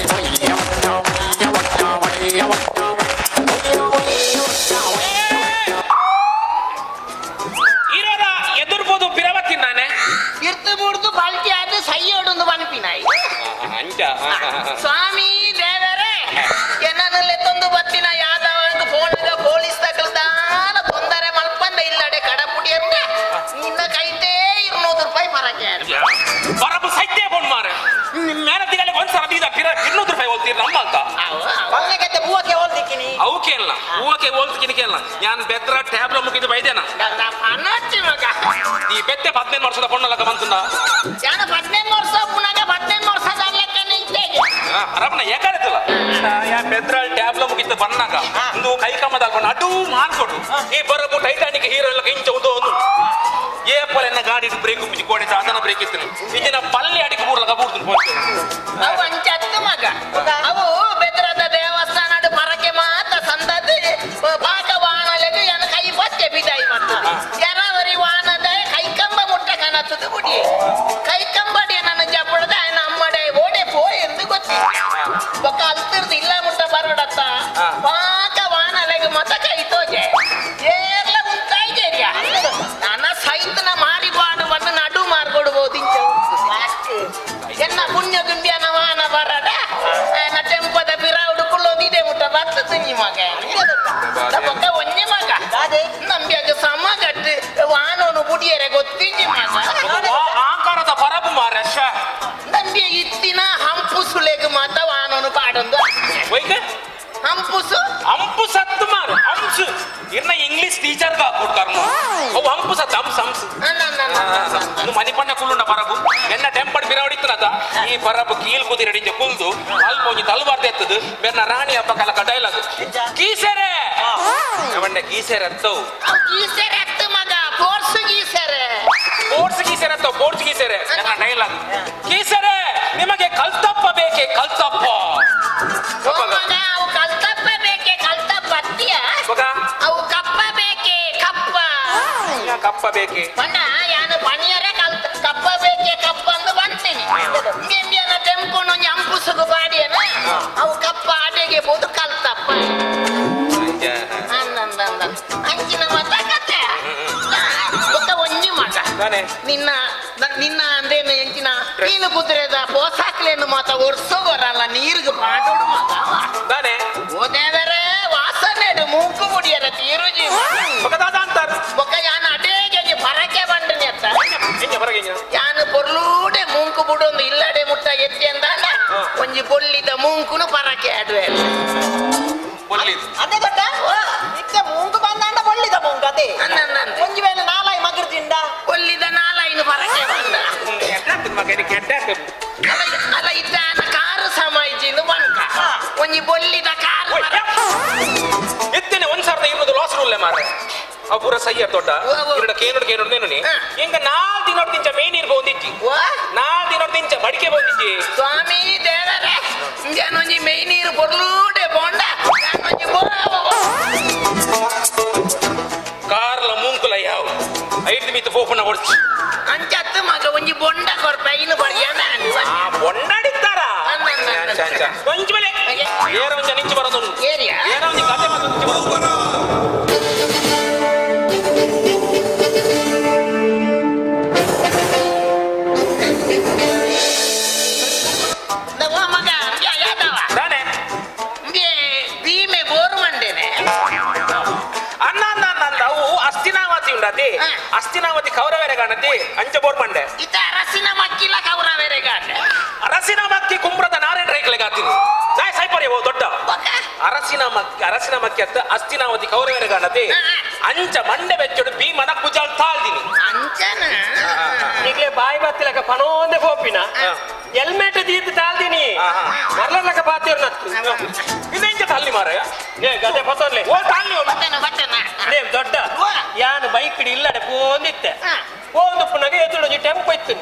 ಇರೋದ ಎದುರ್ಬೋದು ಪಿರವತ್ತಿ ನಾನೇ ಇರ್ತು ಬುಡ್ದು ಬಲ್ಟಿ ಆದ ಸೈಯೋಡೊಂದು ಬನ್ಪಿನಾಯಿ ಅಂಚ ಸ್ವಾಮಿ ದೇವರೇ ಎನ್ನಲ್ಲೇ ತಂದು ಬತ್ತಿನ ಯಾದವಂಗ ಫೋನ್ಗ ಪೊಲೀಸ್ ತಕಲ್ದಾನ ತೊಂದರೆ ಮಲ್ಪಂದ ಇಲ್ಲಡೆ ಕಡಪುಡಿ ಅಂತ ನಿನ್ನ ಕೈತೇ 200 ರೂಪಾಯಿ ಬರಕ್ಕೆ ಬರಬು ಸೈತೆ ಫೋನ್ ಮಾರೆ ಮೇಲೆ ತಿಂಗಳಿಗೆ ಒಂದ್ಸಲ ದೀದ 200 ರೂಪಾಯಿ ಹೋಗ್ತೀರಿ ನಮ್ಮ ಅಂತ ಹೂವಕ್ಕೆ ಹೋಲ್ದಿಕ್ಕಿನಿ ಅವಕ್ಕೆ ಅಲ್ಲ ಹೂವಕ್ಕೆ ಹೋಲ್ದಿಕ್ಕಿನಿ ಕೇಳಲ್ಲ. ನಾನು ಬೆದ್ರ ಟ್ಯಾಬ್ಲ ಮುಗಿದು ಬೈದೇನ ಈ ಬೆತ್ತೆ 15 ವರ್ಷದ ಪೊಣ್ಣಲಕ ಬಂತುಂಡ ನಾನು 15 ವರ್ಷ ಪುನಗ 15 ವರ್ಷದ ಅರಬನ ಏಕಾರತ್ತಲ್ಲ ಯಾ ಪೆಟ್ರೋಲ್ ಟ್ಯಾಬ್ಲ ಮುಗಿತ್ತು ಬನ್ನಾಗ ಒಂದು ಕೈ ಕಮ್ಮದ ಅಡು ಮಾರ್ಕೊಡು ಈ ಬರಬು ಟೈಟಾನಿಕ್ ಹೀರೋ ಎಲ್ಲ ಇಂಚ ಒಂದು ಒಂದು ಏ ಪೊಲೆನ್ನ ಗಾಡಿ ಬ್ರೇಕ್ ಉಪ್ಪಿಸಿ ಕೋಡೆ ಅದನ್ನ ಬ್ರೇಕ್ ಇತ್ತು ಇಂಜಿನ ಪಲ್ಲೆ ಅಡಿಗೆ ಮೂರ್ಲಕ ಬೂಡ್ತು ಅವು ಅಂಚತ್ತು ಮಗ ಅವು ಬೆದ್ರದ ದೇವಸ್ಥಾನ ಮರಕ್ಕೆ ಮಾತ್ರ ಸಂದದ್ದು ಪಾಕ ವಾಣಲೆಗೆ ಎನ ಕೈ ಬತ್ತೆ ಬಿದಾಯಿ ಮಾಡ್ತದೆ ಯಾರವರಿ ವಾಣದ ಕೈಕಂಬ ಮುಟ್ಟ ಕನತ್ತದು ಗುಡಿ ಕೈಕಂಬಡಿ ನನ್ನ ಜಪ್ಪಳದ ಅಮ್ಮಡೆ ಓಡೆ ಪೋ ಎಂದು ಗೊತ್ತಿ ಬೊಕ್ಕ ಅಲ್ತಿರ್ದು ಇಲ್ಲ ಮುಟ್ಟ ಬರಡತ್ತ ಒಂಜಿ ಮಗ ನಂಬಿಯಾಗ ಸಮಗಟ್ಟು ವಾನೋನು ಬುಡಿಯರೆ ಗೊತ್ತಿಂಜಿ ಮಗ ಆಕಾರದ ಪರಬು ಮಾರಶ ನಂಬಿಯ ಇತ್ತಿನ ಹಂಪು ಸುಳೆಗ್ ಮಾತ ವಾನೋನು ಪಾಡೊಂದು ಹಂಪುಸು ಹಂಪು ಸತ್ತು ಮಾರು ಹಂಸು ಇನ್ನ ಇಂಗ್ಲಿಷ್ ಟೀಚರ್ ಹಾಕೊಡ್ತಾರ ಅವು ಹಂಪು ಸತ್ತು ಹಂಸ ಹಂಸು ಮನಿಪಣ್ಣ ಕುಳ್ಳುಂಡ ಪರಬು ಎನ್ನ ಟೆಂಪಡ್ ಬಿರವಡಿತ್ತನದ ಈ ಪರಬು ಕೀಲ್ ಕುದಿರಡಿಂಜ ಕುಲ್ದು ಅಲ್ಪ ಒಂಜಿ ತಲುವಾರ್ದ ಎತ್ತದು ಬೆನ್ನ ರಾಣಿ ಹಬ್ಬ ಕಲ ಡೈಲಾಗ್ ಗೀಸೆರೆ ಅವಣ್ಣ ಗೀಸೆರೆ ಅತ್ತವು ಗೀಸೆರೆ ಅತ್ತು ಮಗ ಪೋರ್ಸು ಗೀಸೆರೆ ಪೋರ್ಸ್ ಗೀಸೆರೆ ಅತ್ತವು ಪೋರ್ಸ್ ಗೀಸೆರೆ ನನ್ನ ಡೈಲಾಗ್ ಗೀಸೆರೆ ನಿಮಗೆ ಕಲ್ತಪ್ಪ ಬೇಕೆ ಕಲ್ತಪ್ಪ ಅವು ಕಲ್ತಪ್ಪ ಬೇಕೆ ಕಲ್ತಪ್ಪ ಅತ್ತಿಯ ಅವು ಕಪ್ಪ ಬೇಕೆ ಕಪ್ಪ ಕಪ್ಪ ಬೇಕೆ ಬಣ್ಣ ಯಾನು ಪಣಿಯರೆ ಕಲ್ತ ಕಪ್ಪ ಬೇಕೆ ಕಪ್ಪ ಅಂದು ಬಂತೀನಿ ಇಂಬಿಯನ ಟೆಂಪುನು ಒಂಜಿ ಅಂಪುಸುಗು ಬಾಡಿಯನ ಅವು ಕಪ್ಪ ಆಟೆಗೆ ಬೋದು ಕಲ್ತಪ್ಪ ಅಂಚಿನ ಮತ ಕತೆ ಬೊಕ್ಕ ಒಂಜಿ ಮಗ ನಿನ್ನ ನಿನ್ನ ಅಂದೇನು ಎಂಚಿನ ನೀನು ಕುದುರೆದ ಪೋಸಾಕ್ಲೇನು ಮಾತ ಒರ್ಸೋ ಬರಲ್ಲ ನೀರಿಗೆ ಪಾಡೋಡು ಮಗ ಓದೇವರೇ ವಾಸನೆ ಮೂಕು ಮುಡಿಯರ ತೀರುಜಿ ಬೊಕ್ಕ ಯಾನ ಅಡೇಗೆ ಪರಕೆ ಬಂಡನೆ ಅತ್ತ ಯಾನು ಪೊರ್ಲೂಡೆ ಮೂಂಕು ಬುಡೊಂದು ಇಲ್ಲಡೆ ಮುಟ್ಟ ಎತ್ತಿ ಅಂದಾಂಡ ಒಂಜಿ ಬೊಲ್ಲಿದ ಮೂಂಕುನು ಪರಕೆ ಆಡುವೆ ಅದೇ ದೊಡ್ಡ ಇತ್ತೆ ಮೂಂಕು ಬಂದಾಂಡ ಬೊಳ್ಳಿದ ಮೂಂಕು ಅದೇ ಒಂಜಿ ವೇಳೆ ನಾಲಾಯಿ ಮಗರ್ಜಿಂಡ ಬೊಲ್ಲಿದ ನಾಲಾಯಿನ ಪರಕೆ ಬಂದ ಅಲ್ಲ ಇದ್ದಾನ ಕಾರು ಸಮಾಯಿಜಿಂದು ಬಂಕ ಒಂಜಿ ಬೊಲ್ಲಿದ ಕಾರು ಎತ್ತೇನೆ 1200 ಲಾಸ್ ರೂಲ್ಲೆ ಮಾರ ಅವು ಪೂರ ಸಯ್ಯ ದೊಡ್ಡ ಇರಡ ಕೇನೋಡು ಕೇನೋಡು ನೇನು ಹಿಂಗ 4 ದಿನ ತಿಂಚ ಮೇನ್ ನೀರು ಬಂದಿಚ್ಚಿ 4 ದಿನ ತಿಂಚ ಬಡಿಕೆ ಬಂದಿಚ್ಚಿ ಸ್ವಾಮಿ ದೇವರೇ ಇಂಜನೊಂಜಿ ಮೇಯ್ ನೀರು ಬೊರ್ಲೂಡೆ ಬೋಂಡ ನಾನೊಂಜಿ ಕಾರ್ಲ ಮೂಂಕುಲ ಯಾವ ಐದು ಮೀತ ಫೋಪನ ಹೊಡ್ಚಿ ಅಂಚತ್ತು ಮಗ ಒಂಜಿ ಬೊಂಡ ಕೊರ್ಪ ಇನ್ನು ಬಡಿಯ ಆ ಬೊಂಡಾಡಿತ್ತಾರ ಒಂಜಿ ಮೇಲೆ ಏರ ಒಂಜ ನಿಂಚು ಬರೋದು ಏರಿಯಾ ಏರ ಒಂಜಿ ಕತೆ ಮಾತು ನಿಂಚು ಬರೋದು ಮಗ ಯಾದವ ಭೀಮೆ ಬೋರು ಮಂಡೇನೆ ಅನ್ನ ಅನ್ನ ಅನ್ನ ಅವು ಅಸ್ತಿನಾವತಿ ಉಂಡತಿ ಅಸ್ತಿನಾವತಿ ಕೌರವೇರೆ ಕಾಣತಿ ಅಂಚ ಬೋರ್ ಮಂಡೆ ಇತ ಅರಸಿನ ಮಕ್ಕಿಲ ಕೌರವೇರೆ ಕಾಣೆ ಅರಸಿನ ಮಕ್ಕಿ ಕುಂಬ್ರದ ನಾರಾಯಣ ರೈಕ್ಲೆ ಗಾತೀನಿ ನಾಯ್ ಸೈಪರಿ ಓ ದೊಡ್ಡ ಅರಸಿನ ಮಕ್ಕಿ ಅರಸಿನ ಮಕ್ಕಿ ಅತ್ತ ಅಸ್ತಿನಾವತಿ ಕೌರವೇರೆ ಕಾಣತಿ ಅಂಚ ಮಂಡೆ ಬೆಚ್ಚಡು ಭೀಮನ ಕುಜಾಲ್ ತಾಳ್ದಿನಿ ಅಂಚನ ಈಗಲೇ ಬಾಯಿ ಬತ್ತಿಲಕ ಪನೋಂದೆ ಪೋಪಿನ ಹೆಲ್ಮೆಟ್ ದೀತ್ ತಾಳ್ದಿನಿ ಮರ್ಲಕ್ಕ ಬಾತಿರ್ ನತ್ತು ಇದೆಂಚ ತಾಳ್ನಿ ಮಾರಾಯ ಏ ಗದೆ ಪಸರ್ಲೆ ಓ ತಾಳ್ನಿ ಲೇ ದೊಡ್ಡ ಯಾನು ಬೈಕ್ ಇಲ್ಲಡೆ ಪೋಂದಿತ್ತೆ ಪೋಂದು ಪುನಗ ಎದುರು ಟೆಂಪೋ ಇತ್ತು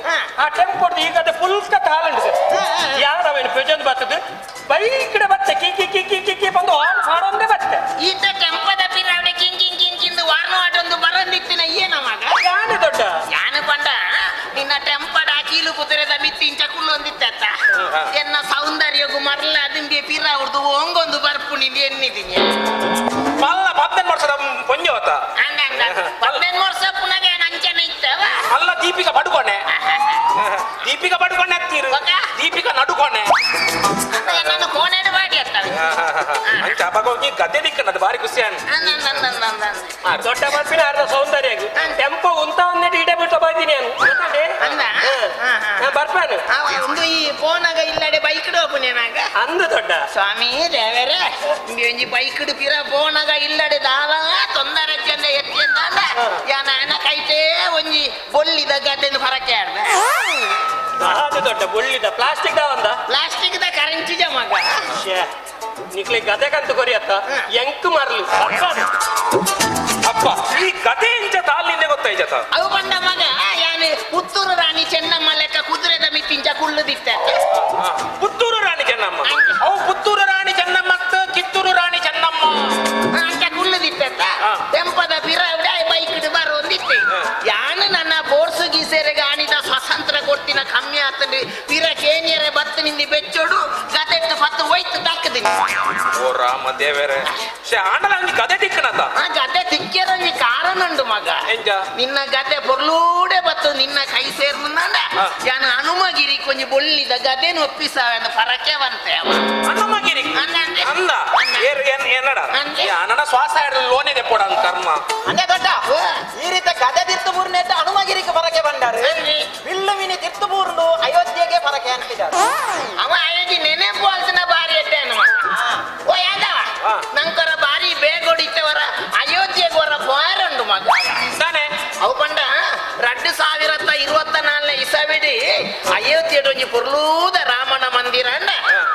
ಆ ಟೆಂಪೋ ಈಗ ಅದೇ ಫುಲ್ಕ ತಾಳಂಡು ಸರ್ ಯಾರು ಅವೇನು ಪೆಜೊಂದು ಬರ್ತದೆ ಬೈಕ್ ಬತ್ತೆ ಕಿ ಕಿ ಕಿ ಕಿ ಕಿ ಕಿ ಬಂದು ಆನ್ ಮಾಡೋಂದೇ ಬತ್ತೆ ಈತ ಟೆಂಪದ ಪಿರಾವಡೆ ಕಿಂಗ್ ಕಿಂಗ್ ಕಿಂಗ್ ಕಿಂದು ವಾರ್ನು ಆಟೊಂದು ಬರಂದಿತ್ತಿನ ಏನ ಮಗ ಯಾನು ದೊಡ್ಡ ಯಾನು ಪಂಡ ನಿನ್ನ ಟೆಂಪಡ ಕೀಲು ಕುದುರೆದ ಮಿತ್ತಿಂಚ ಕುಳ್ಳೊಂದಿತ್ತ ಎನ್ನ ಸೌಂದರ್ಯಗು ಮರಲ ಅದಿಂಬೆ ಪಿರ ಅವ್ರದ್ದು ಒಂಗೊಂದು ಬರ್ಪು ನಿಂದು ಎನ್ನಿದ್ದೀನಿ ಮಲ್ಲ 18 ವರ್ಷದ ಪೊಂಜವತ 18 ವರ್ಷ ಪುನಗೆ ಅಂಚನೆ ಇತ್ತವ ಅಲ್ಲ ದೀಪಿಕಾ ಪಡುಕೊಣೆ ದೀಪಿಕಾ ಪಡುಕೊಣೆ ಹತ್ತೀರು ದೀಪಿಕಾ ನಡುಕೊಣೆ ನನ್ನ ಕೋಣೆಡು ಮಾಡಿ ಅತ್ತವೆ ಅಂಚ ಅಪ್ಪಗ ಗದ್ದೆ ದಿಕ್ಕನದು ಭಾರಿ ಖುಷಿ ದೊಡ್ಡ ಬರ್ಪಿನ ಅರ್ಧ ಸೌಂದರ್ಯ ಟೆಂಪೋ ಉಂತ ಒಂದೇ ಇಡೆ ಬಿಟ್ಟು ಬಂದಿನಿ ನಾನು ಬರ್ಪಾನು ಒಂದು ಈ ಫೋನಾಗ ಇಲ್ಲಡೆ ಬೈಕ್ ಹೋಪುನೇನಾಗ ಅಂದು ದೊಡ್ಡ ಸ್ವಾಮಿ ದೇವರೇ ಒಂಜಿ ಬೈಕ್ ಪಿರ ಫೋನಾಗ ಇಲ್ಲಡೆ ದಾಲ ತೊಂದರೆ ಜನ ಎತ್ತಿ ಯಾನ ಹಣ ಕೈಟೇ ಒಂಜಿ ಬೊಲ್ಲಿದ ಗದ್ದೆನು ಫರಕೆ ಆಡ್ದ ಅದು ದೊಡ್ಡ ಬೊಳ್ಳಿದ ಪ್ಲಾಸ್ಟಿಕ್ the ಒಂದ ಪ್ಲಾಸ್ಟಿಕ್ ದ ಕರೆಂಚಿ ಮಗ ನಿಕ್ಲೆ ಗದೆ ಕಂತು ಕೊರಿಯತ್ತ ಎಂಕು ಮರಲು ಅಪ್ಪ ಈ ಗದೆ ಇಂಚ ತಾಲಿಂದೆ ಗೊತ್ತಾಯ್ತ ಅವು ಬಂದ ಮಗ ಯಾನು ಪುತ್ತೂರು ರಾಣಿ ಚೆನ್ನಮ್ಮ ಲೆಕ್ಕ ಕುದುರೆದ ಮಿತ್ತಿಂಚ ಕುಳ್ಳುದಿತ್ತ ಪುತ್ತೂರು ರಾಣಿ ಚೆನ್ನಮ್ಮ ಅವು ಪುತ್ತೂರು ರಾಣಿ ಚೆನ್ನಮ್ಮ ಕಿತ್ತೂರು ರಾಣಿ ಚೆನ್ನಮ್ಮ ಅಂಚ ಕುಳ್ಳುದಿತ್ತ ಟೆಂಪದ ಪಿರ ಬೈಕ್ ಬರೋಂದಿತ್ತೆ ಯಾನು ನನ್ನ ಬೋರ್ಸು ಗೀಸೆರೆಗೆ ಆಣಿದ ಸ್ವತಂತ್ರ ಕೊಡ್ತಿನ ಕಮ್ಮಿ ಆತಂದ್ರೆ ಪಿರ ಕೇನಿಯರೆ ಬತ್ತು ನಿಂದಿ ಬೆಚ್ಚೋಡು ಗದೆಟ್ಟು ಪತ್ತು ಒಯ್ತು ದಕ್ಕದಿನಿ ಓ ರಾಮ ದೇವರೇ ಶೇ ಆಂಡಲ ಅಂಜಿ ಗದೆ ತಿಕ್ಕನತ ಆ ಗದೆ ತಿಕ್ಕೆರಂಜಿ ಕಾರಣುಂಡು ಮಗ ನಿನ್ನ ಗದೆ ಪೊರ್ಲೂಡೆ ಬತ್ತು ನಿನ್ನ ಕೈ ಸೇರ್ಮುಂದಾಂಡ ಯಾನು ಹನುಮಗಿರಿ ಕೊಂಜಿ ಬೊಳ್ಳಿದ ಗದೆನು ಒಪ್ಪಿಸಾವ ಫರಕೆ ಬಂತೆ ಹನುಮಗಿರಿ ಅಂದ ಏನಡ ನನ್ನ ಶ್ವಾಸ ಲೋನೆ ದೆಪ್ಪೋಡ ಕರ್ಮ. ಅಂದೆ ದೊಡ್ಡ ಈ ರೀತಿ ಗದೆ ತಿರ್ತುಬೂರ್ನೆಟ್ಟ ಹನುಮಗಿರಿಗೆ ಬರಕೆ ಬಂದಾರು. ಬಿಲ್ಲುವಿನಿ ತಿರ್ತುಬೂರ್ನು ಅಯೋಧ್ಯೆಗೆ ಬರಕೆ ಅಂತಿದ್ದಾರೆ. ಅವ ಅಯೋಧ್ಯೆ ನೆನೆಪು ಅಲ್ಸಿನ ಬಾರಿ ಎಟ್ಟೆ ಓ ಯಾದವ ನಂಕರ ಬಾರಿ ಬೇಗೊಡಿತ್ತವರ ಅಯೋಧ್ಯೆಗೆ ಹೊರ ಬಾರುಂಡು ಮಗ ತಾನೆ. ಅವು ಪಂಡ 2024 ಇಸವಿಡಿ ಅಯೋಧ್ಯೆ ಒಂಜಿ ಪೊರ್ಲೂದ ರಾಮನ ಮಂದಿರ ಅಂಡ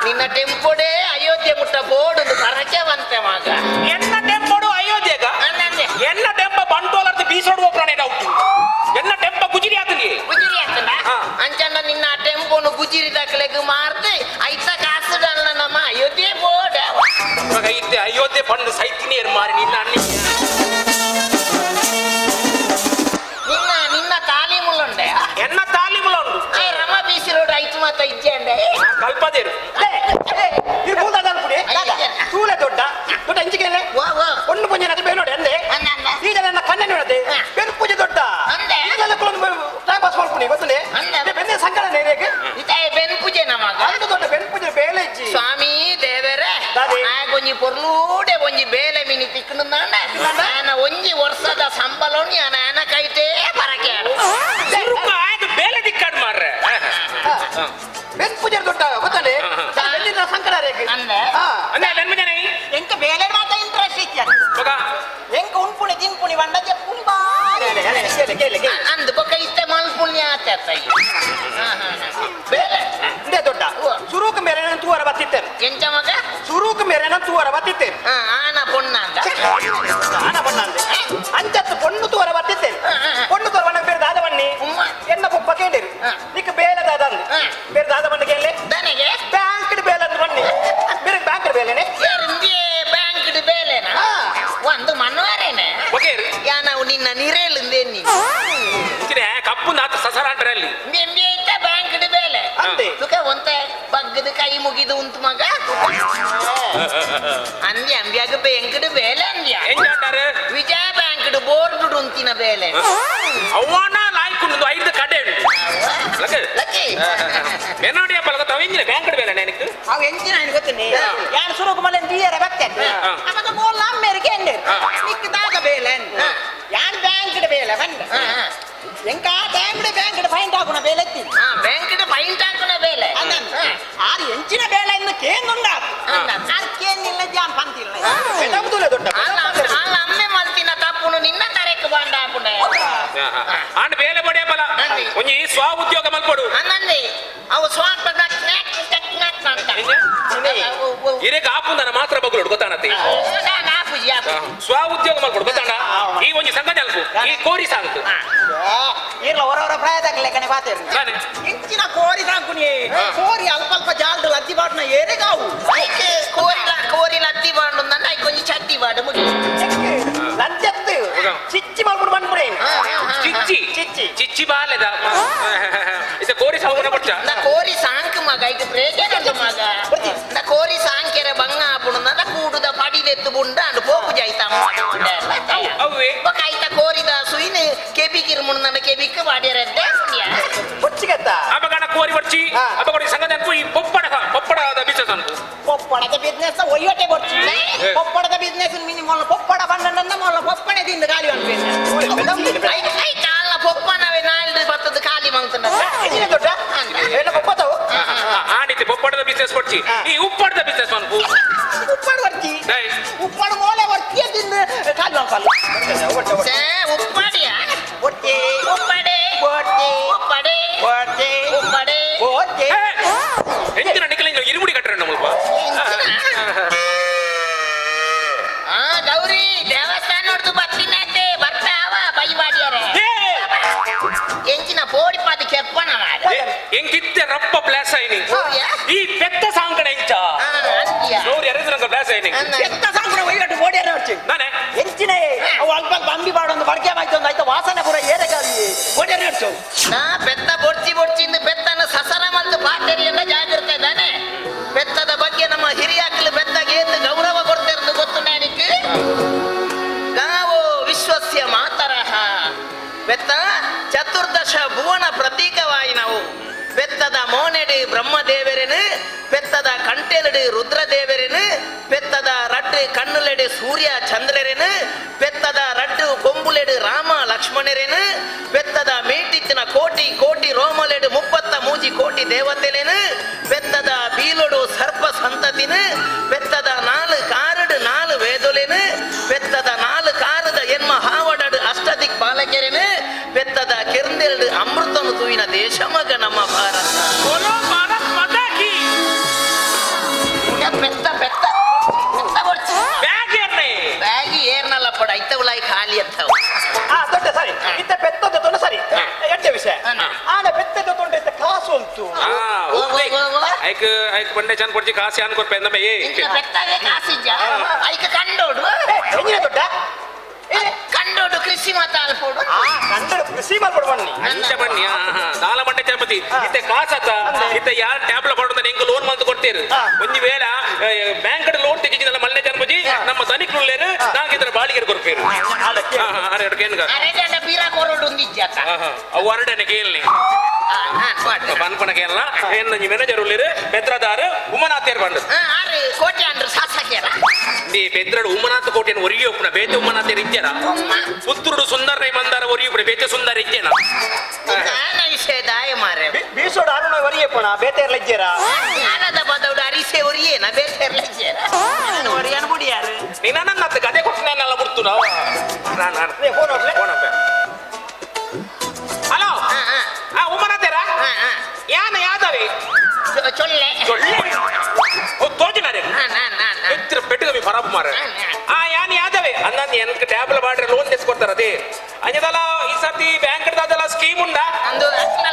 ನಿನ್ನ ಟೆಂಪೋಡೆ ಅಯೋಧ್ಯೆ ಮುಟ್ಟ ಬೋಡು ಪರಕೆ ಬಂತೆ ಮಗ. ಎನ್ನ ಟೆಂಪೋಡು ಅಯೋಧ್ಯೆಗ ಎನ್ನ ಟೆಂಪ ಬಂಟೋಲರ್ದು ಬೀಸೋಡುವ ಪ್ರಾಣಿ ಡೌಟ್. ಎನ್ನ ಟೆಂಪ ಗುಜಿರಿ ಆತನಿಗೆ ಗುಜಿರಿ ಆತನ ಅಂಚಂಡ ನಿನ್ನ ಆ ಟೆಂಪೋನು ಗುಜಿರಿ ದಾಖಲೆಗೆ ಮಾರ್ತೆ ಐತ ಕಾಸು ನಮ್ಮ ಅಯೋಧ್ಯೆ ಬೋಡ ಮಗ ಇತ್ತೆ ಅಯೋಧ್ಯೆ ಪಂಡು ಸೈತಿನಿಯರ್ ಮಾರಿ ನಿನ್ನ ಅಣ್ಣಿ ನಿನ್ನ ನಿನ್ನ ತಾಲಿ ಮುಳ್ಳುಂಡೆ ಎನ್ನ ತಾಲಿ ಮುಳ್ಳುಂಡು ರಮ ಬೀಸಿ ರೋಡ್ ಐತು ಮಾತ ಇಜ್ಜೆ ಕಲ್ಪದೇರು ತೂಲೆ ದೊಡ್ಡ ದೊಡ್ಡ ಅಂಚಿಕೆಲೆ ಒಂದು ಪೂಜೆ ನಡು ಬೇನೋಡೆ ಅಂದೆ ಈಗ ನನ್ನ ಕಣ್ಣೆ ನೋಡದೆ ಬೆನ್ ಪೂಜೆ ದೊಡ್ಡ ಟೈಮ್ ಪಾಸ್ ಮಾಡ್ಕೊಂಡು ಗೊತ್ತನೆ ಬೆನ್ನೆ ಸಂಕಟ ನೇರೇಗೆ ಬೆನ್ ಪೂಜೆ ನಮಗ ಅಂದು ದೊಡ್ಡ ಬೆನ್ ಪೂಜೆ ಬೇಲೆ ಇಜ್ಜಿ ಸ್ವಾಮಿ ದೇವರೇ ಆಗೊಂಜಿ ಪೊರ್ಲೂಡೆ ಒಂಜಿ ಬೇಲೆ ಮಿನಿ ತಿಕ್ಕಣ ನಾನ ಒಂಜಿ ವರ್ಷದ ಸಂಬಳೋಣಿ ಆನ ಕೈಟೇ ಬರಕೆ ಬೇಲೆ ದಿಕ್ಕಾಡ್ ಮಾರ್ರೆ ಬೆನ್ ಪೂಜೆ ದೊಡ್ಡ ಗೊತ್ತಾನೆ ಬೆನ್ನಿನ ಸಂಕಟ ರೇಗೆ ಅಂದೆ ಬೆನ್ ಪೂಜೆ ಎಂಕ ಬೇಲೆ ಮಾತ ಇಂಟ್ರೆಸ್ಟ್ ಇತ್ಯ ಎಂಕ ಉಣ್ಪುಣಿ ತಿನ್ಪುಣಿ ಬಂಡ ಜಪ್ಪುಣಿ ಬಾ ಅಂದು ಬೊಕ್ಕ ಇತ್ತೆ ಮಲ್ಪುಣ್ಯ ಆತ ಬೇಲೆ ಇಂದೇ ದೊಡ್ಡ ಸುರೂಕ್ ಮೇರೆ ನಾನು ತೂವರ ಬತ್ತಿತ್ತೇನೆ ಎಂಚ ಮಗ ಸುರೂಕ್ ಮೇರೆ ನಾನು ತೂವರ ಬತ್ತಿತ್ತೇನೆ ಆನ ಪೊಣ್ಣ ಅಂತ ಆನ ಪೊಣ್ಣ ಅಂದೆ ಅಂಚತ್ತು ಪೊಣ್ಣು ತೂವರ ಬತ್ತಿತ್ತೇನೆ ಪೊಣ್ಣು ತೂವರ ಬಣ್ಣ ಬೇರೆ ದಾದ ಬನ್ನಿ ಎನ್ನ ಪೊಪ್ಪ ಕೇಳಿರಿ ನಿಕ್ಕ ಬೇಲೆ ದಾದ ಅಂದೆ ಬೇರೆ ದಾದ ಬಣ್ಣ ಕೇಳಲೆ ನನಗೆ ಬ್ಯಾಂಕ್ ಬೇಲೆ ಅಂದ್ ಬನ್ನಿ ಬೇರೆ ಬ್ಯಾಂಕ್ ಬೇಲೆನೆ ಬ್ಯಾಂಕ್ ಬೇಲೆನಾ ಒಂದು ಮನ್ವಾರೇನೆ ನಾವು ನಿನ್ನ ನಿರೇಲಿಂದೆ ಕಪ್ಪು ನಾತ ಸಸರ ಅಂಟರಲ್ಲಿ ಬ್ಯಾಂಕ್ ಬೇಲೆ ತುಕ ಒಂತೆ ಬಗ್ಗದ ಕೈ ಮುಗಿದು ಉಂಟು ಮಗ ಅಂದ್ಯ ಅಂಬ್ಯಾಗ ಬ್ಯಾಂಕ್ ಬೇಲೆ ಅಂದ್ಯ ವಿಜಯ ಬ್ಯಾಂಕ್ ಬೋರ್ಡ್ ಉಂತಿನ ಬೇಲೆ ಅವನ ಲಾಯ್ಕೊಂಡು ಐದು ಕಡೆ என்னோடைய பழக்கத்தை ಇಂಜಿನ ಬ್ಯಾಂಕ್ ಬೇಲೆ ನನಗೆ ಅವು ಎಂಜಿನ ಏನು ಗೊತ್ತೇನೆ ಯಾರು ಸುರುಕು ಮಲೆ ದೀಯರ ಬರ್ತೇನೆ ಅವಾಗ ಬೋಲ್ ಅಮ್ಮೇರಿಗೆ ಎಂಡೆ ನಿಕ್ಕ ದಾಗ ಬೇಲೆ ಯಾನ್ ಬ್ಯಾಂಕ್ ಬೇಲೆ ಬಂದ ಎಂಕ ಟೈಮ್ ಬ್ಯಾಂಕ್ ಫೈಂಡ್ ಹಾಕುನ ಬೇಲೆ ಎತ್ತಿ ಬ್ಯಾಂಕ್ ಫೈಂಡ್ ಹಾಕುನ ಬೇಲೆ ಆರು ಎಂಚಿನ ಬೇಲೆ ಇನ್ನು ಕೇಂದುಂಡ ಆರು ಕೇಂದಿಲ್ಲ ಜಾನ್ ಪಂತಿಲ್ಲ ದೊಡ್ಡ ಅಮ್ಮೆ ಮಲ್ತಿನ ತಪ್ಪುನು ನಿನ್ನ ತರೆಕ್ ಬಂಡ ಹಾಕುಂಡೆ ಆಂಡ್ ಬೇಲೆ ಬಡಿಯ ಬಲ ಒಂಜಿ ಸ್ವ ಉದ್ಯೋಗ ಮಲ್ಕೊಡು ಅನ್ನಂದಿ ಅವು ಸ್ವ ಇರೇಗ ಆಪುಂದನ ಮಾತ್ರ ಬಗ್ಲೋಡು ಗೊತ್ತಾಣತಿ ಸ್ವ ಉದ್ಯೋಗ ಮಲ್ಕೊಡು ಗೊತ್ತಾಣ ಈ ಒಂಜಿ ಸಂಘ ಜಲ್ಪು ಈ ಕೋರಿ ಸಾಂಕು ಇರ್ಲ ಹೊರವರ ಪ್ರಾಯದಾಗಲೇ ಕಣೆ ಬಾತೇರು ಇಂಚಿನ ಕೋರಿ ಸಾಂಕುನಿ ಕೋರಿ ಅಲ್ಪ ಅಲ್ಪ ಜಾಲ್ದು ಲದ್ದಿ ಬಾಟ್ನ ಏರೆಗಾವು ಕೋರಿ ಕೋರಿ ಲದ್ದಿ ಬಾಂಡು ನನ್ನ ಕೊಂಚ ಚಟ್ಟಿ ಬಾಡು ಮುಗಿ ಲಜ್ಜತ್ತು ಚಿಚ್ಚಿ ಮಾಡ್ಬಿಡು ಬಂದ್ಬಿಡೆ ಚಿಚ್ಚಿ ಚಿಚ್ಚಿ ಚಿಚ್ಚಿ ಬಾಲೆದ ಇಸ ಕೋರಿ ಸಾಂಕುನ ಬಚ್ಚ ನ ಕೋರಿ ಸಾಂಕ್ ಮಗ ಇದು ಪ್ರೇಜನ ಮಗ ನ ಕೋರಿ ಸಾಂಕೆರೆ ಬಂಗ ಆಪುಣ ನ ಕೂಡುದ ಪಡಿದೆತ್ತು ಬುಂಡ ಅಂಡ್ ಪೋಪು ಜಾಯ್ತ ಅವ್ವೆ ಬಕಾಯ್ತ ಕೋರಿದ ಸುಯಿನ ಕೆಬಿಕಿರ್ ಮುಣ್ಣ ಕೆಬಿಕ್ ವಾಡಿರದ್ದೆ ಬೊಚ್ಚಿಗೆತ್ತ ಅಬಗಣ ಕೋರಿ ಬಚ್ಚಿ ಅಬಗಣ ಸಂಘದ ಅನ್ಪು ಈ ಪೊಪ್ಪಡ ಪೊಪ್ಪಡದ ಬಿಸ್ನೆಸ್ ಅನ್ಪು ಪೊಪ್ಪಡದ ಬಿಸ್ನೆಸ್ ಒಯ್ಯೋಟೆ ಬೊಚ್ಚಿ ಪೊಪ್ಪಡದ ಬಿಸ್ನೆಸ್ ಮಿನಿ ಮೊಲ್ಲ ಪೊಪ್ಪಡ ಬಂಡನ್ನ ಮೊಲ್ಲ ಪೊಪ್ಪಡೆ ದಿಂದ ಖಾಲಿ ಅನ್ಪೇನೆ I ಕಾಲ್ನ ಪೊಪ್ಪನವೇ ನಾಲ್ದು ಬತ್ತದ ಖಾಲಿ ಮಂಗ್ತನ ದೊಡ್ಡ ಏನ ಪೊಪ್ಪತವು ಆಡಿತಿ ಪೊಪ್ಪಡದ ಬಿಸ್ನೆಸ್ ಬಚ್ಚಿ ಈ ಉಪ್ಪಡದ ಬಿಸ್ನೆಸ್ ಅನ್ಪು ಉಪ್ಪಡ ಬರ್ತಿ ಉಪ್ಪಡ ಮೋಲೆ ಬರ್ತಿ ದಿಂದ ಖಾಲಿ ಅನ್ಪಲ್ಲ ಉಪ್ಪಡಿಯಾ ಬೊಟ್ಟಿ ಉಪ್ಪಡೆ ಬೊಟ್ಟಿ ಉಪ್ಪಡೆ ಬೊಟ್ಟಿ ಉಪ್ಪಡೆ ಬೊಟ್ಟಿ ಎಂಚಿನ ನಿಕಲಿಂಗ ಇರುಮುಡಿ ಕಟ್ಟರೆ ನಮ್ಮಲ್ಪ ಆ ಗೌರಿ ದೇವಸ್ಥಾನ ಬರ್ತೀನಂತೆ ಬರ್ತಾವ ಬೈವಾಡಿಯರೆ ಎಂಚಿನ ಪೋಡಿ ಪಾದ ಕೆಪ್ಪಣ ಎಂಕಿತ್ತೆ ರಪ್ಪ ಪ್ಲಾಸ್ ಐನಿ ಈ ಪೆತ್ತ ಸಾಂಕಣ ಎಂಚ ಗೌರಿ ಅರೆದ್ರಂಗ ಪ್ಲಾಸ್ ಐನಿ ಪೆತ್ತ ಸಾಂಕಣ ಒಯ್ಯಟ್ಟು ಓಡಿಯರ ಹೊರ್ಚಿ ನಾನೇ ಎಂಚಿನ ಅವು ಅಲ್ಪ ಅಲ್ಪ ಅಂಬಿ ಬಾಡೊಂದು ಬಡ್ಕೆ ಮಾಯ್ತೊಂದು ಆಯ್ತು ವಾಸನೆ ಪೂರ ಏರೆಗಾಲಿ ಓಡಿಯರ ಹೊರ್ಚು ನಾ ಪೆತ್ತ ಬೊಡ್ಚಿ ಬೊಡ್ಚಿಂದ ಪೆತ್ತನ ಸಸರ ಮತ್ತು ಪಾಟೆರಿಯನ್ನ ಜಾಗೃತ ಇದ್ದಾನೆ. ಪೆತ್ತದ ಬಗ್ಗೆ ನಮ್ಮ ಹಿರಿಯಾಕ್ಲು ಪೆತ್ತಗೆ ಏತು ಗೌರವ ಕೊಡ್ತಿರೋದು ಗೊತ್ತು ನನಗೆ. ಗಾವೋ ವಿಶ್ವಸ್ಯ ಮಾತರಹ ಪೆತ್ತ ಚತುರ್ದಶ ಭುವನ ಪ್ರತೀಕವಾಗಿ ನಾವು ಪೆತ್ತದ ಮೋನೆಡು ಬ್ರಹ್ಮದೇವರೇನು, ಪೆತ್ತದ ಕಂಟೆಲಡು ರುದ್ರದೇವರೇನು, ಪೆತ್ತದ ರಟ್ಟು ರಡ್ಡು ಕಣ್ಣುಲೆಡು ಸೂರ್ಯ ಚಂದ್ರರೇನು ಪೆತ್ತದ ರಡ್ಡು ಕೊಂಬುಲೆಡು ರಾಮ ಲಕ್ಷ್ಮಣರೇನು ಪೆತ್ತದ ಮೇಟಿತ್ತಿನ ಕೋಟಿ ಕೋಟಿ ರೋಮಲೆಡು 33 ಕೋಟಿ ದೇವತೆಲೇನು ಪೆತ್ತದ ಬೀಲೊಡು ಸರ್ಪ ಸಂತತಿನ ಪೆತ್ತದ 4 ಕಾರಡು 4 ವೇದೊಲೇನು ಪೆತ್ತದ 4 ಕಾರದ ಎನ್ಮ ಹಾವಡಡು ಅಷ್ಟದಿಕ್ ಪಾಲಕೆರೇನು ಪೆತ್ತದ ಕೆರ್ಂದೆರಡು ಅಮೃತನು ತೂವಿನ ದೇಶ ಮಗ ನಮ್ಮ ಭಾರತ. ಬೋಲೋ ಭಾರತ್ ಮಾತಾ ಕಿ. ಪೆತ್ತ ಪೆತ್ತ ಪೆತ್ತ ಬೊಡ್ಚಿ ಬ್ಯಾಗ್ ಏರ್ನೆ ಬ್ಯಾಗ್ ಏರ್ನಲ್ಲ ಪಡ ಐತ ಉಲಾಯಿ ಖಾಲಿ ಅತ್ತವು. ಆ ದೊಡ್ಡ ಸರಿ ಇತ್ತ ಪೆತ್ತದ ತೊಂಡ ಸರಿ ಎಡ್ಡೆ ವಿಷಯ ಆನ ಪೆತ್ತದ ತೊಂಡ ಇತ್ತ ಕಾಸು ಉಂಟು. ಐಕ್ ಐಕ್ ಬಂಡೆ ಚಂದ ಕೊಡ್ಚಿ ಕಾಸು ಯಾನ್ ಕೊರ್ಪೆ ಅಂದಮ್ಮ ಏ ಪೆತ್ತಗೆ ಕಾಸಿಜ್ಜ ಐಕ್ ಕಂಡೋಡು ಎಂಜಿನ ದೊಡ್ಡ ಕಂಡೋಡು ಕೃಷಿ ಮಾತ ಅಲ್ಪೋಡು. ಕಂಡೋಡು ಕೃಷಿ ಮಾಲ್ಪೋಡು ಬನ್ನಿ ಅಂಚ ಬನ್ನಿ. ದಾಲ ಬಂಡೆ ಚಂಪತಿ ಇತ್ತೆ ಕಾಸತ್ತ ಇತ್ತೆ ಯಾರು ಟ್ಯಾಬ್ಲ ಕೊಡೋದ ನಿಂಗೆ ಲೋನ್ ಮಂತ್ ಕೊಡ್ತೀರಿ ಒಂಜಿ ವೇಳ ಬ್ಯಾಂಕ್ ಕಡೆ ಲೋನ್ ತೆಗಿಜಿನಲ್ಲ ಮಲ್ಲೆ ಚಂಪತಿ ನಮ್ಮ ತನಿಖೆ ನಾಗಿದ್ರ ಬಾಳಿಗೆ ಕೊರ್ಪೇರು. ಅರೆ ಕೇನ್ಗ ಅರೆ ಬೀರಾ ಕೊರೋಡು ಒಂದಿಜ್ಜಾತ ಅವು ಅರಡನೆ ಕೇಳಲಿ ಪನ್ಪನ ಕೇಳಲ್ಲ ಏನು ಮ್ಯಾನೇಜರ್ ಉಳ್ಳೇರು ಬೆದ್ರದಾರು ಉಮನಾಥೇರ್ ಬಂಡು ಆರು ಕೋಟೆ ಅಂಡ್ರು ಶಾಸಕರ ನೀ ಬೆದ್ರಡು ಉಮನಾಥ ಕೋಟೆಯನ್ನು ಒರಿಯೋ ಉಪ್ಪುನ ಬೇತೆ ಉಮನಾಥೇರ್ ಇದ್ದೇನ ಪುತ್ತೂರುಡು ಸುಂದರ ರೈ ಮಂದಾರ ಒರಿಯುಪುಣ ಬೇತೆ ಸುಂದರ ಇದ್ದೇನ ವಿಷಯ ಮಾರೆ ಬೀಸೋಡು ಅರುಣ ಒರಿಯಪ್ಪಣ ಬೇತೆ ಲಜ್ಜೇರ ಆನದ ಬದೌಡು ಅರಿಸೆ ಒರಿಯೇನ ಬೇತೆ ಲಜ್ಜೇರ ಒರಿಯನ್ ಬುಡಿಯಾರು ನೀನ ನನ್ನ ಕತೆ ಕೊಟ್ಟು ನಾನೆಲ್ಲ ಬಿಡ್ತು ನಾವು ನಾನು ಫೋನ್ ಫೋನ್ ಹಲೋ ಆ ಉಮನಾಥೇರ ಯಾನ ಯಾದವೆ ಚೊಲ್ಲೆ ಚೊಲ್ಲೆ ಓ ತೋಜಿನಾರೆ ಎತ್ತರ ಪೆಟ್ಟುಗಮಿ ಫರಾಬ್ ಮಾರ ಆ ಯಾನ್ ಯಾದವೆ ಅನ್ನ ಎನ್ಕ ಟ್ಯಾಬ್ಲ ಮಾಡ್ರೆ ಲೋನ್ తెచ్చుಕೊಡ್ತಾರ ಅದೇ ಅಂಜದಲ್ಲ ಈ ಸರ್ತಿ ಬ್ಯಾಂಕ್ ಕಡೆದಲ್ಲ ಸ್ಕೀಮ್ ಉಂಡಾ ಅಂದು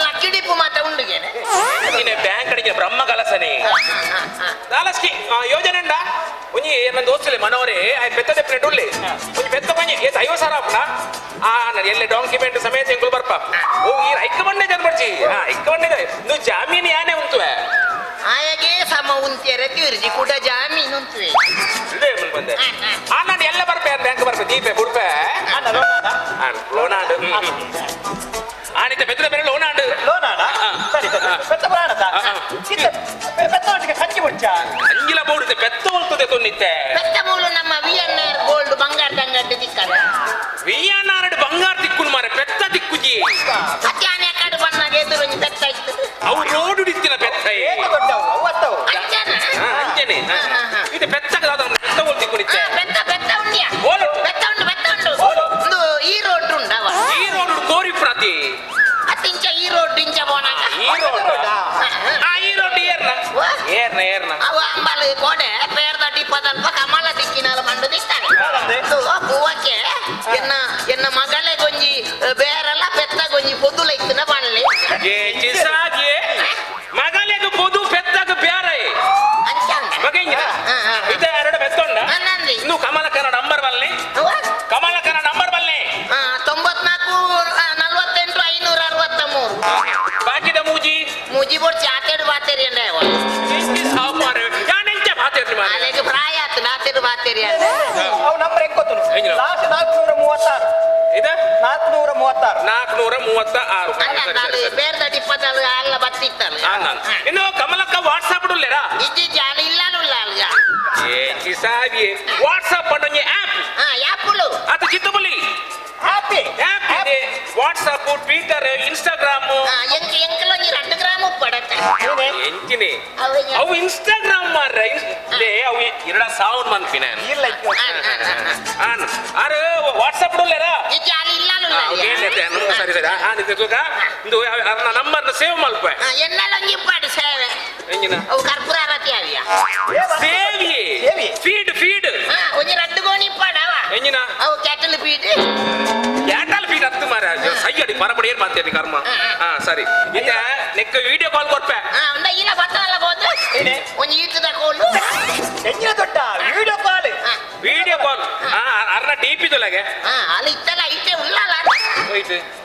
ಲಕ್ಕಿಡಿಪು ಮಾತ ಉಂಡುಗೇನೆ ನೀನೆ ಬ್ಯಾಂಕ್ ಕಡೆಗೆ ಬ್ರಹ್ಮ ಕಲಸನೆ ದಾಲ ಸ್ಕೀಮ್ ಯೋಜನೆ ಉಂಡಾ ಒಂಜಿ ನನ್ನ ದೋಸ್ತಲೆ ಮನೋರೇ ಆಯ್ ಪೆತ್ತದೆ ಪ್ಲೇಟ್ ಉಳ್ಳಿ ಒಂಜಿ ಪೆತ್ತ ಪಂಜಿ ಏತ್ 50 ಸಾವಿರ ಆಪುಂಡ ಆ ನಾನು ಎಲ್ಲೆ ಡಾಕ್ಯುಮೆಂಟ್ ಸಮೇತ ಎಂಕುಲು ಬರ್ಪ ಓ ಈ ಐಕ್ಕ ಬಂಡೆ ಜನ ಬರ್ಚಿ ಹಾ ಐಕ್ಕ ಬಂಡೆ ನೀವು ಜಾಮೀನು ಯಾನೆ ಉಂಟುವೆ ಆಯಾಗೆ ಸಮ ಉಂತಿಯರೆ ತಿರ್ಜಿ ಕೂಡ ಜಾಮೀನು ಉಂಟುವೆ ಇದೇ ಬಂದೆ ಆ ನಾನು ಎಲ್ಲ ಬರ್ಪೆ ಬ್ಯಾಂಕ್ ಬರ್ಪೆ ದೀಪೆ ಬುಡ್ಪೆ ಲೋನಾಂಡು ಆನಿತ ಪೆತ್ತದ ಬೇರೆ ಲೋನಾಂಡು ಲೋನಾಡ ಸರಿ ಸರಿ ಪೆತ್ತ ಪ್ರಾಣದ ಪೆತ್ತ ಕಂಜಿ ಬುಡ್ಚ ಅಂಗಿಲ ಬೋಡುತ್ತೆ ಪೆತ್ತ ಹೋಗ್ತದೆ ತೊನ್ನಿತ್ತೆ ಪೆತ್ತ ಮೂಲು ನಮ್ಮ ವಿಎನ್ಆರ್ ಗೋಲ್ಡ್ ಬಂಗಾರ ದಂಗಡ್ಡು ತಿಕ್ಕದ ವಿಎನ್ಆರ್ ಬಂಗಾರ ತಿಕ್ಕುನ್ ಮಾರೆ ಪೆತ್ತ ತಿಕ್ಕುಜಿ ಅತ್ಯಾನೆ ಕಡು ಬಣ್ಣಗೆ ಎದುರು ಒಂಜಿ ಪೆತ್ತ ಇತ್ತು ಅವು ರೋಡು ಇತ್ತಿನ ಪೆತ್ತ ಅಂಜನೆ ಇದು ಪೆತ್ತಗ ಪೆತ್ತ ಹೋಲ್ ತಿಕ್ಕುನಿತ್ತೆ ಪೆತ್ತ ಪೆತ್ತ ಉಂಡಿಯಾ ಪೆತ್ತ ಉಂಡು ಪೆತ್ತ ಉಂಡು ಒಂದು ಈ ರೋಡ್ ಉಂಡವ ಈ ರೋಡ್ ಕೋರಿ ಪ್ರತಿ ಅತ್ತಿಂಚ ಈ ರೋಡ್ ಇಂಚ ಪೋನಾಗ ಈ ರೋಡ್ ಆ ಈ ರೋಡ್ ಏರ್ನ ಏರ್ನ ಏರ್ನ ಅವ ಅಂಬಲ್ ಕೋಡೆ ಪೇರ್ದ ಟಿಪ್ಪದಲ್ಪ ಕಮಲ ದಿಕ್ಕಿನಾಲ ಮಂಡು ದಿಕ್ತಾರೆ ಹೂವಕ್ಕೆ ಎನ್ನ ಎನ್ನ ಮಗಳೇ ಗೊಂಜಿ ಬೇರೆಲ್ಲ ಪೆತ್ತ ಗೊಂಜಿ ಪೊದುಲ ಇತ್ತಿನ ಬಣ್ಲೆ ಏ ಚಿಸಾಗೆ ಮಗಲೆಗೆ ಪೊದು ಪೆತ್ತಗ ಬೇರೆ ಮಗಂಗಿನ ಇದು ಎರಡು ಬೆತ್ತೊಂಡ ಇನ್ನು ಕಮಲಕನ ನಂಬರ್ ಬಲ್ಲೆ ಕಮಲಕನ ನಂಬರ್ ಬಲ್ಲೆ 94 48 563 ಬಾಕಿದ ಮೂಜಿ ಮೂಜಿ ಬೋಡ್ಚಿ ಆತೇಡು ಬಾತೇರಿ ಅಂಡ ಅಲೆಗೆ ಪ್ರಾಯ ಆತು ನಾತೇಡು ಬಾತೇರಿ ಅಂಡ ಅವು ನಂಬರ್ ಹೆಂಗ್ ಗೊತ್ತು ಲಾಸ್ಟ್ 436 ಇದು 436 436 ಅಲ್ಲ ಬೇರೆ ಟಿಪ್ಪದಲ್ಲ ಅಲ್ಲ ಬತ್ತಿತ್ತಲ್ಲ ಇನ್ನು ಕಮಲಕ್ಕ ವಾಟ್ಸಾಪ್ ಉಲ್ಲೇರಾ ಇಜ್ಜಿ ಅಲ್ಲ ಇಲ್ಲ ಅಲ್ಲ ಏ ಚಿಸಾಗಿ ವಾಟ್ಸಾಪ್ ಪಂಡೊಂಜಿ ಆಪ್ ಹಾ ಆ್ಯಪುಲು ಅದು ಚಿತ್ತಬುಲಿ ಹ್ಯಾಪಿ ಆ್ಯಪ್ ಇದೆ ವಾಟ್ಸಾಪ್ ಟ್ವಿಟರ್ ಇನ್ಸ್ಟಾಗ್ರಾಮ್ ಎಂಕಲೊಂಜಿ 2 ಗ್ರಾಮ್ ಉಪ್ಪಡತ್ತೆ ಎಂಚಿನಿ ಅವು ಇನ್ಸ್ಟಾಗ್ರಾಮ್ ಮಾರ್ರೆ ಲೇ ಅವು ಎರಡ ಸಾವನ್ ಮನ್ಪಿನ ಇಲ್ಲ ಆನ್ ಆರು ವಾಟ್ಸಾಪ್ ಉಲ್ಲೇರಾ ಇಜ್ಜಿ ಅಲ್ಲ ಇಲ್ಲ ಸರಿ ಸರಿ ಆನ್ ಇದು ತೂಕ ಇಂದು ಅರ್ನ ನಂಬರ್ನ ಸೇವ್ ಮಲ್ಪೆ ಎನ್ನಲೊಂಜಿ ಇಪ್ಪಾಡು ಸೇವೆ ಎಂಜಿನ ಅವು ಕರ್ಪೂರ ಆರತಿ ಆವಿಯ ಸೇವಿ ಫೀಡ್ ಫೀಡ್ ಒಂಜಿ 2 ಗೋಣಿ ಇಪ್ಪಾಡವ ಎಂಜಿನ ಅವು ಕ್ಯಾಟಲ್ ಫೀಡ್ ಕ್ಯಾಟಲ್ ಫೀಡ್ ಹತ್ತು ಮಾರ ಸೈಯಡಿ ಪರಪಡಿ ಏನ್ ಮಾತೇನಿ ಕರ್ಮ ಹಾ ಸರಿ ಇತ್ತೆ ನೆಕ್ ವಿಡಿಯೋ ಕಾಲ್ ಕೊರ್ಪೆ ಉಂಡ ಇಲ್ಲ ಬತ್ತಲ್ಲ ಬೋದು ಒಂಜಿ ಈಟದ ಕೋಲು ಎಂಜಿನ ದೊಡ್ಡ ವಿಡಿಯೋ ಕಾಲ್ ವಿಡಿಯೋ ಕಾಲ್ ಹಾ ಅರ್ನ ಡಿಪಿ ತೊಲಗೆ ಅಲ್ಲಿ ಇತ್ತಲ್ಲ ಇಟ್ಟೆ ಉಳ್ಳಲ್ಲ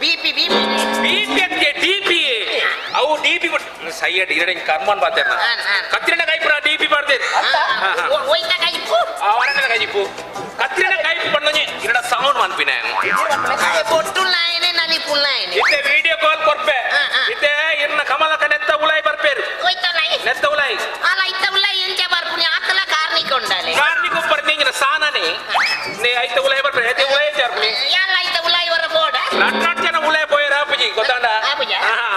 ಬಿಪಿ ಬಿಪಿ ಬಿಪಿ ಅಂತೆ ಡಿಪಿ ಅವು ಡಿಪಿ ಸೈಯಡ್ ಇರಡೆ ಕರ್ಮನ್ ಬಾತೇನ ಕತ್ತಿರಣ ಕೈಪುರ ಡಿಪಿ ಬಾಡ್ತೇನೆ ಒಯ್ತ ಕೈಪು ಅವರನ್ನ ಕೈಪು ಕತ್ತಿರಣ ಕೈಪು ಪಣ್ಣೊಂಜಿ ಇರಡ ಸೌಂಡ್ ಮನ್ಪಿನ ಬೊಟ್ಟುಲ್ಲಾಯನೆ ನಲಿಪುಲ್ಲಾಯನೆ ಇತ್ತೆ ವಿಡಿಯೋ ಕಾಲ್ ಕೊರ್ಪೆ ಇತ್ತೆ ಇರ್ನ ಕಮಲಕ ನೆತ್ತ ಉಲಾಯಿ ಬರ್ಪೇರು ನೆತ್ತ ಉಲಾಯಿ ಅಲ್ಲ ಇತ್ತ ಉಲಾಯಿ ಎಂಚ ಬರ್ಪುನಿ ಆತಲ ಕಾರ್ನಿಕ ಉಂಡಾಲೆ ಕಾರ್ನಿಕ ಉಪ್ಪರ್ ನೀಂಗಿನ ನೇ ಐತ ಉಲಾಯಿ ಬರ್ಪೆ ಐತೆ ಉಲಾಯಿ ಜಾರ್ಪಿ ಯಾನ್ ಐತ ಉಲಾಯಿ ವರ ಬೋಡ ನಟ್ ಜನ ಉಲಾಯಿ ಪೋಯರ ಆಪುಜಿ ಗೊತ್ತಾಂಡ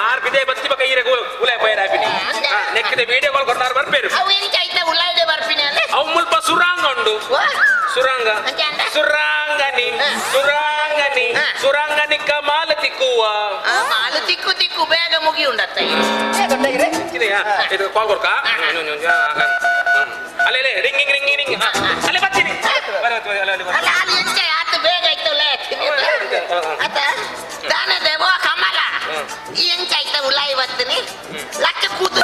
ಆರ್ ಬಿದೆ ಬತ್ತಿ ಬಕ ಈರೆಗ್ ಉಲಾಯಿ ಪೋಯರ ಆಪಿನಿ ನೆಕ್ಕಿದೆ ವಿಡಿಯೋ ಕಾಲ್ ಕೊಡ್ನಾರ ಬರ್ಪೇರು ಅವು ಎಂಚ ಐತ ಉಲಾಯಿಡೆ ಬರ್ಪಿನಿ ಅಲ್ಲ ಅವು ಮುಲ್ಪ ಸುರಾಂಗ ಉಂಡು ಸುರಾಂಗ ಸುರಾಂಗನಿ ಸುರಾಂಗನಿ ಸುರಾಂಗನಿ ಕಮಾಲ ತಿಕ್ಕುವ ಮಾಲು ತಿಕ್ಕು ತಿಕ್ಕು ಬೇಗ ಮುಗಿ ಉಂಡತ್ತ ಇದು ಕಾಲ್ ಕೊಡ್ಕ ಅಲ್ಲೇ ring ring ring ಅಲ್ಲೇ ಬರ್ತೀನಿ ಅಲ್ಲ ಅಲ್ಲಿ ಎಂಚ ಆತ ಬೇಗ ಐತಲ್ಲ ಆತ ದಾನ ದೇವೋ ಕಮಲ ಈ ಎಂಚ ಐತ ಉಲಾಯಿ ಬರ್ತೀನಿ ಲಕ್ಕ ಕೂತು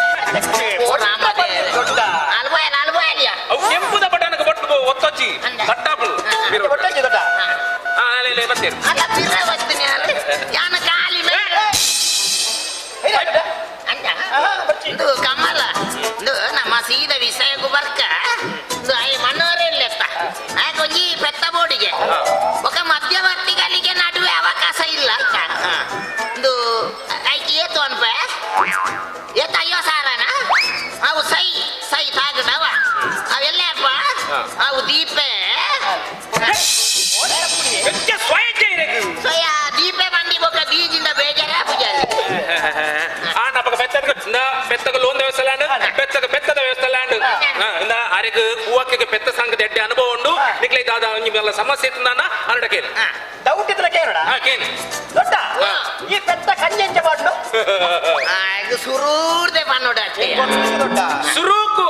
ಅವು ಕೆಂಪುದ ಬಟನ್ಗೆ ಬಟ್ಟು ಒತ್ತೊಚ್ಚಿ ಕಟ್ಟಾಪು ಅಲ್ಲೇ ಬರ್ತೀನಿ ಅಲ್ಲ ಬಿರ್ರ ಬರ್ತೀನಿ ಅಲ್ಲ ಯಾನ ಕಾಲಿ ಮೇಲೆ ಇದು ಕಮಲ ಇದು ನಮ್ಮ ಸೀದ ವಿಷಯಕ್ಕೂ ಬರ್ಕ ಇದು I ಮನೋರೆಲ್ಲೆತ್ತ ಒಂಜಿ ಪೆತ್ತ ಬೋಡಿಗೆ ఒక ಮಧ್ಯವರ್ತಿಗಳಿಗೆ ನಡುವೆ ಅವಕಾಶ ಇಲ್ಲ ಆಯ್ತಾ ಇದು ಐಕೆ ಏತು ಅನ್ಪ ಏತ ಅಯ್ಯೋ ಸಾರನ ಅವು ಸೈ ಸೈ ತಾಗಡವ ಅವೆಲ್ಲ ಅಪ್ಪ ಅವು ದೀಪೆ ಸ್ವಯ ದೀಪೆ ಬಂದಿ ಬೊಕ್ಕ ಬೀಜಿಂದ ಬೇಜಾರ ಪೂಜಾರಿ ಆ ನಪಕ ಬೆತ್ತದ ಬೆತ್ತಗ ಲೋನ್ ವ್ಯವಸ್ಥೆ ಲ್ಯಾಂಡ್ ಬೆತ್ತಗ ಬೆತ್ತದ ವ್ಯವಸ್ಥೆ ಲ್ಯಾಂಡ್ ಇಂದ ಅರೆಗ್ ಕೂವಕ್ಕೆ ಪೆತ್ತ ಸಂಘದ ಎಡ್ಡೆ ಅನುಭವ ಉಂಡು ನಿಕ್ಲೆ ದಾದ ನಿಮ್ಮೆಲ್ಲ ಸಮಸ್ಯೆ ಇತ್ತು ಅರಡ ಕೇನು ಡೌಟ್ ಇದ್ರೆ ಕೇಳೋಣ ಕೇನು ದೊಡ್ಡ ಈ ಪೆತ್ತ ಕಂಜೆಂಚ ಪಾಡ್ಲು ಸುರೂರ್ದೆ ಪನ್ನೋಡ ಸುರೂಕು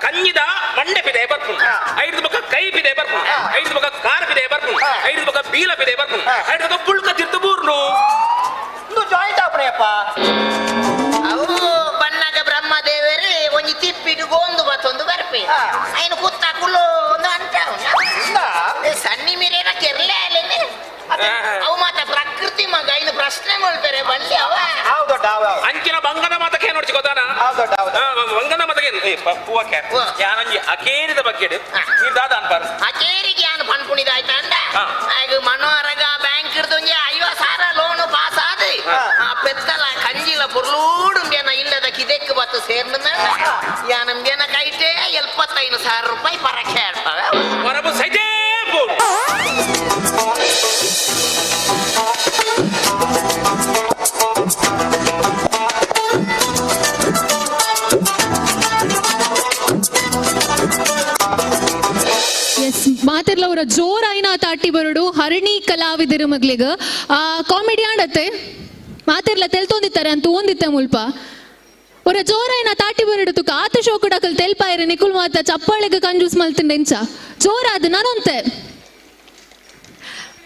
ಕಂಜಿದ ಮಂಡೆ ಪಿದೆ ಬರ್ಪುಂಡು ಐದು ಬೊಕ್ಕ ಕೈ ಪಿದೆ ಬರ್ಪುಂಡು ಐದು ಬೊಕ್ಕ ಕಾರ್ ಪಿದೆ ಬರ್ಪುಂಡು ಐದು ಬೊಕ್ಕ ಬೀಲ ಪಿದೆ ಬರ್ಪುಂಡು ಐದು ಬೊಕ್ಕ ಬುಳ್ಕ ತಿರ್ತು ಬೂರ್ನು ಜಾಯಿಂಟ್ ಆಪಣೆಯಪ್ಪ ಅವು ಬಣ್ಣಗ ಬ್ರಹ್ಮದೇವರು ಒಂಜಿ ತಿಪ್ಪಿಡು ಗೋಂದು ಬತ್ತೊಂದು ಬರ್ಪಿ ಐನು ಕುತ್ತ ಕುಲ್ಲೋ ಒಂದು ಅಂತ ಸನ್ನಿ ಮೀರೇನ ಕೆರ್ಲೆ ಅಲ್ಲೇನೆ ಅವು ಮಾತ ಪ್ರಕೃತಿ ಮಗ ಇನ್ನು ಪ್ರಶ್ನೆ ಮಾಡ್ತಾರೆ ಬಳ್ಳಿ ಅವ ಅಂಚಿನ ಬಂಗದ ಮಾತಕ್ಕೆ ನೋಡ್ಸಿ ಗೊತ್ತಾನ ಬಂಗದ ಮಾತಕ್ಕೆ ಪೂವಕ್ಕೆ ಯಾನಂಜಿ ಅಕೇರಿದ ಬಗ್ಗೆ ನೀರ್ ದಾದ ಅನ್ಪಾರ ಅಕೇರಿಗೆ ಯಾನು ಪನ್ಪುಣಿದ ಆಯ್ತಾ ಅಂದ ಆಗ ಮನೋಹರಗ ಬ್ಯಾಂಕ್ ಹಿಡ್ದೊಂಜಿ 50,000 ಲೋನು ಪಾಸ್ ಆದ ಆ ಪೆತ್ತಲ ಕಂಜಿಲ ಪೊರ್ಲೂಡುಂಬ್ಯನ ಇಲ್ಲದ ಕಿದೆಕ್ ಬತ್ತು ಸೇರ್ನ ಯಾನಂಬ್ಯನ ಕೈಟೆ 75,000 ರೂಪಾಯಿ ಪರಕ್ಕೆ ಹೇಳ್ತವೆ ಹೊರಬು ಸೈಜೇ ಎಸ್ ಮಾತಿರ್ಲ ಅವರ ಜೋರಾಯಿನ ತಾಟಿ ಬರಡು ಹರಣಿ ಕಲಾವಿದರು ಮಗ್ಲಿಗ ಆ ಕಾಮಿಡಿ ಆಡತ್ತೆ ಮಾತಿರ್ಲ ತೆಲ್ತೊಂದಿತ್ತಾರೆ ಅಂತ ಓಂದಿತ್ತೆ ಮುಲ್ಪ ಅವರ ಜೋರಾಯಿನ ತಾಟಿ ಬರಡು ತುಕ ಆತ ಶೋಕುಡಕಲ್ ತೆಲ್ಪಾಯಿರ ನಿಕುಲ್ ಮಾತ ಚಪ್ಪಾಳೆಗೆ ಕಂಜೂಸ್ ಮಲ್ತಿಂಡ ಇಂಚ ಜೋರಾದ ನಾನಂತೆ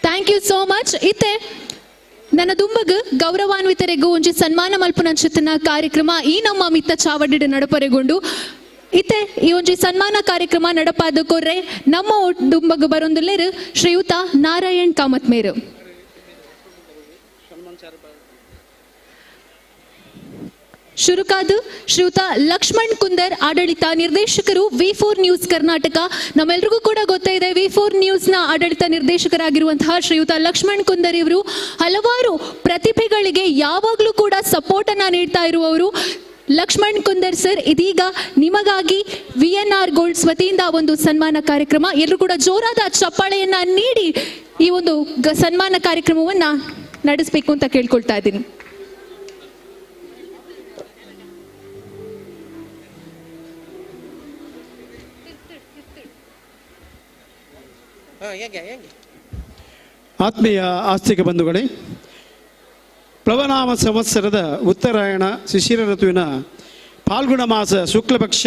thank you so much ಇತ್ತೆ ನನ್ನ ದುಂಬಗ್ ಗೌರವಾನ್ವಿತರಿಗೂ ಒಂಜಿ ಸನ್ಮಾನ ಮಲ್ಪುನಂಚಿತ್ತಿನ ಕಾರ್ಯಕ್ರಮ ಈ ನಮ್ಮ ಮಿತ್ತ ಚಾವಡಿಡ್ ನಡಪರೆಗೊಂಡು ಇತ್ತೆ ಈ ಒಂಜಿ ಸನ್ಮಾನ ಕಾರ್ಯಕ್ರಮ ನಡಪಾದ ಕೊರ್ರೆ ನಮ್ಮ ದುಂಬಗ್ ಬರೊಂದುಲ್ಲೇರು ಶ್ರೀಯುತ ನಾರಾಯಣ್ ಕಾಮತ್ ಮೇರು. ಶುರುಕಾದು ಶ್ರೀಯುತ ಲಕ್ಷ್ಮಣ್ ಕುಂದರ್ ಆಡಳಿತ ನಿರ್ದೇಶಕರು V4 news Karnataka. ನಮ್ಮೆಲ್ರಿಗೂ ಕೂಡ ಗೊತ್ತೇ ಇದೆ V4 ನ್ಯೂಸ್ನ ಆಡಳಿತ ನಿರ್ದೇಶಕರಾಗಿರುವಂತಹ ಶ್ರೀಯುತ ಲಕ್ಷ್ಮಣ್ ಕುಂದರ್ ಇವರು ಹಲವಾರು ಪ್ರತಿಭೆಗಳಿಗೆ ಯಾವಾಗಲೂ ಕೂಡ ಸಪೋರ್ಟ್ ಅನ್ನ ನೀಡ್ತಾ ಇರುವವರು. ಲಕ್ಷ್ಮಣ್ ಕುಂದರ್ ಸರ್, ಇದೀಗ ನಿಮಗಾಗಿ VNR golds ವತಿಯಿಂದ ಒಂದು ಸನ್ಮಾನ ಕಾರ್ಯಕ್ರಮ. ಎಲ್ಲರೂ ಕೂಡ ಜೋರಾದ ಚಪ್ಪಾಳೆಯನ್ನ ನೀಡಿ ಈ ಒಂದು ಸನ್ಮಾನ ಕಾರ್ಯಕ್ರಮವನ್ನ ನಡೆಸಬೇಕು ಅಂತ ಕೇಳ್ಕೊಳ್ತಾ ಇದ್ದೀನಿ. ಆತ್ಮೀಯ ಆಸ್ತಿಕ ಬಂಧುಗಳೇ, ಪ್ಲವನಾಮ ಸಂವತ್ಸರದ ಉತ್ತರಾಯಣ ಶಿಶಿರ ಋತುವಿನ ಫಾಲ್ಗುಣ ಮಾಸ ಶುಕ್ಲಪಕ್ಷ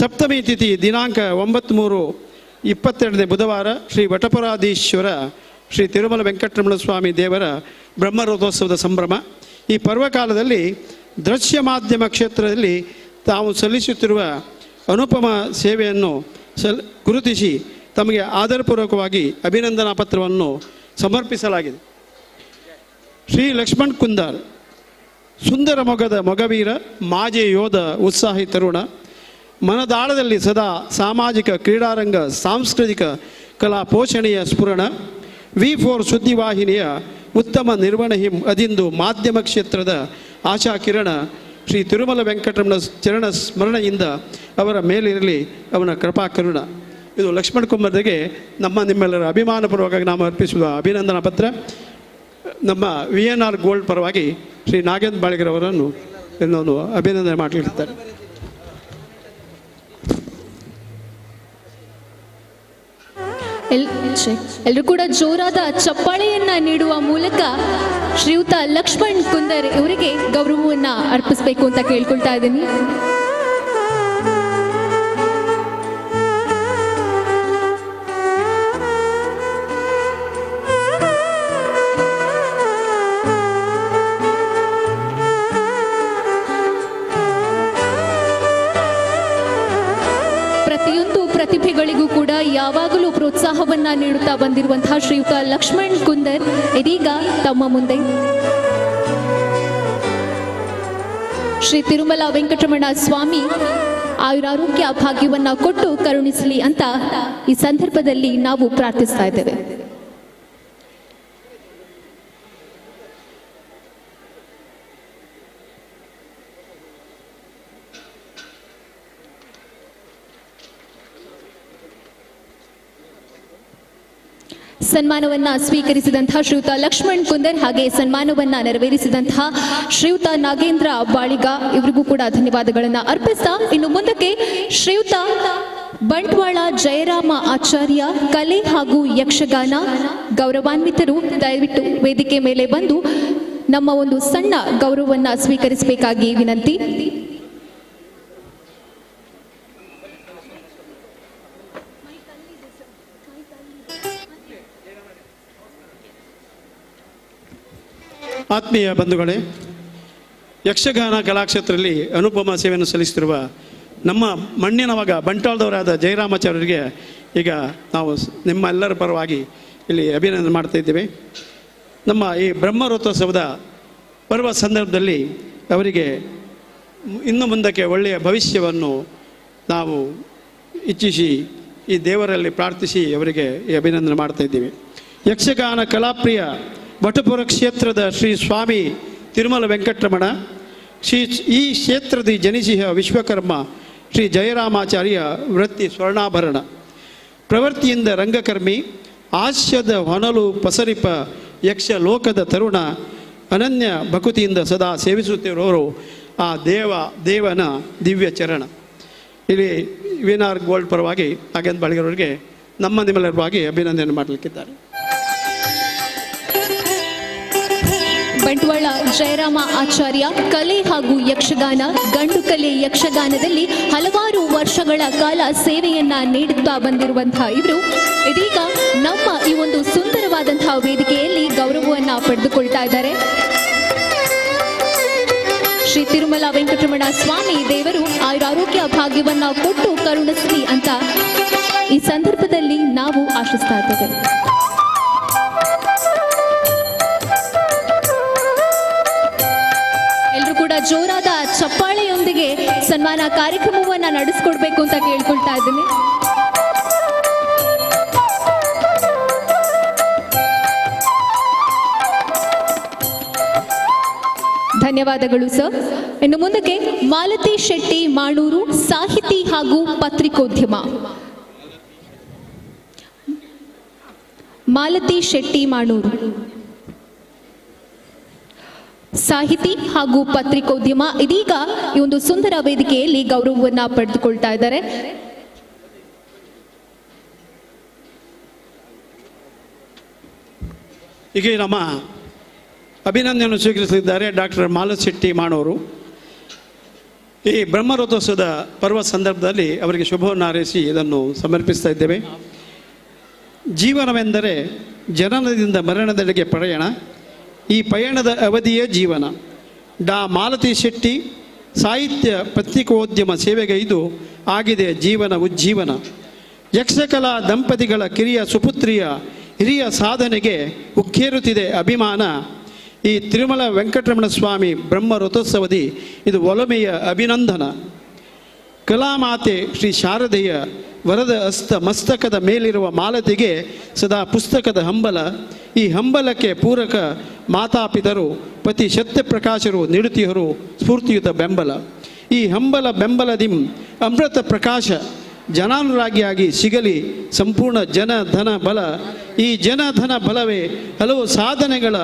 ಸಪ್ತಮಿ ತಿಥಿ ದಿನಾಂಕ 9/3/22 ಬುಧವಾರ ಶ್ರೀ ವಟಪುರಾಧೀಶ್ವರ ಶ್ರೀ ತಿರುಮಲ ವೆಂಕಟರಮಣ ಸ್ವಾಮಿ ದೇವರ ಬ್ರಹ್ಮರಥೋತ್ಸವದ ಸಂಭ್ರಮ. ಈ ಪರ್ವಕಾಲದಲ್ಲಿ ದೃಶ್ಯ ಮಾಧ್ಯಮ ಕ್ಷೇತ್ರದಲ್ಲಿ ತಾವು ಸಲ್ಲಿಸುತ್ತಿರುವ ಅನುಪಮ ಸೇವೆಯನ್ನು ಗುರುತಿಸಿ ತಮಗೆ ಆದರಪೂರ್ವಕವಾಗಿ ಅಭಿನಂದನಾ ಪತ್ರವನ್ನು ಸಮರ್ಪಿಸಲಾಗಿದೆ. ಶ್ರೀ ಲಕ್ಷ್ಮಣ್ ಕುಂದಾರ್ ಸುಂದರ ಮೊಗದ ಮೊಗವೀರ, ಮಾಜಿ ಯೋಧ, ಉತ್ಸಾಹಿ ತರುಣ, ಮನದಾಳದಲ್ಲಿ ಸದಾ ಸಾಮಾಜಿಕ ಕ್ರೀಡಾರಂಗ ಸಾಂಸ್ಕೃತಿಕ ಕಲಾ ಪೋಷಣೆಯ ಸ್ಫುರಣ, V4 ಸುದ್ದಿವಾಹಿನಿಯ ಉತ್ತಮ ನಿರ್ವಹಣೆ ಅದಿಂದು ಮಾಧ್ಯಮ ಕ್ಷೇತ್ರದ ಆಶಾ ಕಿರಣ ಶ್ರೀ ತಿರುಮಲ ವೆಂಕಟರಮಣ ಚರಣ ಸ್ಮರಣೆಯಿಂದ ಅವರ ಮೇಲಿರಲಿ ಅವನ ಕೃಪಾ ಕರುಣ. ಇದು ಲಕ್ಷ್ಮಣ್ ಕುಂಬರ್ಗೆ ನಮ್ಮ ನಿಮ್ಮೆಲ್ಲರ ಅಭಿಮಾನಪೂರ್ವಕವಾಗಿ ನಾವು ಅರ್ಪಿಸುವ ಅಭಿನಂದನಾ ಪತ್ರ. ನಮ್ಮ VNR gold ಪರವಾಗಿ ಶ್ರೀ ನಾಗೇಂದ್ರ ಬಾಳಿಗರವರನ್ನು ಇನ್ನೊಂದು ಅಭಿನಂದನೆ ಮಾಡಲಿದ್ದಾರೆ. ಎಲ್ಲರೂ ಕೂಡ ಜೋರಾದ ಚಪ್ಪಾಳೆಯನ್ನ ನೀಡುವ ಮೂಲಕ ಶ್ರೀಯುತ ಲಕ್ಷ್ಮಣ್ ಕುಂದರ್ ಇವರಿಗೆ ಗೌರವವನ್ನ ಅರ್ಪಿಸಬೇಕು ಅಂತ ಕೇಳ್ಕೊಳ್ತಾ ಇದ್ದೀನಿ. ಪ್ರತಿಯೊಂದು ಪ್ರತಿಭೆಗಳಿಗೂ ಕೂಡ ಯಾವಾಗಲೂ ಪ್ರೋತ್ಸಾಹವನ್ನ ನೀಡುತ್ತಾ ಬಂದಿರುವಂತಹ ಶ್ರೀಯುತ ಲಕ್ಷ್ಮಣ್ ಕುಂದರ್ ಇದೀಗ ತಮ್ಮ ಮುಂದೆ ಶ್ರೀ ತಿರುಮಲ ವೆಂಕಟರಮಣ ಸ್ವಾಮಿ ಆಯುರಾರೋಗ್ಯ ಭಾಗ್ಯವನ್ನ ಕೊಟ್ಟು ಕರುಣಿಸಲಿ ಅಂತ ಈ ಸಂದರ್ಭದಲ್ಲಿ ನಾವು ಪ್ರಾರ್ಥಿಸ್ತಾ ಇದ್ದೇವೆ. ಸನ್ಮಾನವನ್ನ ಸ್ವೀಕರಿಸಿದಂತಹ ಶ್ರೀಯುತ ಲಕ್ಷ್ಮಣ್ ಕುಂದರ್ ಹಾಗೆ ಸನ್ಮಾನವನ್ನ ನೆರವೇರಿಸಿದಂತಹ ಶ್ರೀಯುತ ನಾಗೇಂದ್ರ ಬಾಳಿಗ ಇವರಿಗೂ ಕೂಡ ಧನ್ಯವಾದಗಳನ್ನು ಅರ್ಪಿಸ್ತಾ ಇನ್ನು ಮುಂದಕ್ಕೆ ಶ್ರೀಯುತ ಬಂಟ್ವಾಳ ಜಯರಾಮ ಆಚಾರ್ಯ ಕಲೆ ಹಾಗೂ ಯಕ್ಷಗಾನ ಗೌರವಾನ್ವಿತರು ದಯವಿಟ್ಟು ವೇದಿಕೆ ಮೇಲೆ ಬಂದು ನಮ್ಮ ಒಂದು ಸಣ್ಣ ಗೌರವವನ್ನ ಸ್ವೀಕರಿಸಬೇಕಾಗಿ ವಿನಂತಿ. ಆತ್ಮೀಯ ಬಂಧುಗಳೇ, ಯಕ್ಷಗಾನ ಕಲಾಕ್ಷೇತ್ರದಲ್ಲಿ ಅನುಪಮ ಸೇವೆಯನ್ನು ಸಲ್ಲಿಸುತ್ತಿರುವ ನಮ್ಮ ಮಣ್ಣಿನವಾಗ ಬಂಟ್ವಾಳದವರಾದ ಜಯರಾಮಾಚಾರ್ಯರಿಗೆ ಈಗ ನಾವು ನಿಮ್ಮೆಲ್ಲರ ಪರವಾಗಿ ಇಲ್ಲಿ ಅಭಿನಂದನೆ ಮಾಡ್ತಾ ಇದ್ದೇವೆ. ನಮ್ಮ ಈ ಬ್ರಹ್ಮರಥೋತ್ಸವದ ಪರ್ವ ಸಂದರ್ಭದಲ್ಲಿ ಅವರಿಗೆ ಇನ್ನು ಮುಂದಕ್ಕೆ ಒಳ್ಳೆಯ ಭವಿಷ್ಯವನ್ನು ನಾವು ಇಚ್ಛಿಸಿ ಈ ದೇವರಲ್ಲಿ ಪ್ರಾರ್ಥಿಸಿ ಅವರಿಗೆ ಈ ಅಭಿನಂದನೆ ಮಾಡ್ತಾ ಇದ್ದೀವಿ. ಯಕ್ಷಗಾನ ಕಲಾಪ್ರಿಯ ವಟಪುರ ಕ್ಷೇತ್ರದ ಶ್ರೀ ಸ್ವಾಮಿ ತಿರುಮಲ ವೆಂಕಟರಮಣ ಶ್ರೀ ಈ ಕ್ಷೇತ್ರದ ಜನಿಸಿಹ ವಿಶ್ವಕರ್ಮ ಶ್ರೀ ಜಯರಾಮಾಚಾರ್ಯ ವೃತ್ತಿ ಸ್ವರ್ಣಾಭರಣ ಪ್ರವೃತ್ತಿಯಿಂದ ರಂಗಕರ್ಮಿ ಹಾಸ್ಯದ ಹೊನಲು ಪಸರಿಪ ಯಕ್ಷ ಲೋಕದ ತರುಣ ಅನನ್ಯ ಭಕುತಿಯಿಂದ ಸದಾ ಸೇವಿಸುತ್ತಿರುವವರು ಆ ದೇವನ ದಿವ್ಯ ಚರಣ. ಇಲ್ಲಿ VNR gold ಪರವಾಗಿ ನಾಗೇಂದ್ರ ಬಾಳಿಗರವರಿಗೆ ನಮ್ಮ ನಿಮ್ಮೆಲ್ಲರ ಪರವಾಗಿ ಅಭಿನಂದನೆ ಮಾಡಲಿಕ್ಕಿದ್ದಾರೆ. ಬಂಟ್ವಾಳ ಜಯರಾಮ ಆಚಾರ್ಯ ಕಲೆ ಹಾಗೂ ಯಕ್ಷಗಾನ ಗಂಡು ಕಲೆ ಯಕ್ಷಗಾನದಲ್ಲಿ ಹಲವಾರು ವರ್ಷಗಳ ಕಾಲ ಸೇವೆಯನ್ನ ನೀಡುತ್ತಾ ಬಂದಿರುವಂತಹ ಇವರು ಇದೀಗ ನಮ್ಮ ಈ ಒಂದು ಸುಂದರವಾದಂತಹ ವೇದಿಕೆಯಲ್ಲಿ ಗೌರವವನ್ನ ಪಡೆದುಕೊಳ್ತಾ ಇದ್ದಾರೆ. ಶ್ರೀ ತಿರುಮಲ ವೆಂಕಟರಮಣ ಸ್ವಾಮಿ ದೇವರು ಆಯುರಾರೋಗ್ಯ ಭಾಗ್ಯವನ್ನ ಕೊಟ್ಟು ಕರುಣಿಸಲಿ ಅಂತ ಈ ಸಂದರ್ಭದಲ್ಲಿ ನಾವು ಆಶಿಸ್ತಾ ಇದ್ದೇವೆ. ಕೂಡ ಜೋರಾದ ಚಪ್ಪಾಳೆಯೊಂದಿಗೆ ಸನ್ಮಾನ ಕಾರ್ಯಕ್ರಮವನ್ನ ನಡೆಸಿಕೊಡ್ಬೇಕು ಅಂತ ಕೇಳ್ಕೊಳ್ತಾ ಇದ್ದೀನಿ. ಧನ್ಯವಾದಗಳು ಸರ್. ಇನ್ನು ಮುಂದಕ್ಕೆ ಮಾಲತಿ ಶೆಟ್ಟಿ ಮಾಣೂರು ಸಾಹಿತಿ ಹಾಗೂ ಪತ್ರಿಕೋದ್ಯಮ. ಮಾಲತಿ ಶೆಟ್ಟಿ ಮಾಣೂರು ಸಾಹಿತಿ ಹಾಗೂ ಪತ್ರಿಕೋದ್ಯಮ ಇದೀಗ ಈ ಒಂದು ಸುಂದರ ವೇದಿಕೆಯಲ್ಲಿ ಗೌರವವನ್ನ ಪಡೆದುಕೊಳ್ತಾ ಇದ್ದಾರೆ. ಈಗ ನಮ್ಮ ಅಭಿನಂದನೆಯನ್ನು ಸ್ವೀಕರಿಸಲಿದ್ದಾರೆ ಡಾಕ್ಟರ್ ಮಾಲತಿ ಶೆಟ್ಟಿ ಮಾಣೂರು. ಈ ಬ್ರಹ್ಮರಥೋತ್ಸವದ ಪರ್ವ ಸಂದರ್ಭದಲ್ಲಿ ಅವರಿಗೆ ಶುಭವನ್ನು ಹಾರೈಸಿ ಇದನ್ನು ಸಮರ್ಪಿಸ್ತಾ ಇದ್ದೇವೆ. ಜೀವನವೆಂದರೆ ಜನನದಿಂದ ಮರಣದೆಡೆಗೆ ಪ್ರಯಾಣ, ಈ ಪಯಣದ ಅವಧಿಯೇ ಜೀವನ. ಡಾ ಮಾಲತಿ ಶೆಟ್ಟಿ ಸಾಹಿತ್ಯ ಪತ್ರಿಕೋದ್ಯಮ ಸೇವೆಗೈದು ಆಗಿದೆ ಜೀವನ ಉಜ್ಜೀವನ. ಯಕ್ಷಕಲಾ ದಂಪತಿಗಳ ಕಿರಿಯ ಸುಪುತ್ರಿಯ ಹಿರಿಯ ಸಾಧನೆಗೆ ಉಕ್ಕೇರುತ್ತಿದೆ ಅಭಿಮಾನ. ಈ ತಿರುಮಲ ವೆಂಕಟರಮಣ ಸ್ವಾಮಿ ಬ್ರಹ್ಮ ರಥೋತ್ಸವದಿ ಇದು ಒಲಮೆಯ ಅಭಿನಂದನ. ಕಲಾಮಾತೆ ಶ್ರೀ ಶಾರದೆಯ ವರದ ಅಸ್ತ ಮಸ್ತಕದ ಮೇಲಿರುವ ಮಾಲತಿಗೆ ಸದಾ ಪುಸ್ತಕದ ಹಂಬಲ. ಈ ಹಂಬಲಕ್ಕೆ ಪೂರಕ ಮಾತಾಪಿತರು ಪತಿ ಸತ್ಯಪ್ರಕಾಶರು ನೀಡುತ್ತಿಹರು ಸ್ಫೂರ್ತಿಯುತ ಬೆಂಬಲ. ಈ ಹಂಬಲ ಬೆಂಬಲದಿಂ ಅಮೃತ ಪ್ರಕಾಶ ಜನಾನುರಾಗಿಯಾಗಿ ಸಿಗಲಿ ಸಂಪೂರ್ಣ ಜನ ಧನ ಬಲ. ಈ ಜನಧನ ಬಲವೇ ಹಲವು ಸಾಧನೆಗಳ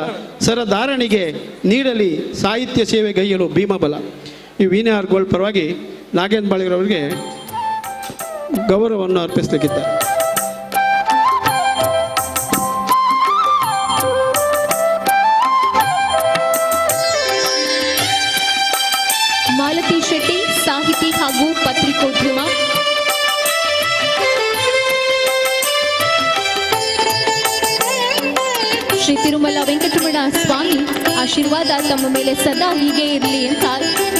ಸರಧಾರಣಿಗೆ ನೀಡಲಿ ಸಾಹಿತ್ಯ ಸೇವೆಗೈಯಲು ಭೀಮಬಲ. ಈ ವೀಣಾರ್ ಗೋಲ್ಡ್ ಪರವಾಗಿ ನಾಗೇಂದ್ರ ಬಾಳಿಗರವರಿಗೆ ಗೌರವವನ್ನು ಅರ್ಪಿಸಲಿಕ್ಕಿದ್ದಾರೆ. ಮಾಲತಿ ಶೆಟ್ಟಿ, ಸಾಹಿತಿ ಹಾಗೂ ಪತ್ರಿಕೋದ್ಯಮ. ಶ್ರೀ ತಿರುಮಲ ವೆಂಕಟರಮಣ ಸ್ವಾಮಿ ಆಶೀರ್ವಾದ ತಮ್ಮ ಮೇಲೆ ಸದಾ ಹೀಗೆ ಇರಲಿ ಅಂತ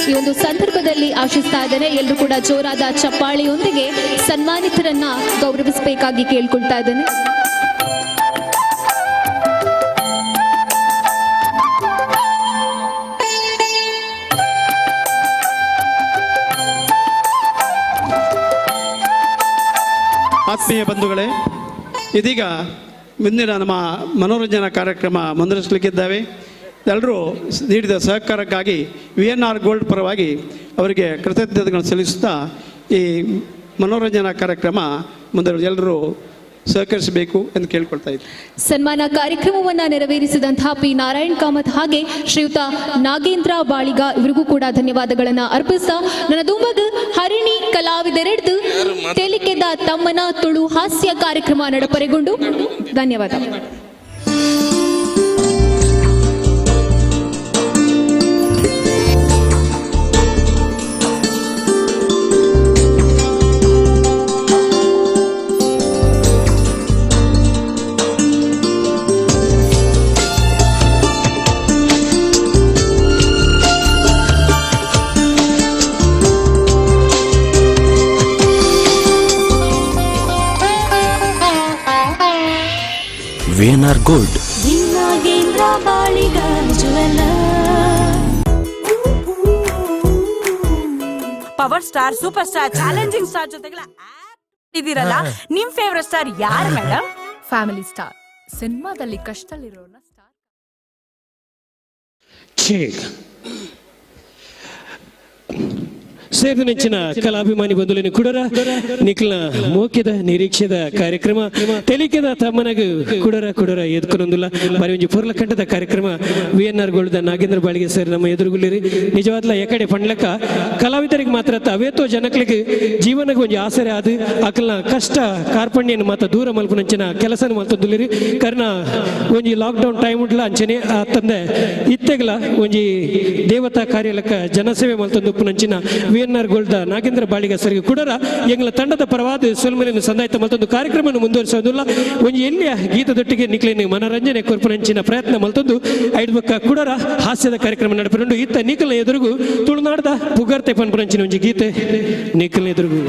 ಈ ಒಂದು ಸಂದರ್ಭದಲ್ಲಿ ಆಶಿಸ್ತಾ ಇದ್ದೇನೆ. ಎಲ್ಲರೂ ಕೂಡ ಜೋರಾದ ಚಪ್ಪಾಳೆಯೊಂದಿಗೆ ಸನ್ಮಾನಿತರನ್ನ ಗೌರವಿಸಬೇಕಾಗಿ ಕೇಳ್ಕೊಳ್ತಾ ಇದ್ದೇನೆ. ಆತ್ಮೀಯ ಬಂಧುಗಳೇ, ಇದೀಗ ಮುಂದಿನ ನಮ್ಮ ಮನೋರಂಜನಾ ಕಾರ್ಯಕ್ರಮ ಮುಂದುವರಿಸಲಿಕ್ಕಿದ್ದಾವೆ. ಎಲ್ಲರೂ ನೀಡಿದ ಸಹಕಾರಕ್ಕಾಗಿ ವಿ ಎನ್ ಆರ್ ಗೋಲ್ಡ್ ಪರವಾಗಿ ಅವರಿಗೆ ಕೃತಜ್ಞತೆಗಳನ್ನು ಸಲ್ಲಿಸುತ್ತಾ ಈ ಮನೋರಂಜನಾ ಕಾರ್ಯಕ್ರಮ ಮುಂದೆ ಎಲ್ಲರೂ ಸಹಕರಿಸಬೇಕು ಎಂದು ಕೇಳಿಕೊಳ್ತಾ ಇದ್ದೀನಿ. ಸನ್ಮಾನ ಕಾರ್ಯಕ್ರಮವನ್ನು ನೆರವೇರಿಸಿದಂತಹ ಪಿ ನಾರಾಯಣ್ ಕಾಮತ್ ಹಾಗೆ ಶ್ರೀಯುತ ನಾಗೇಂದ್ರ ಬಾಳಿಗ ಇವರಿಗೂ ಕೂಡ ಧನ್ಯವಾದಗಳನ್ನು ಅರ್ಪಿಸ್ತಾ ನನ್ನ ದುಂಬಗ ಹರಿಣಿ ಕಲಾವಿದರೆಡ್ದು ತೇಲಿಕೆದ ತಮ್ಮನ ತುಳು ಹಾಸ್ಯ ಕಾರ್ಯಕ್ರಮ ನಡಪರೆಗೊಂಡು ಧನ್ಯವಾದ. VNR Gold. Nagendra Baliga jeweller. Power star, super star, challenging star ಜೊತೆಗಳ ಇದೀರಲ್ಲ, ನಿಮ್ ಫೇವರೇಟ್ ಸ್ಟಾರ್ ಯಾರು ಮೇಡಮ್? ಫ್ಯಾಮಿಲಿ ಸ್ಟಾರ್, ಸಿನಿಮಾದಲ್ಲಿ ಕಷ್ಟದಲ್ಲಿರೋರ್ನ ಸ್ಟಾರ್. ಸೇರಿದ ಕಲಾಭಿಮಾನಿ ಬಂಧುಲೇನು ಕುಡರ ನಿಖಿಲ್ನ ಮೋಕ್ಯದ ನಿರೀಕ್ಷೆದ ಕಾರ್ಯಕ್ರಮ ತೆಲಿಕೆದ ತಮ್ಮನಗ ಕುಡರ ಕುಡರ ಎದ್ಕೊನೊಂದುಲ್ಲ ಬಾರಿ ಒಂಜಿ ಪೊರ್ಲಕಂಠದ ಕಾರ್ಯಕ್ರಮ ವಿ ಎನ್ ಆರ್ ಗೋಲ್ಡ್ ನಾಗೇಂದ್ರ ಬಾಳಿಗೆ ಸರ್ ನಮ್ಮ ಎದುರುಗುಲ್ಲಿರಿ. ನಿಜವಾದ್ಲ ಎಕಡೆ ಪಂಡ್ಲಕ್ಕ ಕಲಾವಿದರಿಗೆ ಮಾತ್ರ ಅವೇತೋ ಜನಕ್ಲಿಗೆ ಜೀವನಕ್ಕೆ ಒಂಜಿ ಆಸರೆ ಆದ ಅಕಲ್ನ ಕಷ್ಟ ಕಾರ್ಪಣ್ಯನ ಮಾತ್ರ ದೂರ ಮಲ್ಪುನಂಚಿನ ಕೆಲಸನ ಮಲ್ತೊಂದುಲ್ಲಿರಿ. ಕರ್ನ ಒಂಜಿ ಲಾಕ್ಡೌನ್ ಟೈಮ್ ಉಡ್ಲ ಅಂಚನೆ ಆ ತಂದೆ ಇತ್ತೆಗ್ಲ ಒಂಜಿ ದೇವತಾ ಕಾರ್ಯಲಕ್ಕ ಜನಸೇವೆ ಮಲ್ತೊಂದು ಉಪ್ಪುನಂಚಿನ V N R gold Nagendra Baliga ಸರ್ಗೆ ಕುಡರ ಎಂಗಳ ತಂಡದ ಪರವಾದ ಸೊಲ್ಮಲೆಯನ್ನು ಸಂದಾಯಿತ ಮತ್ತೊಂದು ಕಾರ್ಯಕ್ರಮವನ್ನು ಮುಂದುವರಿಸೋದಿಲ್ಲ. ಒಂದು ಎಲ್ಲಿಯ ಗೀತದೊಟ್ಟಿಗೆ ನಿಕ್ಲೇನು ಮನರಂಜನೆ ಕೊರ್ಪುನಂಚಿನ ಪ್ರಯತ್ನ ಮಲ್ತೊಂದು ಐದು ಬಕ್ಕ ಕುಡರ ಹಾಸ್ಯದ ಕಾರ್ಯಕ್ರಮ ನಡೆಪುಂಡು. ಇತ್ತ ನಿಖಲ್ನ ಎದುರುಗು ತುಳುನಾಡದ ಪುಗರ್ತೆ ಪನ್ಪುನಂಚಿನ ಒಂಜಿ ಗೀತೆ ನಿಖಲ್ನ ಎದುರುಗು.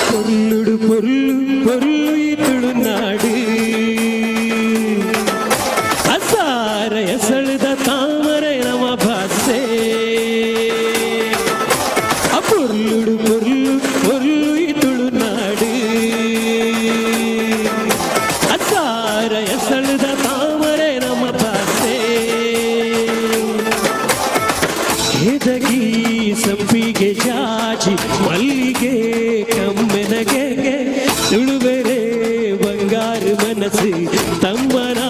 பொருளுடு பொருள் பொருள் துளுநாடு அசார எசழுத தாமரை நம பாசே. பொருளுடு பொருள் பொருள் துளுநாடு அசார எசழுத தாமரை நம பாசே. ಎದಗಿ ಸಂಪಿಗೆ ಜಾಜಿ ಮಲ್ಲಿಗೆ ಕಮ್ಮೆನಗೆ ತುಳುವೆರೆ ಬಂಗಾರು ಮನಸ್ಸು ತಮ್ಮನ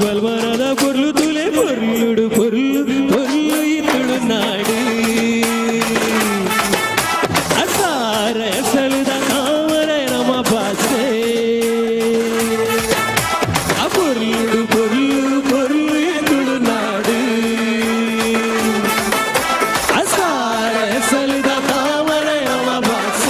ಬಲ್ವನದ ಪೊರ್ಲು ತುಲೆ ಪೊರ್ಲುಡು ಪೊರ್ಲು ಪೊರ್ಲು ಈ ತುಳುನಾಡು ಅಸಾರ ಎಸಳುದ ತಾಮರೆ ನಮ್ಮ ಭಾಷೆ. ಆ ಪೊರ್ಲುಡು ಪೊರ್ಲು ಪೊರ್ಲು ಈ ತುಳುನಾಡು ಅಸಾರ ಎಸಳುದ ತಾಮರೆ ನಮ್ಮ ಭಾಷೆ.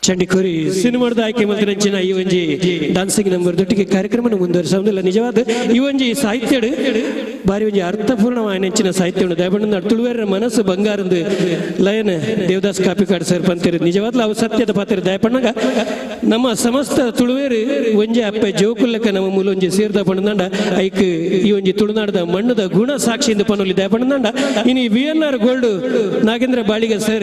ಚಂಡಿಕೋರಿ ಸಿನಿಮಾದ ಆಯ್ಕೆ ಮಲ್ತಿನಂಚಿನ ಈ ಒಂಜಿ ಡಾನ್ಸಿಂಗ್ ನಂಬರ್ ದೊಟ್ಟಿಗೆ ಕಾರ್ಯಕ್ರಮನ ಮುಂದುವರಿಸೋದಿಲ್ಲ. ನಿಜವಾದ ಈ ಒಂಜಿ ಸಾಹಿತ್ಯಡು ಬಾರಿ ಒಂಜಿ ಅರ್ಥಪೂರ್ಣವಾಯಿನಂಚಿನ ಸಾಹಿತ್ಯ ದಯಬಣ್ಣ ತುಳುವೇರ ಮನಸ್ಸು ಬಂಗಾರಂದು ಲಯನ್ ದೇವದಾಸ್ ಕಾಪಿಕಾಡ್ ಸರ್ ಪಂತಿರು. ನಿಜವಾದ್ಲ ಅವು ಸತ್ಯದ ಪಾತ್ರ. ದಯಪಣ್ಣಗ ನಮ್ಮ ಸಮಸ್ತ ತುಳುವೇರು ಒಂಜಿ ಅಪ್ಪೆ ಜೋಕುಲ್ಲಕ ನಮ್ಮ ಮೂಲೊಂಜಿ ಸೇರ್ದ ಪಣ್ಣಂಡ ಐಕ್ ಈ ಒಂಜಿ ತುಳುನಾಡದ ಮಣ್ಣದ ಗುಣ ಸಾಕ್ಷಿಯಿಂದ ಪನ್ನೊಲಿ. ದಯಪಣ್ಣಂಡ ಇನಿ V N R gold Nagendra Baliga sir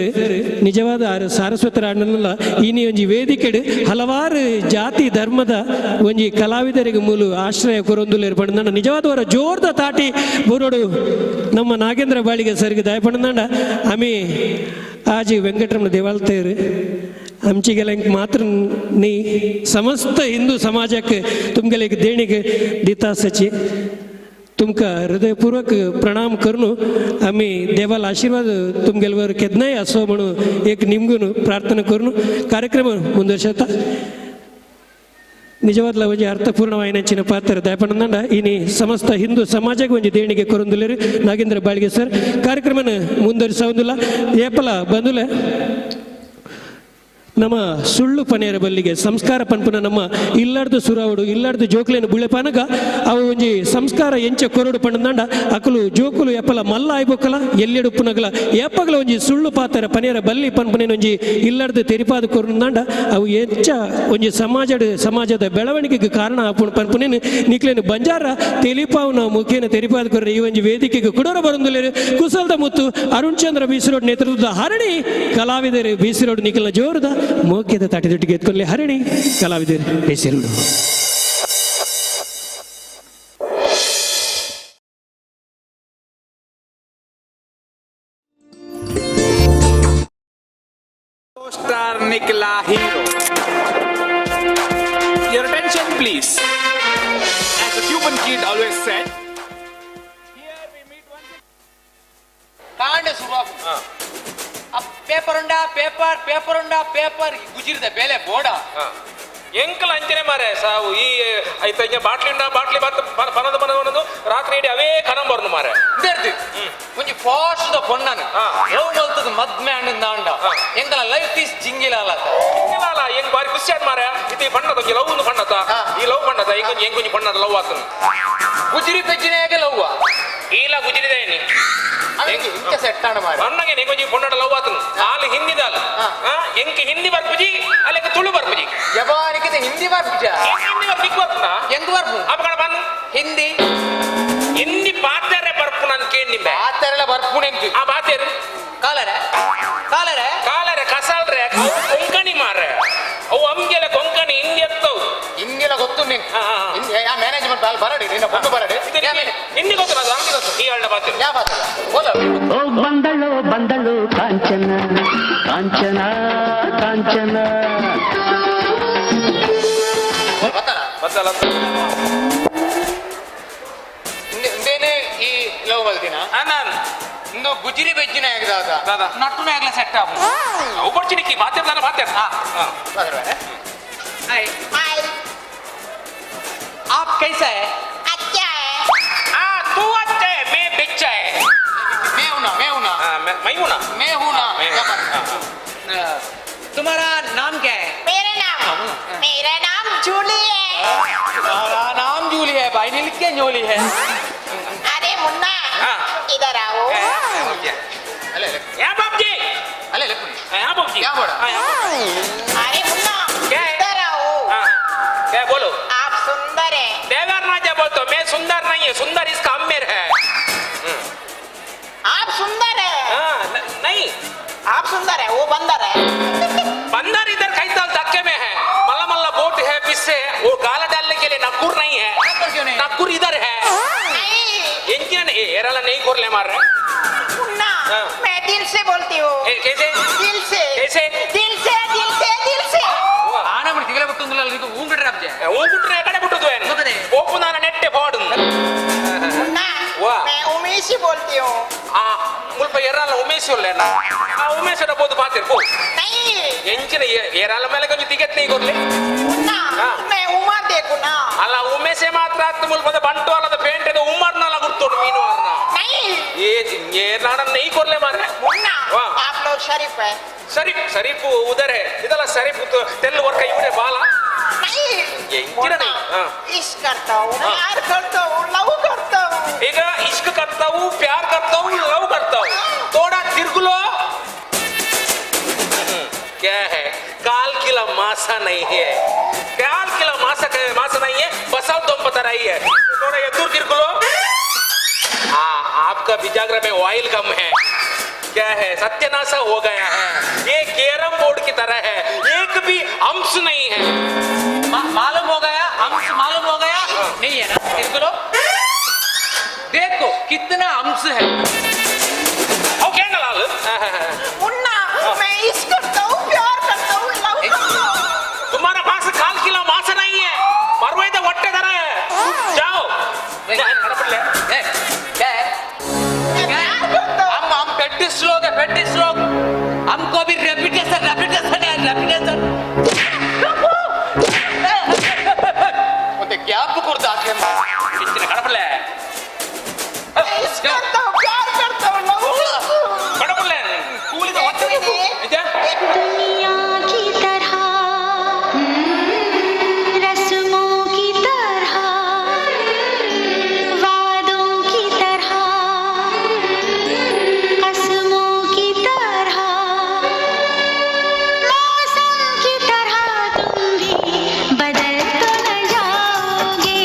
ನಿಜವಾದ ಸಾರಸ್ವತರ ಅಣ್ಣನಲ್ಲ ಇನಿ ಒಂಜಿ ವೇದಿಕೆಡು ಹಲವಾರು ಜಾತಿ ಧರ್ಮದ ಒಂಜಿ ಕಲಾವಿದರಿಗೆ ಮೂಲು ಆಶ್ರಯ ಕೊರೊಂದುಲೇರು ಪಣ್ಣಂಡ ನಿಜವಾದವರ ಜೋರ್ದ ತಾಟಿ ಬೋರೋಡು ನಮ್ಮ ನಾಗೇಂದ್ರ ಬಾಳಿಗ ಸರ್ಗೆ ದಯಪಣ್ಣಂಡ ಆಮಿ ಆಜಿ ವೆಂಕಟರಮಣ ದೇವಾಲಯರು आमची मात्र न्ही समस्त हिंदू समाजाक तुमगेले एक देणीक दिता आसाची तुमकां हृदयपूर्वक प्रणाम करून आमी देवाल आशीर्वाद तुमगेलवर केन्नाय आसो म्हणून एक निमगून प्रार्थना करून कार्यक्रम ಮುಂದುವರಿಸುತ್ತಾ ನಿಜವಾದ ಒಂಜಿ ಅರ್ಥಪೂರ್ಣವಾಯಿನಂಚಿನ ಪಾತ್ರ ದಯಪಣ್ಣಂಡ ಇನಿ ಸಮಸ್ತ ಹಿಂದೂ ಸಮಾಜಕ್ಕೆ ಒಂಜಿ ದೇಣಿಗೆ ಕೊರೊಂದುಲ್ಲೆರ್ ನಾಗೇಂದ್ರ ಬಾಳಿಗೆ ಸರ್ ಕಾರ್ಯಕ್ರಮನ ಮುಂದುವರಿಸೋದಿಲ್ಲ. ಏಪಲ ಬಂದುಲೆ ನಮ್ಮ ಸುಳ್ಳು ಪನೇರ ಬಲ್ಲಿಗೆ ಸಂಸ್ಕಾರ ಪನ್ಪುನ ನಮ್ಮ ಇಲ್ಲಾರ್ದು ಸುರಾವಡು ಇಲ್ಲಾರ್ದು ಜೋಕುಲೇನು ಬುಳೆಪಾನಗ ಅವು ಒಂಜಿ ಸಂಸ್ಕಾರ ಎಂಚ ಕೊರಡು ಪಣ್ಣಂಡ ಅಕಲು ಜೋಕುಲು ಎಪ್ಪಲ ಮಲ್ಲ ಆಯ್ಬೊಕ್ಕಲ ಎಲ್ಲೆಡುಪ್ಪುನಗಲ ಏಪಗಲ ಒಂಜಿ ಸುಳ್ಳು ಪಾತರ ಪನೇರ ಬಲ್ಲಿ ಪನ್ಪುನೇನು ಒಂಜಿ ಇಲ್ಲಾರ್ದು ತೆರಿಪಾದ ಕೊರಡಂಡ ಅವು ಎಂಚ ಒಂಜಿ ಸಮಾಜದ ಬೆಳವಣಿಗೆಗೆ ಕಾರಣ ಆಪುಣ ಪನ್ಪುನೇನು ನಿಕ್ಲೇನು ಬಂಜಾರ ತೆಲಿಪಾವುನ ಮುಖೇನ ತೆರಿಪಾದ ಕೊರ್ರ ಈ ಒಂಜಿ ವೇದಿಕೆಗೆ ಕುಡೋರ ಬರುಂದುಲೇರು ಕುಸಲ್ದ ಮುತ್ತು ಅರುಣ್ ಚಂದ್ರ ಬೀಸಿರೋಡ್ ನೇತೃತ್ವದ ಹರಣಿ ಕಲಾವಿದರು ಬೀಸಿರೋಡ್ ನಿಖಿಲ್ನ ಜೋರದ ಮೋಕ್ಯದ ತಾಟಿದೊಟ್ಟಿಗೆ ಎತ್ಕೊಳ್ಳಿ ಹರಣಿ ಕಲಾವಿದರು ಬೇಸಿರುಡು. स्टार निकला hero. Your attention please. As a Cuban kid always said, ಕಾಂಡ ಶುರುವಾಗು ಪೇಪರ್ ಉಂಡಾ ಪೇಪರ್ ಪೇಪರ್ ಉಂಡಾ ಪೇಪರ್ ಗುಜಿರಿದ ಬೇಲೆ ಬೋಡ ಎಂಕಲ್ ಅಂಚನೆ ಮಾರೆ ಸಾವು ಈ ಐತ ಬಾಟ್ಲಿ ಉಂಡಾ ಬಾಟ್ಲಿ ಬನದು ಬನದು ರಾತ್ರಿ ಇಡೀ ಅವೇ ಕನಂ ಬರ್ನು ಮಾರೆ ಇದೇರ್ದು ಒಂಜಿ ಫಾಸ್ಟ್ ದ ಪೊಣ್ಣನು ಲವ್ ಮಲ್ತದ ಮದ್ಮೆ ಅಣ್ಣ ಅಂಡ ಎಂಕಲ ಲೈಫ್ is ಜಿಂಗಿಲಾಲ ಜಿಂಗಿಲಾಲ ಎಂಗ್ ಬಾರಿ ಖುಷಿ ಆದ್ ಮಾರೆ ಇತಿ ಬಣ್ಣದ ಒಂಜಿ ಲವ್ ಒಂದು ಬಣ್ಣದ ಈ ಲವ್ ಬಣ್ಣದ ಈಗ ಎಂಗ್ ಒಂಜಿ ಬಣ್ಣದ ಲವ್ ಆತನು ಗುಜಿರಿ ಪೆಜ್ಜಿನಾಗೆ ಲವ್ವ ಈಲ ಗುಜಿರಿದೇನಿ ಇಂಚ ಸೆಟ್ ಆಣ ಮಾರೆ ಬಣ್ಣಗೆ ನಿಗೊಂಜಿ ಪೊಣ್ಣಡ ಲವ್ ಆತನು ಆಲು ಹಿಂದಿದಾಲ ಎಂಕ್ ಹಿಂದಿ ಬರ್ಪುಜಿ ಅಲ್ಲೆಗೆ ತುಳು ಬರ್ಪುಜಿ ಜಬಾನಿಗೆ ಹಿಂದಿ ಬರ್ಪುಜ ಹಿಂದಿ ಬರ್ಪಿಕ್ ಬರ್ಪುನ ಎಂಗ್ ಬರ್ಪು ಅಪಕಡ ಬನ್ನು ಹಿಂದಿ ಹಿಂದಿ ಪಾತೆರೆ ಬರ್ಪು ನನ್ ಕೇಂದಿ ಪಾತೆರೆಲ ಬರ್ಪುನ ಎಂಕ್ ಆ ಬಾತೆರು ಕಾಲರೆ ಕಾಲರೆ ಕಾಲರೆ ಕಸಾಲ್ರೆ ಕೊಂಕಣಿ ಮಾರೆ ಅವು ಅಮ್ಗೆಲ ಕೊಂಕಣಿ ಹಿಂದಿ ಎತ್ತವು ಹಿಂದಿಲ ಗೊತ್ತು ನಿನ್ ಯಾ ಮ್ಯಾನೇಜ್ಮೆಂಟ್ ಅಲ್ಲಿ ಬರಡಿ ನಿನ್ನ ಪೊಣ್ಣು ಬರಡಿ ಹಿಂದಿ ಗೊತ್ತಲ್ಲ ಈ ಅಳ್ಳ ಬಾತೆರು ಯಾ ಬಾತೆರ ಬೋಲ ಓ ಬಂದಳು ಬಂದಳು ಕಾಂಚನ ಕಾಂಚನ ಕಾಂಚನ ಬತ್ತಲ ಇಂದೇನೆ ಈ ಲವ್ ಮಲ್ದಿನ ನಾನು ಇಂದು ಗುಜಿರಿ ಬೆಜ್ಜಿನ ಆಗದ ನಟ್ಟುನ ಆಗಲ ಸೆಟ್ ಆಗು ಒಬ್ಬರ್ಚಿನಿಕ್ಕಿ ಬಾತೆರ್ ನಾನು ಬಾತೆರ್ हाय हाय आप कैसा है अच्छा है हाँ तू अच्छा है मैं बच्चा है मैं हूं ना मैं हूं ना हाँ मैं हूं ना मैं हूं ना तुम्हारा नाम क्या है? मेरा नाम मेरा नाम जूली है। तुम्हारा नाम जूली है भाई ने लिख के जोली है। अरे मुन्ना इधर आओ। या बाप जी अरे हाँ बाप जी क्या बोला? अरे मुन्ना इधर आओ। क्या बोलो? आप सुंदर है। देवर राजा बोलते हो मैं सुंदर नहीं है, सुंदर इसका अम्मेर है। आप सुंदर है। हाँ, नहीं आप सुंदर है, वो बंदर है। बंदर इधर कैताल धक्के में है, मल्ला मल्ला बोट है पीछे, वो गाला डालने के लिए नक्कुर नहीं है। क्यों नहीं? नक्कुर इधर है। इनकी ने एराला नहीं कोरले मार रहे। मुन्ना मैं दिल से बोलती हूँ। कैसे? दिल से। कैसे? दिल से दिल से दिल से। ಆನ ಬಿಡಿ ತಿಂಗಳ ಬಿಟ್ಟು ಈಗ ಹೂಂಗಟ್ರೆ ಅಬ್ಜೆ ಹೂಂಗುಟ್ರೆ ಕಡೆ ಬಿಟ್ಟುದು ಏನು ಒಪ್ಪು ನಾನು ನೆಟ್ಟೆ ಫಾಡು। मुन्ना मैं उमेश ही बोलती हूँ। ಆ ಮುಲ್ಪ ಎರಾಲ ಉಮೇಶ್ ಉಲ್ಲೇನ ಆ ಉಮೇಶ್ ಬೋದು ಬಾತಿರ್ ಪೋ नहीं ಎಂಚಿನ ಎರಾಲ ಮೇಲೆ ಕೊಂಚ ತಿಗೆತ್ ನೀ ಕೊರ್ಲೆ। मुन्ना मैं उमा देखू ना। ಅಲ್ಲ ಉಮೇಶೆ ಮಾತ್ರ ಆತ್ ಮುಲ್ಪದ ಬಂಟವಾಲದ ಪೇಂಟೆದ ಉಮರ್ನಲ ಗುರ್ತೋಡು ಮೀನು ಅರ್ನ नहीं ಏ ಏ ನಾಡ ನೈ ಕೊರ್ಲೆ ಮಾರ್ರೆ। मुन्ना आप लोग शरीफ है, शरीफ शरीफ उधर है इधर शरीफ तो तेल वर्क इवरे बाला नहीं ಎಂಚಿನ मुन्ना, इश्क करता हूँ प्यार करता हूँ लव करता हूँ ಈಗ ಇಶ್ಕ್ करता हूँ प्यार करता हूँ लव करता हूँ थोड़ा तिरगुलो क्या है काल किला मासा नहीं है काल किला मासा मासा नहीं है बसाव तुम पता रही है थोड़ा ये दूर तिरगुलो हाँ आपका बिजागर में ऑयल कम है क्या है सत्यानाशा हो गया है ये कैरम बोर्ड की तरह है एक भी अंश नहीं है मालूम हो गया अंश मालूम हो गया नहीं है ना तिरगुलो देखो कितना अंश है ओके लाल मुन्ना मैं इश्क करता हूँ प्यार करता हूँ लव करता हूँ तुम्हारे पास काल किला मासा नहीं है मरवे तो वट्टे तरह है जाओ हम पेटिस लोग है पेटिस लोग हमको भी रेपुटेशन रेपुटेशन है रेपुटेशन ಮತ್ತೆ ಗ್ಯಾಪ್ ಕೊಡ್ತಾ ಹಾಕಿ ಇಚ್ಚಿನ ಕಡಪಲೆ इश्क करता हूँ प्यार करता हूँ लव ಕಡಪಲೆ ಕೂಲಿದ ಹೊಟ್ಟೆ दुनिया की तरह रस्मों की तरह वादों की तरह कसमों की तरह मौसम की तरह तुम भी बदल तो न जाओगे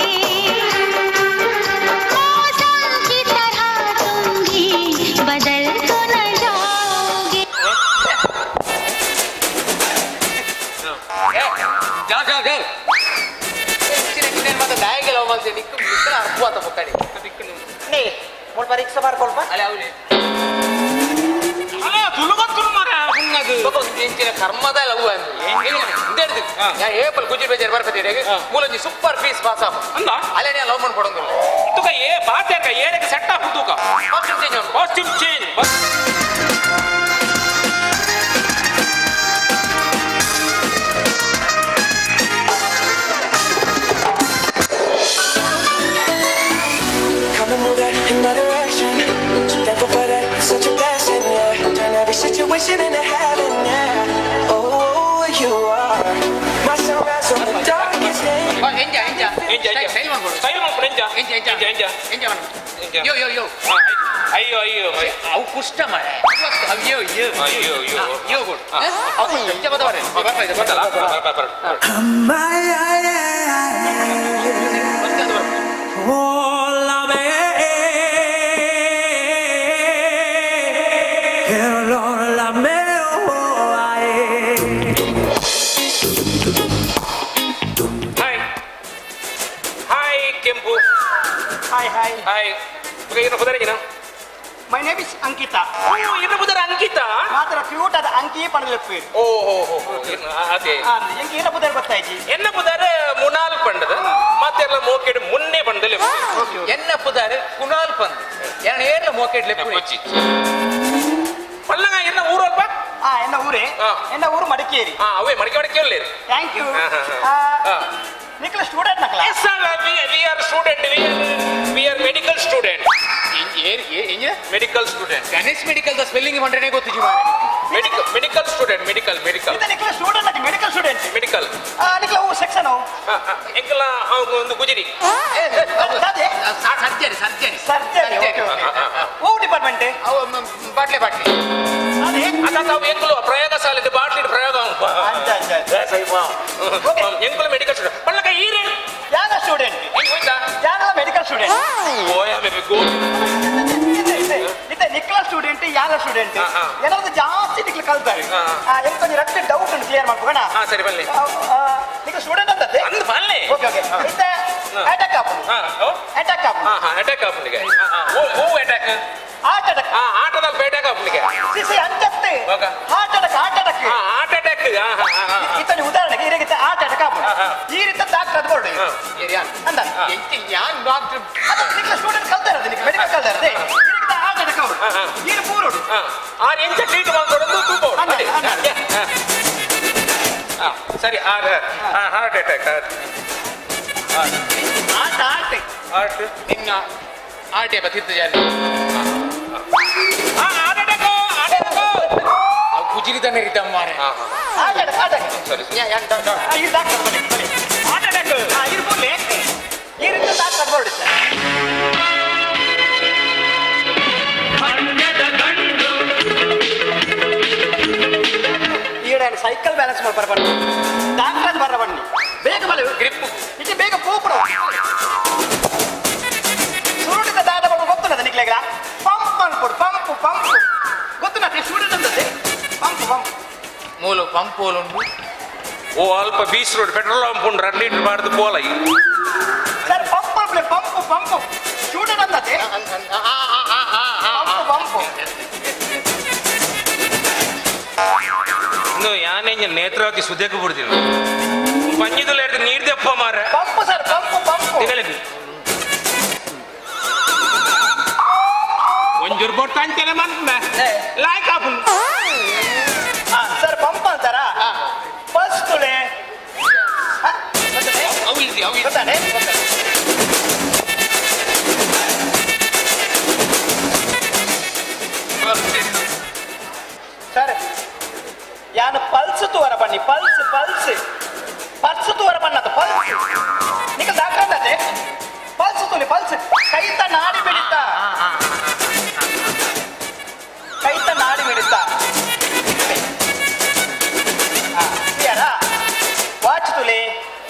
मौसम की तरह तुम भी बदल तो न जाओगे ಜಾವ್ ಜಾವ್ ಜಾವ್ ಮತ್ತೆ ದಾಯಿಗೆ ಲವ್ ಮಾಡ್ತೀನಿ ನಿಕ್ಕು ನಿಕ್ಕನ ಅರ್ಪುವಾತ ಪಕ್ಕಡಿ ನೇ ಮುಲ್ಪ ರಿಕ್ಷಾ ಬಾರ್ಕೊಲ್ಪ ಅಲ್ಲ ಅವನೇ ಅಲ್ಲ ತುಳುಗತ್ತುನು ಮಾರ ಹುಣ್ಣದು ಎಂಚಿನ ಕರ್ಮದ ಲವ್ ಅಂದು ಯಾ ಏಪಲ್ ಗುಜಿ ಬೇಜಾರ್ ಬರ್ಪತಿ ಮೂಲಂಜಿ ಸೂಪರ್ ಫೀಸ್ ಪಾಸ್ ಆಪ ಅಂದ ಅಲ್ಲೇ ನಾನು ಲವ್ ಮಾಡ್ಕೊಡಂಗಿಲ್ಲ ತುಕ ಏ ಬಾತೆ ಏರಕ್ಕೆ ಸೆಟ್ ಆಪು ತೂಕ costume change costume change Come and move that in my direction. So thankful for that, such a blessing, yeah. Turn every situation into heaven, yeah. Oh, you are my sunrise on the darkest day. ಎಂಜ ಎಂಜ ಎಂಜ ಎಂಜ style ಮಾಡ್ಕೊಡು style ಮಾಡ್ಕೊಡು ಎಂಜ ಎಂಜ ಎಂಜ ಎಂಜ ಎಂಜ ಎಂಜ ಎಂಜ ಯೋ ಯೋ ಯೋ ಅಯ್ಯೋ ಅಯ್ಯೋ ಅವು ಕುಷ್ಟ ಮಾರೆ ಅಯ್ಯೋ ಅಯ್ಯೋ ಅಯ್ಯೋ ಅಯ್ಯೋ ಯೋ ಕೊಡು ಅವು ಎಂಜ ಬದ ಬಾರೆ ಬರ್ತಲ್ಲ ಬರ್ ಬರ್ ಹಾಯ್ ಹಾಯ್ ಕೆಂಪು ಹಾಯ್ ಹಾಯ್ ಹಾಯ್ ಏನು ಪುದರಿಗಿನ my name is Ankita ಓ ಏನು ಪುದರ ಅಂಕಿತಾ ಮಾತ್ರ ಕ್ಯೂಟ್ ಆದ ಅಂಕಿ ಪಣದಲೆಪ್ಪು ಓ ಹೋ ಹೋ ಅದೇ ಎಂಕ್ ಏನ ಪುದರ್ ಗೊತ್ತಾಯ್ತು ಎನ್ನ ಪುದರ್ ಮುನಾಲ್ ಪಂಡದ ಮತ್ತೆಲ್ಲ ಮೋಕೆಡ್ ಮುನ್ನೆ ಪಂಡದಲ್ಲಿ ಎನ್ನ ಪುದರ್ ಕುನಾಲ್ ಪಂದ್ ಎನ್ನ ಏರ್ಲ ಮೋಕೆಡ್ ಲೆಪ್ಪು ಪಲ್ಲಂಗ ಎನ್ನ ಊರು ಅಲ್ಪ ಆ ಎನ್ನ ಊರೇ ಎನ್ನ ಊರು ಮಡಿಕೇರಿ ಹಾ ಅವೇ ಮಡಿಕೆ ಮಡಿಕೆ ಒಳ್ಳೆ thank you ನಿಕ್ಲ ಸ್ಟೂಡೆಂಟ್ ನಕಲ yes sir we are student we are medical student medical student Ganesh medical the spelling ಮಂಡ್ರನೇ ಗೊತ್ತು ಜೀವ medical medical student medical medical ನಿಕ್ಲ student ನಕ ಮೆಡಿಕಲ್ ಸ್ಟೂಡೆಂಟ್ ಮೆಡಿಕಲ್ ನಿಕ್ಲ ಊ ಸೆಕ್ಷನ್ ಎಂಕಲ ಒಂದು ಗುಜಿರಿ ಸರ್ಜರಿ ಸರ್ಜರಿ ಸರ್ಜರಿ ಓ ಡಿಪಾರ್ಟ್ಮೆಂಟ್ ಬಾಟ್ಲೆ ಬಾಟ್ಲೆ ಅದ ಎಂಕುಲು ಪ್ರಯೋಗಶಾಲೆ ಬಾಟ್ಲಿ ಪ್ರಯೋಗ ಎಂಕುಲು ಮೆಡಿಕಲ್ ಸ್ಟೂಡೆಂಟ್ ಪಲ್ಲಕ ಈರೆ ಯಾರ ಸ್ಟೂಡೆಂಟ್ ಹೋಯ್ತಾ ಯಾರ ಮೆಡಿಕಲ್ ಸ್ಟೂಡೆಂಟ್ ಓಯ ಬೇಬಿ ಗೋ ಇತ್ತೆ ನಿಕ್ಲ ಸ್ಟೂಡೆಂಟ್ ಯಾರ ಸ್ಟೂಡೆಂಟ್ ಏನಾದ್ರು ಜಾಸ್ತಿ ನಿಕ್ಲ ಕಲ್ತಾರೆ ಎಂತ ಒಂಜಿ ರಟ್ಟು ಡೌಟ್ ಉಂಟು ಕ್ಲಿಯರ್ ಮಾಡ್ಕೋಣ ಹಾ ಸರಿ ಬನ್ನಿ ನಿಕ್ಲ ಸ್ಟೂಡೆಂಟ್ ಅಂತದೆ ಅಂದ್ ಬನ್ನಿ ಓಕೆ ಓಕೆ ಇತ್ತೆ ಅಟ್ಯಾಕ್ ಆಪು ಅಟ್ಯಾಕ್ ಆಪು ಹಾ ಹಾ ಅಟ್ಯಾಕ್ ಆಪುನಿಗೆ ಓ ಓ ಅಟ್ಯಾಕ್ ಹಾರ್ಟ್ ಅಟ್ಯಾಕ್ ಹಾ ಆಟದಲ್ಲಿ ಬೇಟಾಕ್ ಆಪುನಿಗೆ ಸಿ ಸಿ ಅಂಚತ್ತೆ ಹಾರ್ಟ್ ಅಟ್ಯಾಕ್ ಹಾರ್ಟ್ ಅಟ್ಯಾಕ್ ಹಾ ಹಾರ್ಟ್ ಅಟ್ಯಾಕ್ ಇತ್ತನಿ ಉದಾಹರಣೆಗೆ ಈ ರೀತಿ ಹಾರ್ಟ್ ಅಟ್ಯಾಕ್ ಆಪು ಈ ರೀತಿ ಡಾಕ್ಟರ್ ಅದು ಕೊಡು ಅಂದ ಯಾನ್ ಡಾಕ್ಟರ್ ಅದು ನಿಕ್ಲ ಸ್ಟೂಡೆಂಟ್ ಕಲ್ತಾರೆ ಅದು ನಿಕ್ಲ ಮೆಡಿಕಲ್ ಕಲ್ತಾರೆ ಈ ರೀತಿ ಹಾರ್ಟ್ ಅಟ್ಯಾಕ್ ಆಪು ಈ ಪೂರೋಡು ಆ ಎಂಚ ಟ್ರೀಟ್ ಮಾಡ್ಕೊಡೋದು ತೂಬೋಡು ಸರಿ heart attack heart heart heart ನಿನ್ನ ಆರ್ಟ್ ಬತ್ತಿತ್ತು ಜಾಲಿ ಹಾರ್ಟ್ ಅಟ್ಯಾಕ್ ಹಾರ್ಟ್ ಅಟ್ಯಾಕ್ ಅವು ಪಿಜಿರಿದನೆ ರಿದಮ್ ಮಾರೆ. ಸರಿ. ಸೈಕಲ್ ಬ್ಯಾಲೆನ್ಸ್ ಮಾಡಿ ಬನ್ನಿ, ಡಾಕ್ಟರ್ ಬರ ಬನ್ನಿ, ಬೇಗ ಬಲ್ಲ ಗ್ರಿಪ್ ಇಟ್ಟು ಬೇಗ ಪೋಪುಡ ಸುರುಟಿದ ದಾದ ಬಣ್ಣ ಗೊತ್ತುನದ ನಿಕ್ಲೆಗ ಪಂಪ್ ಅನ್ಕೊಡು, ಪಂಪ್ ಪಂಪ್ ಗೊತ್ತುನ ಸ್ಟೂಡೆಂಟ್ ಅಂತದೆ ಪಂಪ್ ಪಂಪ್ ಮೂಲು ಪಂಪ್ ಉಂಟು. ಓ ಅಲ್ಪ ಬೀಚ್ ರೋಡ್ ಪೆಟ್ರೋಲ್ ಪಂಪ್ ಉಂಟು, 2 ಲೀಟರ್ ಬಾರ್ದು ಪೋಲ. ಸರ್ ಪಂಪ್ ಅನ್ಪ್ಲೆ, ಪಂಪ್ ಪಂಪ್ ಸ್ಟೂಡೆಂಟ್ ಅಂತದೆ ಪಂಪ್ ಪಂಪ್. ಇನ್ನು ಯಾನೆ ನೇತ್ರಾವತಿ ಸುದ್ಯಕ್ಕೆ ಬಿಡ್ತೀನಿ ಪಂಜಿದಲ್ಲಿ ಹಿಡಿದು ನೀರು ದೆಪ್ಪ ಮಾರ. ಪಂಪ್ ಸರ್ ಪಂಪ್ ಪಂಪ್ ಒಂಜೂರು ಬೋಟ್ ಅಂಚನೆ ಮನ್ಪೆ ಲಾಯ್ಕ್ ಆಪುಂಡು. ಸರ್ ಪಂಪ್ ಅಂತಾರ ಪಲ್ಸ್ ತುಳೆ ಅವು ಇಸಿ ಅವು ಗೊತ್ತಾನೆ. ಸರ್ ಯಾನು ಪಲ್ಸ್ ತೂವರ ಬನ್ನಿ, ಪಲ್ಸ್ ಪಲ್ಸ್ ಪಲ್ಸ್ ತೂವರ ಬಣ್ಣದು ಪಲ್ಸ್ ನಿಕ್ಕ ದಾಖಲಾದೆ ಪಲ್ಸ್ ತುಲಿ ಪಲ್ಸ್ ಕೈತ ನಾಡಿ ಬಿಡಿತ, ಕೈತ ನಾಡಿ ಬಿಡಿತ ಯಾರ ವಾಚ್ ತುಲಿ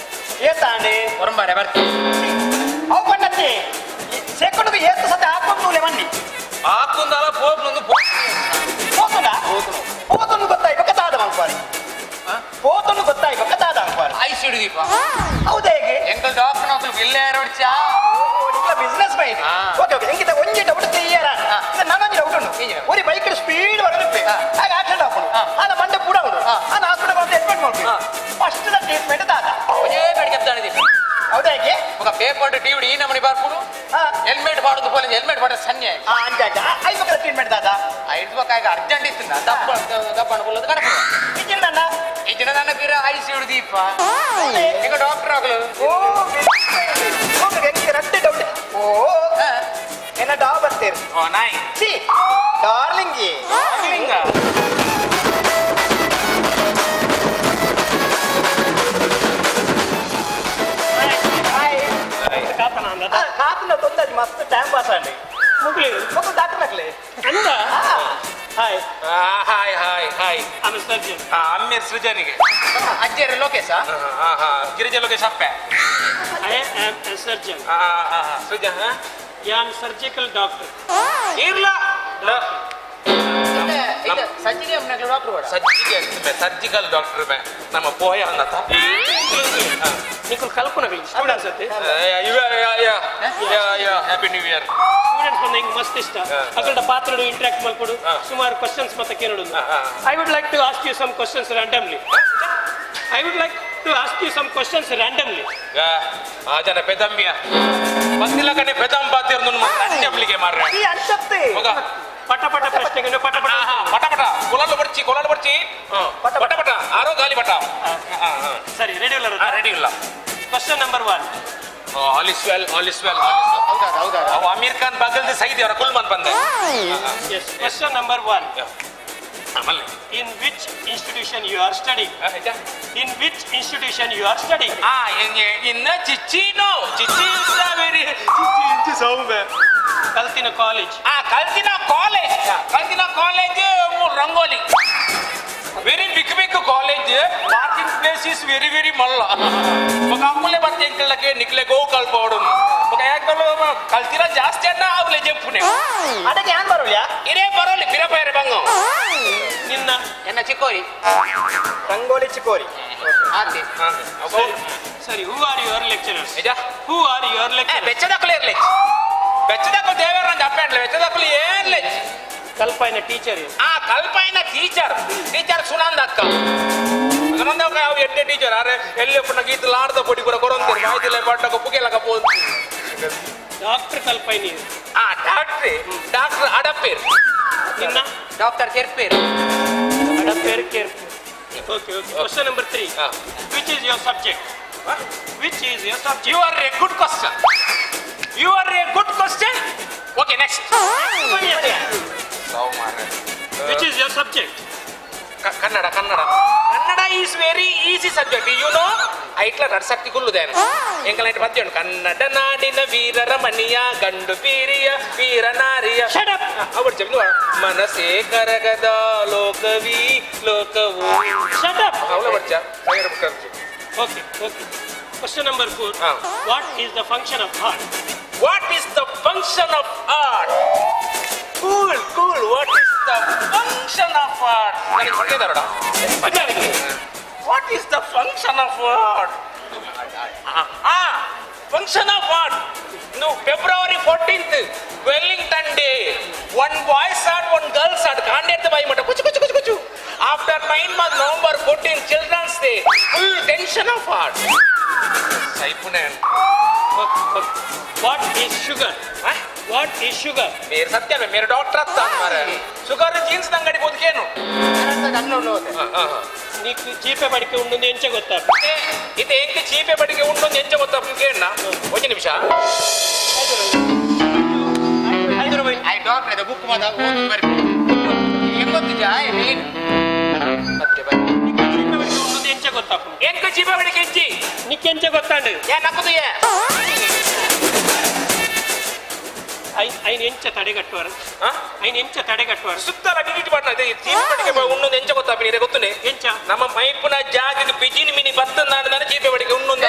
ಏತಾಂಡೆ ಹೊರಂಬಾರೆ ಬರ್ತೀನಿ. ಅವು ಬಣ್ಣತ್ತೆ ಸೆಕೆಂಡ್ಗೆ ಏತು ಸತೆ ಹಾಕೊಂಡು ತುಲೆ ಬನ್ನಿ ಹಾಕುಂದಲ್ಲ ಪೋಪ್ನೊಂದು ಹೋತುನ ಹೋತುನು ಗೊತ್ತಾಯ್ಬೇಕ ತಾದ ಮಲ್ಪಾರಿ, ಹೋತುನು ಗೊತ್ತಾಯ್ಬೇಕ ತಾದ ಮಲ್ಪಾರಿ. ಐಸ್ ಹಿಡಿದೀಪ. ಹೌದಾ? ಹೇಗೆ ಎಂಕಲ್ ಡಾಕ್ಟರ್ ನೌಕಲು ಇಲ್ಲೇ ಹೊಡ್ಚಾ ಬಿಸ್ನೆಸ್ ಮೈನ್. ಓಕೆ ಓಕೆ ಎಂಕಿತ ಒಂಜಿ ಡೌಟ್ ಕ್ಲಿಯರ್ ನಾನೊಂಜಿ ಡೌಟ್ ಉಂಟು. ಒಂದು ಬೈಕ್ ಸ್ಪೀಡ್ ಬರಲಿಪ್ಪೆ ಆಗ ಆಕ್ಸಿಡೆಂಟ್ ಹಾಕೊಂಡು ಆನ ಮಂಡೆ ಪೂಡ ಉಂಟು, ಆನ ಹಾಸ್ಪಿಟಲ್ ಬಂದು ಅಡ್ಮಿಟ್ ಮಾಡ್ತೀವಿ. ಫಸ್ಟ್ ಟ್ರೀಟ್ಮೆಂಟ್ ದಾದ ಒಂಜೇ ಬೇಡಿಕೆ ದೀಪ. ಹೌದಾ? ಹೇಗೆ ఒక ಪೇಪರ್ ಟಿವಿ ಈ ನಮನಿ ಬಾರ್ಪುಡು ಹೆಲ್ಮೆಟ್ ಬಾಡುದು ಪೋಲಿ ಹೆಲ್ಮೆಟ್ ಬಾಡ ಸನ್ನೆ ಅಂಚ ಅಂಚ ಐದು ಟ್ರೀಟ್ಮೆಂಟ್ ದಾದ ಐದು ಬಕ್ಕಾಗ ಅರ್ಜೆಂಟ್ ಇತ್ತು ದಪ್ಪ ದಪ್ಪ ಅನ್ಕೊಳ್ಳೋದು ಕಡಪ ಇಜ್ಜಿನ ಇಜ್ಜಿನ ನನ್ನ ಬೀರ ಐಸಿ ಹಿಡಿದು ದೀಪ ಈಗ ಡಾಕ್ಟರ್ ಆಗಲು. ಓ ಎರಡು ಡೌಟ್. ಓ ಎನ್ನ ಡಾ ಬರ್ತೀರಿ? ಓ ನಾಯಿ ಸಿ ಡಾರ್ಲಿಂಗ್ ಡಾರ್ಲಿಂಗ್. ಕಾತನ ತೊಂದರೆ ಮಸ್ತ್ ಟೈಮ್ ಪಾಸ್ ಅಂడి ಮುಗ್ಲಿ ಮಕ್ಕಳು ಡಾಕ್ಟರ್ ಹಾಕ್ಲಿ ಅಂದ. Hi hi hi hi. ಆಮೇಲೆ ಸರ್ಜನ್ ಅಮ್ಮೇರ್ ಸೃಜನಿಗೆ ಅಜ್ಜರ ಲೋಕೇಶ ಗಿರಿಜ ಲೋಕೇಶ್ ಅಪ್ಪೆ. I am a surgeon. Srujan ಯಾನ್ ಸರ್ಜಿಕಲ್ ಡಾಕ್ಟರ್. ಇರ್ಲ ಸಜ್ಜಿಗೆ ಡಾಕ್ಟರ್ ಸಜ್ಜಿಗೆ ಸರ್ಜಿಕಲ್ ಡಾಕ್ಟರ್ ನಮ್ಮ ಪೋಯ ಅಂದತ ನಿಕುಲ್ ಕಲ್ಪನಗಳು ಸ್ಟೂಡೆಂಟ್ಸ್ ಅತ್ತೆ. ಹ್ಯಾಪಿ ನ್ಯೂ ಇಯರ್ ಸ್ಟೂಡೆಂಟ್ಸ್ ಬಂದ ಹಿಂಗ್ ಮಸ್ತ್ ಇಷ್ಟ ಅక్కడ ಪಾತ್ರಡು ಇಂಟರಾಕ್ಟ್ ಮಾಡ್ಕೊಡು ಸುಮಾರು ಕ್ವಶನ್ಸ್ ಮತ್ತೆ ಕೇಳೋದು. I would like to ask you some questions randomly. I would like to ask you some questions randomly. ಆ ಜನ ಪೆದಂಬಿಯ ಬಂದಿಲ್ಲ ಕಣೆ ಪೆದಂ ಬಾತಿರ್ನು ರ್ಯಾಂಡಮ್ಲಿಗೆ ಮಾರ್ರೆ ಈ ಅಂಚತ್ತೆ ಮಗ ಪಟ ಪಟ ಪ್ರಶ್ನೆಗಳು ಪಟ ಪಟ ಪಟ ಪಟ ಕೊಲಲು ಬರ್ಚಿ ಕೊಲಲು ಬರ್ಚಿ ಪಟ ಪಟ ಆರೋ ಗಾಲಿ ಪಟ. ಸರಿ ರೆಡಿ ಇಲ್ಲ? ರೆಡಿ ಇಲ್ಲ. Question number 1. All is well, all is well. ಹೌದಾ ಹೌದಾ. ಅವ ಅಮೀರ್ ಖಾನ್ ಬಗಲ್ದ ಸೈದಿ ಅವರ ಕುಲ್ಮನ್ ಬಂದೆ. Yes question number 1. ಆಮೇಲೆ In which institution you are studying? In which institution you are studying? In Chichino. Chichi is very Chichi is Soumya. ಕಲ್ತಿನ college. ಕಲ್ತಿನ college. ಕಲ್ತಿನ college Rangoli. Very big big college. Parking place is very very ಮಲ್ಲ. ಮಗ ಅಮ್ಮಲೆ ಬರ್ತೆ ಅಂಕಲ್ಲಕ್ಕೆ ನಿಕ್ಲೆ ಗೋ ಕಲ್ಪೋಡು. ಮಗ ಯಾಕಲ್ಲ ಕಲ್ತಿರ ಜಾಸ್ತಿ ಅನ್ನ ಅವಲೆ ಜಂಪುನೆ. ಅದಕ್ಕೆ ಯಾನ್ ಬರೋಲ್ಯಾ? ಇರೇ ಬರೋಲಿ ಬಿರಪೈರೆ ಬಂಗು. ನಿನ್ನ ಎನ್ನ ಚಿಕ್ಕೋರಿ. ರಂಗೋಲಿ ಚಿಕ್ಕೋರಿ. ಆತಿ. ಸರಿ, who are your lecturers? Who are your lecturers? ಬೆಚ್ಚದಕ್ಕಲು ಇರ್ಲಿ. ಬೆಚ್ಚದಕ್ಕಲು ದೇವರ ಅಪ್ಪಂಡ್ಲೆ ಬೆಚ್ಚದಕ್ಕಲು ಏನ್ಲೆ. ಕಲ್ಪೈನ ಟೀಚರ್. ಆ ಕಲ್ಪೈನ ಟೀಚರ್. ಟೀಚರ್ ಸುನಂದ ಅಕ್ಕ. ಸುನಂದ ಅಕ್ಕ ಯಾವ ಎಡ್ಡೆ ಟೀಚರ್ ಅರೆ ಎಲ್ಲಿ ಪುಣ್ಣ ಗೀತ ಲಾಡ್ದ ಪೊಡಿ ಕೂಡ ಕೊರಂತೀರಿ ಮಾಹಿತಿ ಪಾಟಕ ಪುಗೆಲಕ ಪೋದು. ಡಾಕ್ಟರ್ ಕಲ್ಪೈನಿ. ಆ ಡಾಕ್ಟ್ರಿ ಡಾಕ್ಟರ್ ಅಡಪೇರ್. ನಿನ್ನ doctor ಕೆರ್ಪೇರ್. ಅಡಪೇರ್ ಕೆರ್ಪೇರ್. Okay okay. Question number 3. Which is your subject? Which is your subject? You are a good question. You are a good question. Okay, next. Which is your subject? Kannada Kannada Kannada is very easy subject you know ಐಕ್ಲ ನಡ್ಸಕ್ತಿ ಗುಲ್ಲುದೇನು ಎಂಕಲೈಟ್ ಪದ್ಯ ಕನ್ನಡ ನಾಡಿನ ವೀರರ ಮಣಿಯ ಗಂಡು ಬೀರಿಯ ವೀರ ನಾರಿಯ ಅವರು ಜಮೀನು ಮನಸೇ ಕರಗದ ಲೋಕವಿ ಲೋಕವು ಅವಳ ಬರ್ಚ Okay, okay. Question number 4. What is the function of heart? What is the function of art? Cool, cool. What is the function of art? ನನಗೆ ಹೊಡೆದಾರಡ What is the function of art? Function of art. No, February 14th, Wellington Day. One boy shot, one girl shot. ಕಾಂಡೆತ್ತ ಬಾಯಿ ಮಟ್ಟ ಕುಚು ಕುಚು ಕುಚು ಕುಚು. After 9 months, November 14, Children's Day. Full tension of art. ಸೈಪುನೇ. What is sugar? What is sugar? ಮೇರೆ ಸತ್ಯವೇ ಮೇರೆ doctor ಅತ್ತ ಮಾರೆ sugar jeans ಅಂಗಡಿ ಬದುಕೇನು నీకు చీపే బడికి ఉంటుంది ఎంచ ಗೊತ್ತಾ ಇದು ಎಂಕ ಚೀಪೆ ಬಡಿಗೆ ಉಂಡು ಎಂಚ ಗೊತ್ತಾ ಕೇಳಣ್ಣ ಒಂದು ನಿಮಿಷ I doctor book ಮಾತ ಓದು ಬರ್ಪಿ ಎಂಗೊತ್ತಿಜಾ ಮೇನ್ ಮತ್ತೆ ಬನ್ನಿ ಉಂಡು ಎಂಚ ಗೊತ್ತಾ ಎಂಕ ಚೀಪೆ ಬಡಿಗೆ ಎಂಚಿ నీకెంచ ಗೊತ್ತಾಂಡು ಯಾ ನಕ್ಕದು ಯಾ ఆయన ಎಂಚ ತಡೆಗಟ್ಟುವರು ఆయన ಎಂಚ ತಡೆಗಟ್ಟುವರು ಸುತ್ತಲ ಡಿಲೀಟ್ ಮಾಡ್ನ ಇದೆ ಚೀಪೆ ಬಡಿಗೆ ಉಣ್ಣೊಂದು ಎಂಚ ಗೊತ್ತಾ ನೀರೆ ಗೊತ್ತುನೆ ಎಂಚ ನಮ್ಮ ಮೈಪುನ ಜಾಗಕ್ಕೆ ಬಿಜಿನಿ ಮಿನಿ ಬತ್ತ ನಾನು ಚೀಪೆ ಬಡಿಗೆ ಉಣ್ಣೊಂದು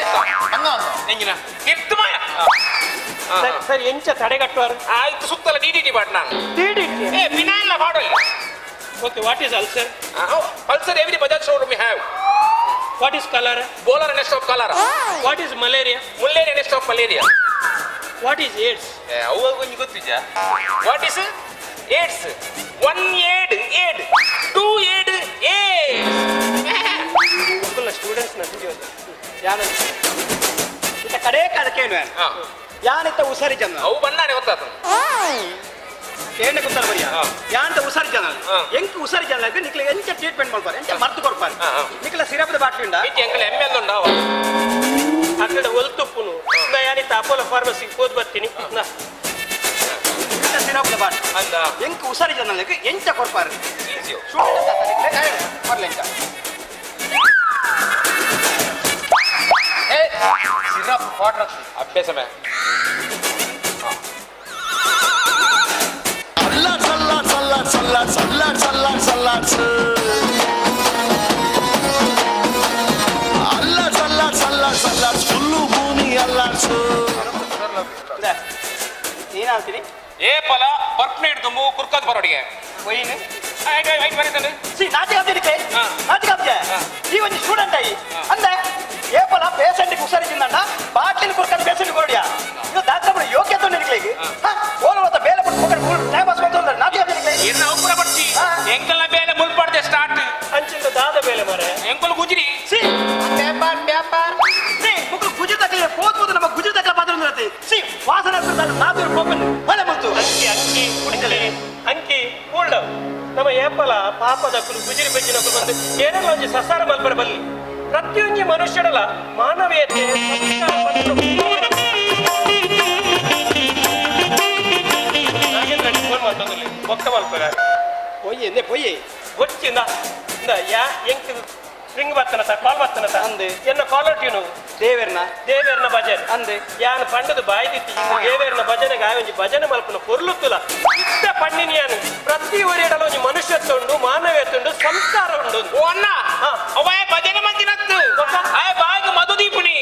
ಅಂತ ಎಂಗಿನ ತಿರ್ತು ಮಾಯ ಸರಿ ಸರಿ ಎಂಚ ತಡೆಗಟ್ಟುವರು ಆಯ್ತು ಸುತ್ತಲ ಡಿಡಿಟಿ ಪಾಡ್ ನಾನು ಡಿಡಿಟಿ ಏ ಫಿನೈಲ್ ಮಾಡಲ್ಲ Okay, what is ulcer? Ulcer every Bajaj showroom we have. What is cholera? Bowler nest of cholera. What is malaria? Malaria nest of malaria. What is AIDS? ಅವು ಕೊಂಚ ಗೊತ್ತಿದ್ಯಾ what is AIDS 1 aid aid 2 aid AIDS students ಯಾನ ಇತ್ತ ಕಡೆ ಕದಕೇನು ಯಾನಿತ್ತ ಉಸಾರಿ ಜನ ಅವು ಬಣ್ಣಾನೆ ಗೊತ್ತಾತು ಏನೇ ಗೊತ್ತಲ್ಲ ಬರಿಯ ಯಾಂತ ಉಸಾರಿ ಜನ ಎಂಕ್ ಉಸಾರಿ ಜನ ನಿಕ್ಲ ಎಂಚ ಟ್ರೀಟ್ಮೆಂಟ್ ಮಾಡ್ತಾರೆ ಎಂಚ ಮರ್ತು ಕೊಡ್ಪಾರೆ ನಿಕ್ಲ ಸಿರಪ್ದ ಬಾಟ್ಲಿ ಉಂಡ ಎಂಕಲ್ ಎಮ್ ಎಲ್ ಉಂಡ ಅక్కడ ಒಲ್ತುಪ್ಪುನು ನಾ ಯಾನಿತ್ತ ಅಪೋಲೋ ಫಾರ್ಮಸಿಗೆ ಹೋದ್ ಬರ್ತೀನಿ ನಾ ಸಿರಪ್ದ ಬಾಟ್ಲಿ ಅಂದ ಎಂಕ್ ಉಸಾರಿ ಜನ ಎಂಚ ಕೊಡ್ಪಾರೆ ಕೊಡ್ಲ ಎಂಚ ಸಿರಪ್ ವಾಟರ್ ಅಭ್ಯಾಸ ಮೇ ಸಲ್ಲಾಡ್ ಸಲ್ಲಾಡ್ ಸಲ್ಲಾಡ್ ಸಲ್ಲಾಡ್ ಸಲ್ಲಾಡ್ ಅಲ್ಲಾಡ್ ಸಲ್ಲಾಡ್ ಸಲ್ಲಾಡ್ ಸಲ್ಲಾಡ್ ಫುಲ್ಲು ಭೂಮಿ ಅಲ್ಲಾಡ್ಸು ಏನಾಗ್ತೀನಿ ಏ ಪಲ ಬರ್ಪ್ನ ಹಿಡ್ದು ಕುರ್ಕದ್ ಬರೋಡಿಗೆ ಒಯ್ಯಿನ ಆಯ್ತು ಆಯ್ತು ಬರೀತಾನೆ ಸಿ ನಾಚಿಕೆ ಆಗ್ತಿದ್ದಕ್ಕೆ ನಾಚಿಕೆ ಆಗ್ತಿದೆ ಈ ಒಂದು ಸ್ಟೂಡೆಂಟ್ ಆಗಿ ಅಂದೆ ಏಪಲ ಪೇಷಂಟ್ ಹುಷಾರಿದ್ದಂಡ ಬಾಟ್ಲಿನ ಕುರ್ಕಂಡು ಪೇಷಂಟ್ ಕೊರಡಿಯಾ ಇದು ಡಾಕ್ಟರ್ ಯೋಗ್ಯತೆ ಉಂಟು ನಿಕ್ಲಿಗೆ ಓಲ ಮತ್ತ ಬೇಲೆ ಬಿಟ್ಟು ಹೋಗಿ ಟೈಮ್ ಪಾಸ್ ಮಾಡ್ತಾ ನಾಚಿಕೆ ಆಗ್ತಿದ್ದಕ್ಕೆ ಏನ ಅವಪುರ ಪಡ್ಚಿ ಎಂಕಲ್ನ ಬೇಲೆ ಮುಲ್ಪಡ್ದೆ ಸ್ಟಾರ್ಟ್ ಅಂಚಿಂದ ದಾದ ಬೇಲೆ ಮಾರೆ ಎಂಕಲ್ ಗುಜಿರಿ ಸಿ ವ್ಯಾಪಾರ ವ್ಯಾಪಾರ ಸಿ ಮುಕ್ಳು ಗುಜಿ ತಕಲೆ ಹೋದ್ ನಮ್ಮ ಗುಜಿ ತಕಲ ಪಾತ್ರ ಉಂಟು ಸಿ ವಾಸನೆ ನಾದೂರು ಹೋಗನ್ ಹೊಲೆ ಮತ್ತು ಅಂಕಿ ಅಂಕಿ ಕುಡಿತಲೆ ಅಂಕಿ ಕೂಲ್ಡ್ ನಮ್ಮ ಏಪಲ ಪಾಪದಕ್ಕಲು ಗುಜಿರಿ ಬೆಜ್ಜಿನಕ್ಕಲು ಬಂದು ಏನೆಲ್ಲ ಒಂಜಿ ಸಸಾರ ಮಲ್ಪರ ಬಲ್ಲಿ ಪ್ರತಿಯೊಂಜಿ ಮನುಷ್ಯಡಲ ಮಾನವೀಯತೆ ಸಂಸ್ಕಾರ ಮತ್ತು ನಾಗೇಂದ್ರ ಫೋನ್ ಮಾಡ್ತದಲ್ಲಿ ಒಕ್ಕ ಮಲ್ಪರ ಪೊಯ್ಯಿ ಎಂದೆ ಪೊಯ್ಯಿ ಗೊತ್ತಿಂದ ಇಂದ ಯಾ ಎಂಕ್ ರಿಂಗ್ ಬರ್ತನತ ಕಾಲ್ ಬರ್ತನತ ಅಂದೆ ಎನ್ನ ಕಾಲರ್ ಟ್ಯೂನು ದೇವೇರ್ನ ದೇವೇರ್ನ ಭಜನೆ ಅಂದೆ ಯಾನ್ ಪಂಡದ ಬಾಯ್ದಿತ್ತಿ ದೇವೇರ್ನ ಭಜನೆಗೆ ಆಯೊಂಜಿ ಭಜನೆ ಮಲ್ಪುನ ಪೊರ್ಲುತ್ತುಲ ಇತ್ತ ಪಣ್ಣಿನ ಯಾನು ಪ್ರತಿ ಒರಿಯಡಲ ಒಂಜಿ ಮನುಷ್ಯತ್ವ ಉಂಡು ಮಾನವೀಯತೆ ಉಂಡು ಸಂಸ್ಕಾರ ಉಂಡು ಓ ಅಣ್ಣ ಅವಯ ಭಜನೆ ಮಂದಿನತ್ತು ಆಯ ಬಾಯಿಗೆ ಮಧು ದೀಪುನಿ.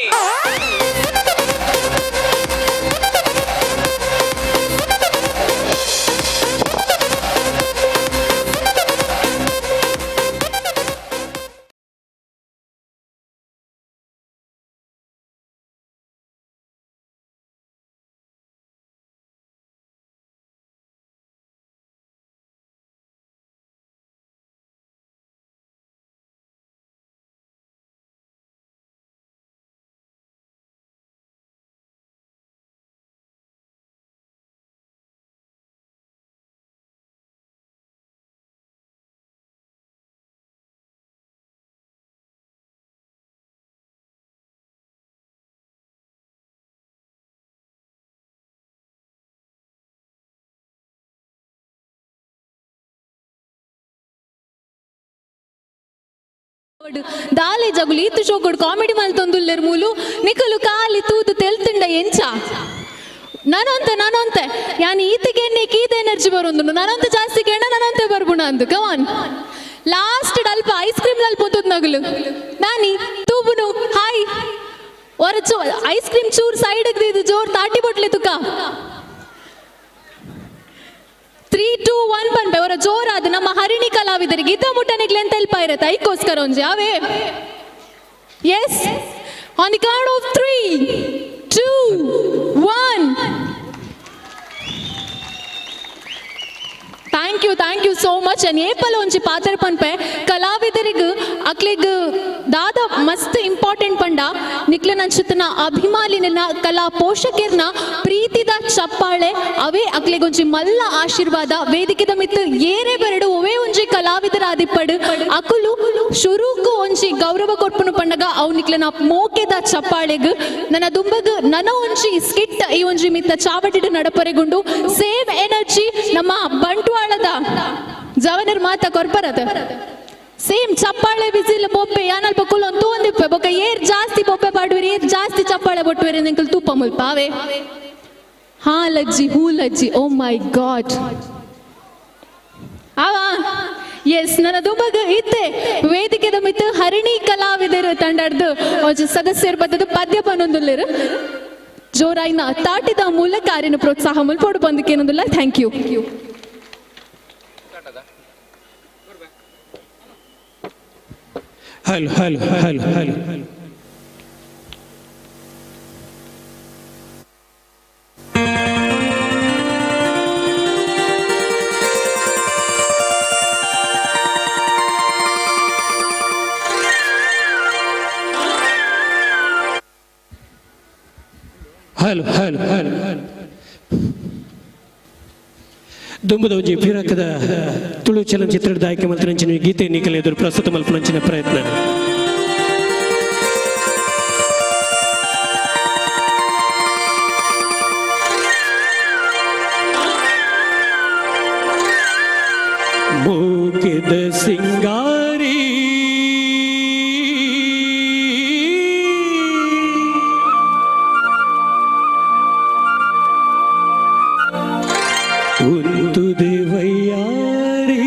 ದಾಲೆ ಜಗುಲು ಈತು ಶೋಕೊಡು ಕಾಮಿಡಿ ಮಲ್ತೊಂದುಲ್ಲೆರ್ ಮೂಲು ನಿಕಲು ಕಾಲಿ ತೂದು ತೆಲ್ತುಂಡ ಎಂಚ ನಾನಂತೆ ನಾನಂತೆ ಯಾನ್ ಈತಗೆ ಕೀತ ಎನರ್ಜಿ ಬರೊಂದು ನಾನಂತ ಜಾಸ್ತಿ ಕೇಣ ನಾನಂತೆ ಬರ್ಬುಣ ಅಂದು ಕಮಾನ್ ಲಾಸ್ಟ್ ಅಲ್ಪ ಐಸ್ ಕ್ರೀಮ್ ಅಲ್ಪ ಪೊಂತುದ್ ನಗಲು ನಾನಿ ತೂಬುನು ಹಾಯ್ ಒರ ಚೋ ಐಸ್ ಕ್ರೀಮ್ ಚೂರ್ ಸೈಡ್ ಇದು ಜೋರ್ ತಾಟಿ ಬೊಟ್ಲೆ ತುಕ 3 2 1 ಪನ್ಪೆ ಅವರ ಜೋರಾದ ನಮ್ಮ ಹರಿಣಿ ಕಲಾವಿದರಿಗೆ ಇದ್ದ ಮುಟ್ಟನಿಗ್ಲೆ ಅಂತ ಎಲ್ಪ ಇರತ್ತೆ ಐಕ್ಕೋಸ್ಕರ ಒಂಜಿ ಅವೇ. Yes, on the count of 3 2 1. Thank you, thank you so much. And ಏಪಲ ಒಂಜಿ ಪಾತ್ರ ಪನ್ಪೆ ಕಲಾವಿದರಿಗೆ ಅಕ್ಲೆಗ್ ದಾದ ಮಸ್ತ್ ಇಂಪಾರ್ಟೆಂಟ್ ಪಂಡ ನಿಕ್ಲೆ ನಂಚುತನ ಅಭಿಮಾನಿನ ಕಲಾ ಪೋಷಕರ್ನ ಪ್ರೀತಿದ ಚಪ್ಪಾಳೆ ಅವೇ ಅಕ್ಲೆಗೊಂಜಿ ಮಲ್ಲ ಆಶೀರ್ವಾದ. ವೇದಿಕೆದ ಮಿತ್ತು ಏರೇ ಬರಡು ಒವೇ ಒಂಜಿ ಕಲಾವಿದರ ಆದಿಪ್ಪಡು ಅಕುಲು ಶುರುಕು ಒಂಜಿ ಗೌರವ ಕೊರ್ಪುನು ಪಂಡಗ ಅವು ನಿಕ್ಲೆನ ಮೋಕೆದ ಚಪ್ಪಾಳೆಗ್ ನನ್ನ ದುಂಬಗ್ ನನ ಒಂಜಿ ಸ್ಕಿಟ್ ಈ ಒಂಜಿ ಮಿತ್ತ ಚಾವಟಿಡು ನಡಪರೆಗುಂಡು ಸೇಮ್ ಎನರ್ಜಿ ನಮ್ಮ ಬಂಟ್ವಾಳದ ಜವನರ್ ಮಾತ ಕೊರ್ಪರತ ಸೇಮ್ ಚಪ್ಪಾಳೆ ಬಿಸಿಲು ಬೊಬ್ಬೆ ಯಾನಲ್ಪ ಕುಲೊಂದು ತೂಂದಿಪ್ಪೆ ಬೊಕ್ಕ ಏರ್ ಜಾಸ್ತಿ ಬೊಬ್ಬೆ ಪಾಡುವಿರಿ ಏರ್ ಜಾಸ್ತಿ ಚಪ್ಪಾಳೆ ಬೊಟ್ಟುವಿರಿ ನಿಂಕಲ್ ತೂಪ ಮುಲ್ಪ ಅವೇ. ಹಾ ಲಜ್ಜಿ ಹೂ ಲಜ್ಜಿ ಓ ಮೈ ಗಾಡ್ ಆವಾ. ಎಸ್, ನನ್ನ ದುಂಬಗ್ ಇತ್ತೆ ವೇದಿಕೆದ ಮಿತ್ತು ಹರಿಣಿ ಕಲಾವಿದರು ತಂಡರ್ದು ಸದಸ್ಯರು ಬದ್ದದು ಪದ್ಯ ಪನ್ನೊಂದುಲ್ಲೇರು ಜೋರಾಯಿನ ತಾಟಿದ ಮೂಲಕ ಆರಿನ ಪ್ರೋತ್ಸಾಹ ಮುಲ್ಪೋಡು ಬಂದಕ್ಕೇನೊಂದಿಲ್ಲ. Thank you. Hello hello hello hello hello hello hello hello. ದುಂಬುದ ಒಂಜಿ ಪಿರಕದ ತುಳು ಚಲನಚಿತ್ರದ ಆಯ್ಕೆ ಮಲ್ತನಂಚಿನ ಗೀತೆ ನಿಕಲೆ ಎದುರು ಪ್ರಸ್ತುತ ಮಲ್ಪನಂಚಿನ ಪ್ರಯತ್ನ. ಮೂಕಿದ ಸಿಂಗಾರಿ ಉಂತು ದೇವಯ್ಯಾರಿ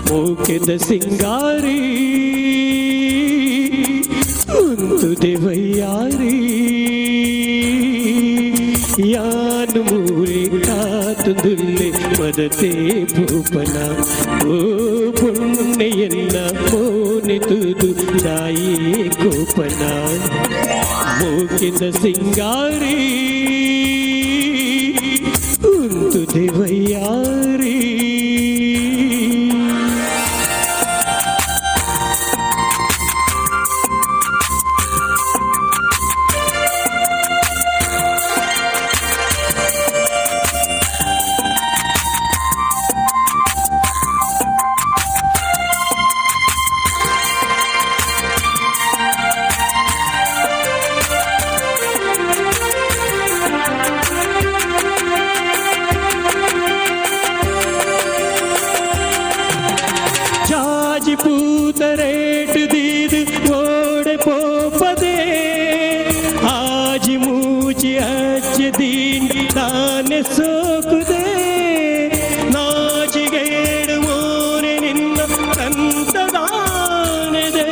ಮೂಕಿದ ಸಿಂಗಾರಿ ಉಂತು ದೇವಯ್ಯಾರಿ ಯಾನು ಮೂರಿ ಕಾತುದುಲ್ಲೆ ಮದತೆ ಭೂಪನ ಓ ಪುಣ್ಯೆನ್ನ ಮೋನಿತುದು ದಾಯಿ ಗೋಪನ ಮೂಕಿದ ಸಿಂಗಾರಿ ಉಂತು ದೇವಯ್ಯಾರಿ. ಪೂತರೇಟ್ ದೀದ್ ಓಡೆ ಪೋಪದೆ ಆಜಿ ಮೂಚಿ ಅಚ್ಚ ದೀಂಡಿ ತಾನೆ ಸೋಕುದೆ ನಾಚಿಗೇಡು ಮೋನೆ ನಿನ್ನ ಕಂತದಾನೆದೆ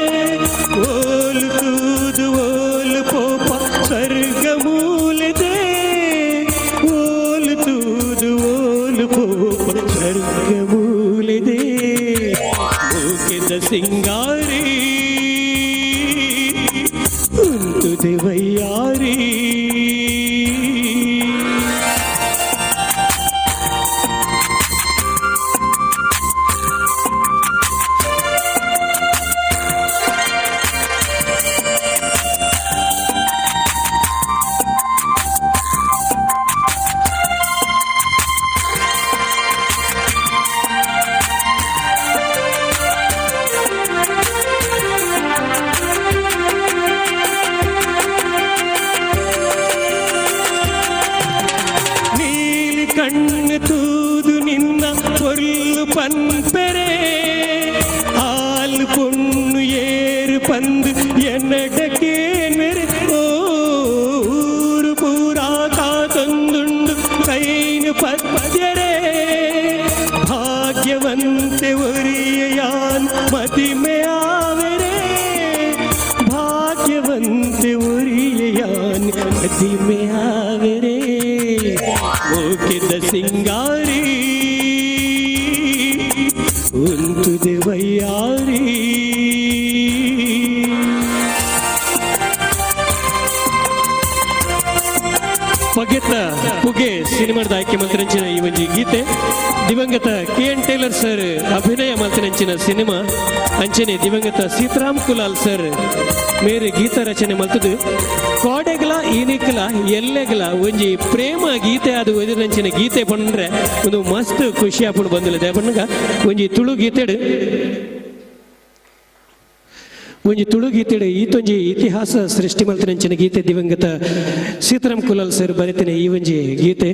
ಓಲು ತೂದು ಓಲು ಪೋಪ ಸ್ವರ್ಗ ಮೂಲೆದೆ ಓಲು ತೂದು ಓಲು ಪೋಪ ಸ್ವರ್ಗ ಮೂಲೆದೆ ಮೂಕಿದ ಸಿಂಗಾರಿ ಉಂತು ದೇವಯ್ಯಾರಿ. ಪೊಣ್ಣು ಏರು ಪಂದು ಎನ್ನಡಕೇನ್ ಮೇರೆ ಓ ಊರು ಪೂರಾ ಕಾತೊಂದುಂಡು ಕೈನು ಪದ್ಯರೇ ಭಾಗ್ಯವಂತೆ ಒರಿಯಾನ್ ಮತಿಮೆ ಆವರೆ ಭಾಗ್ಯವಂತೆ ಒರಿಯಾನ್ ಮತಿಮೆ ಆವರೆ ಮೋಕಿದ ಸಿಂಗಾರಿ ಉಂತುದೆ ವೈಯಾರಿ ಪಗೆತ್ತ ಪುಗೆ ಸಿನಿಮಾದ ಆಯ್ಕೆ ಮಲ್ತಿನಂಚಿನ ಈ ಒಂಜಿ ಗೀತೆ ದಿವಂಗತ ಕೆ ಎನ್ ಟೇಲರ್ ಸರ್ ಅಭಿನಯ ಮಲ್ತಿನಂಚಿನ ಸಿನಿಮಾ ಅಂಚನೆ ದಿವಂಗತ ಸೀತಾರಾಮ್ ಕುಲಾಲ್ ಸರ್ ಮೇರೆ ಗೀತ ರಚನೆ ಮಲ್ತದು ಕೋಡೆಗ್ಲ ಈನಿಕ್ಲ ಎಲ್ಲೆಗ್ಲ ಒಂಜಿ ಪ್ರೇಮ ಗೀತೆ ಅದು ಒದಿನಂಚಿನ ಗೀತೆ ಪಂಡ್ರೆ ಒಂದು ಮಸ್ತ್ ಖುಷಿ ಆಪುಂಡು ಬಂದಿಲ್ಲ ದೇಪಣ್ಣಗ ಒಂಜಿ ತುಳು ಗೀತೆಡು ಒಂಜಿ ತುಳು ಗೀತೆಡು ಈತೊಂಜಿ ಇತಿಹಾಸ ಸೃಷ್ಟಿ ಮಲ್ತಿನಂಚಿನ ಗೀತೆ ದಿವಂಗತ ಸೀತಾರಾಮ್ ಕುಲಾಲ್ ಸರ್ ಬರೆತಿನ ಈ ಒಂಜಿ ಗೀತೆ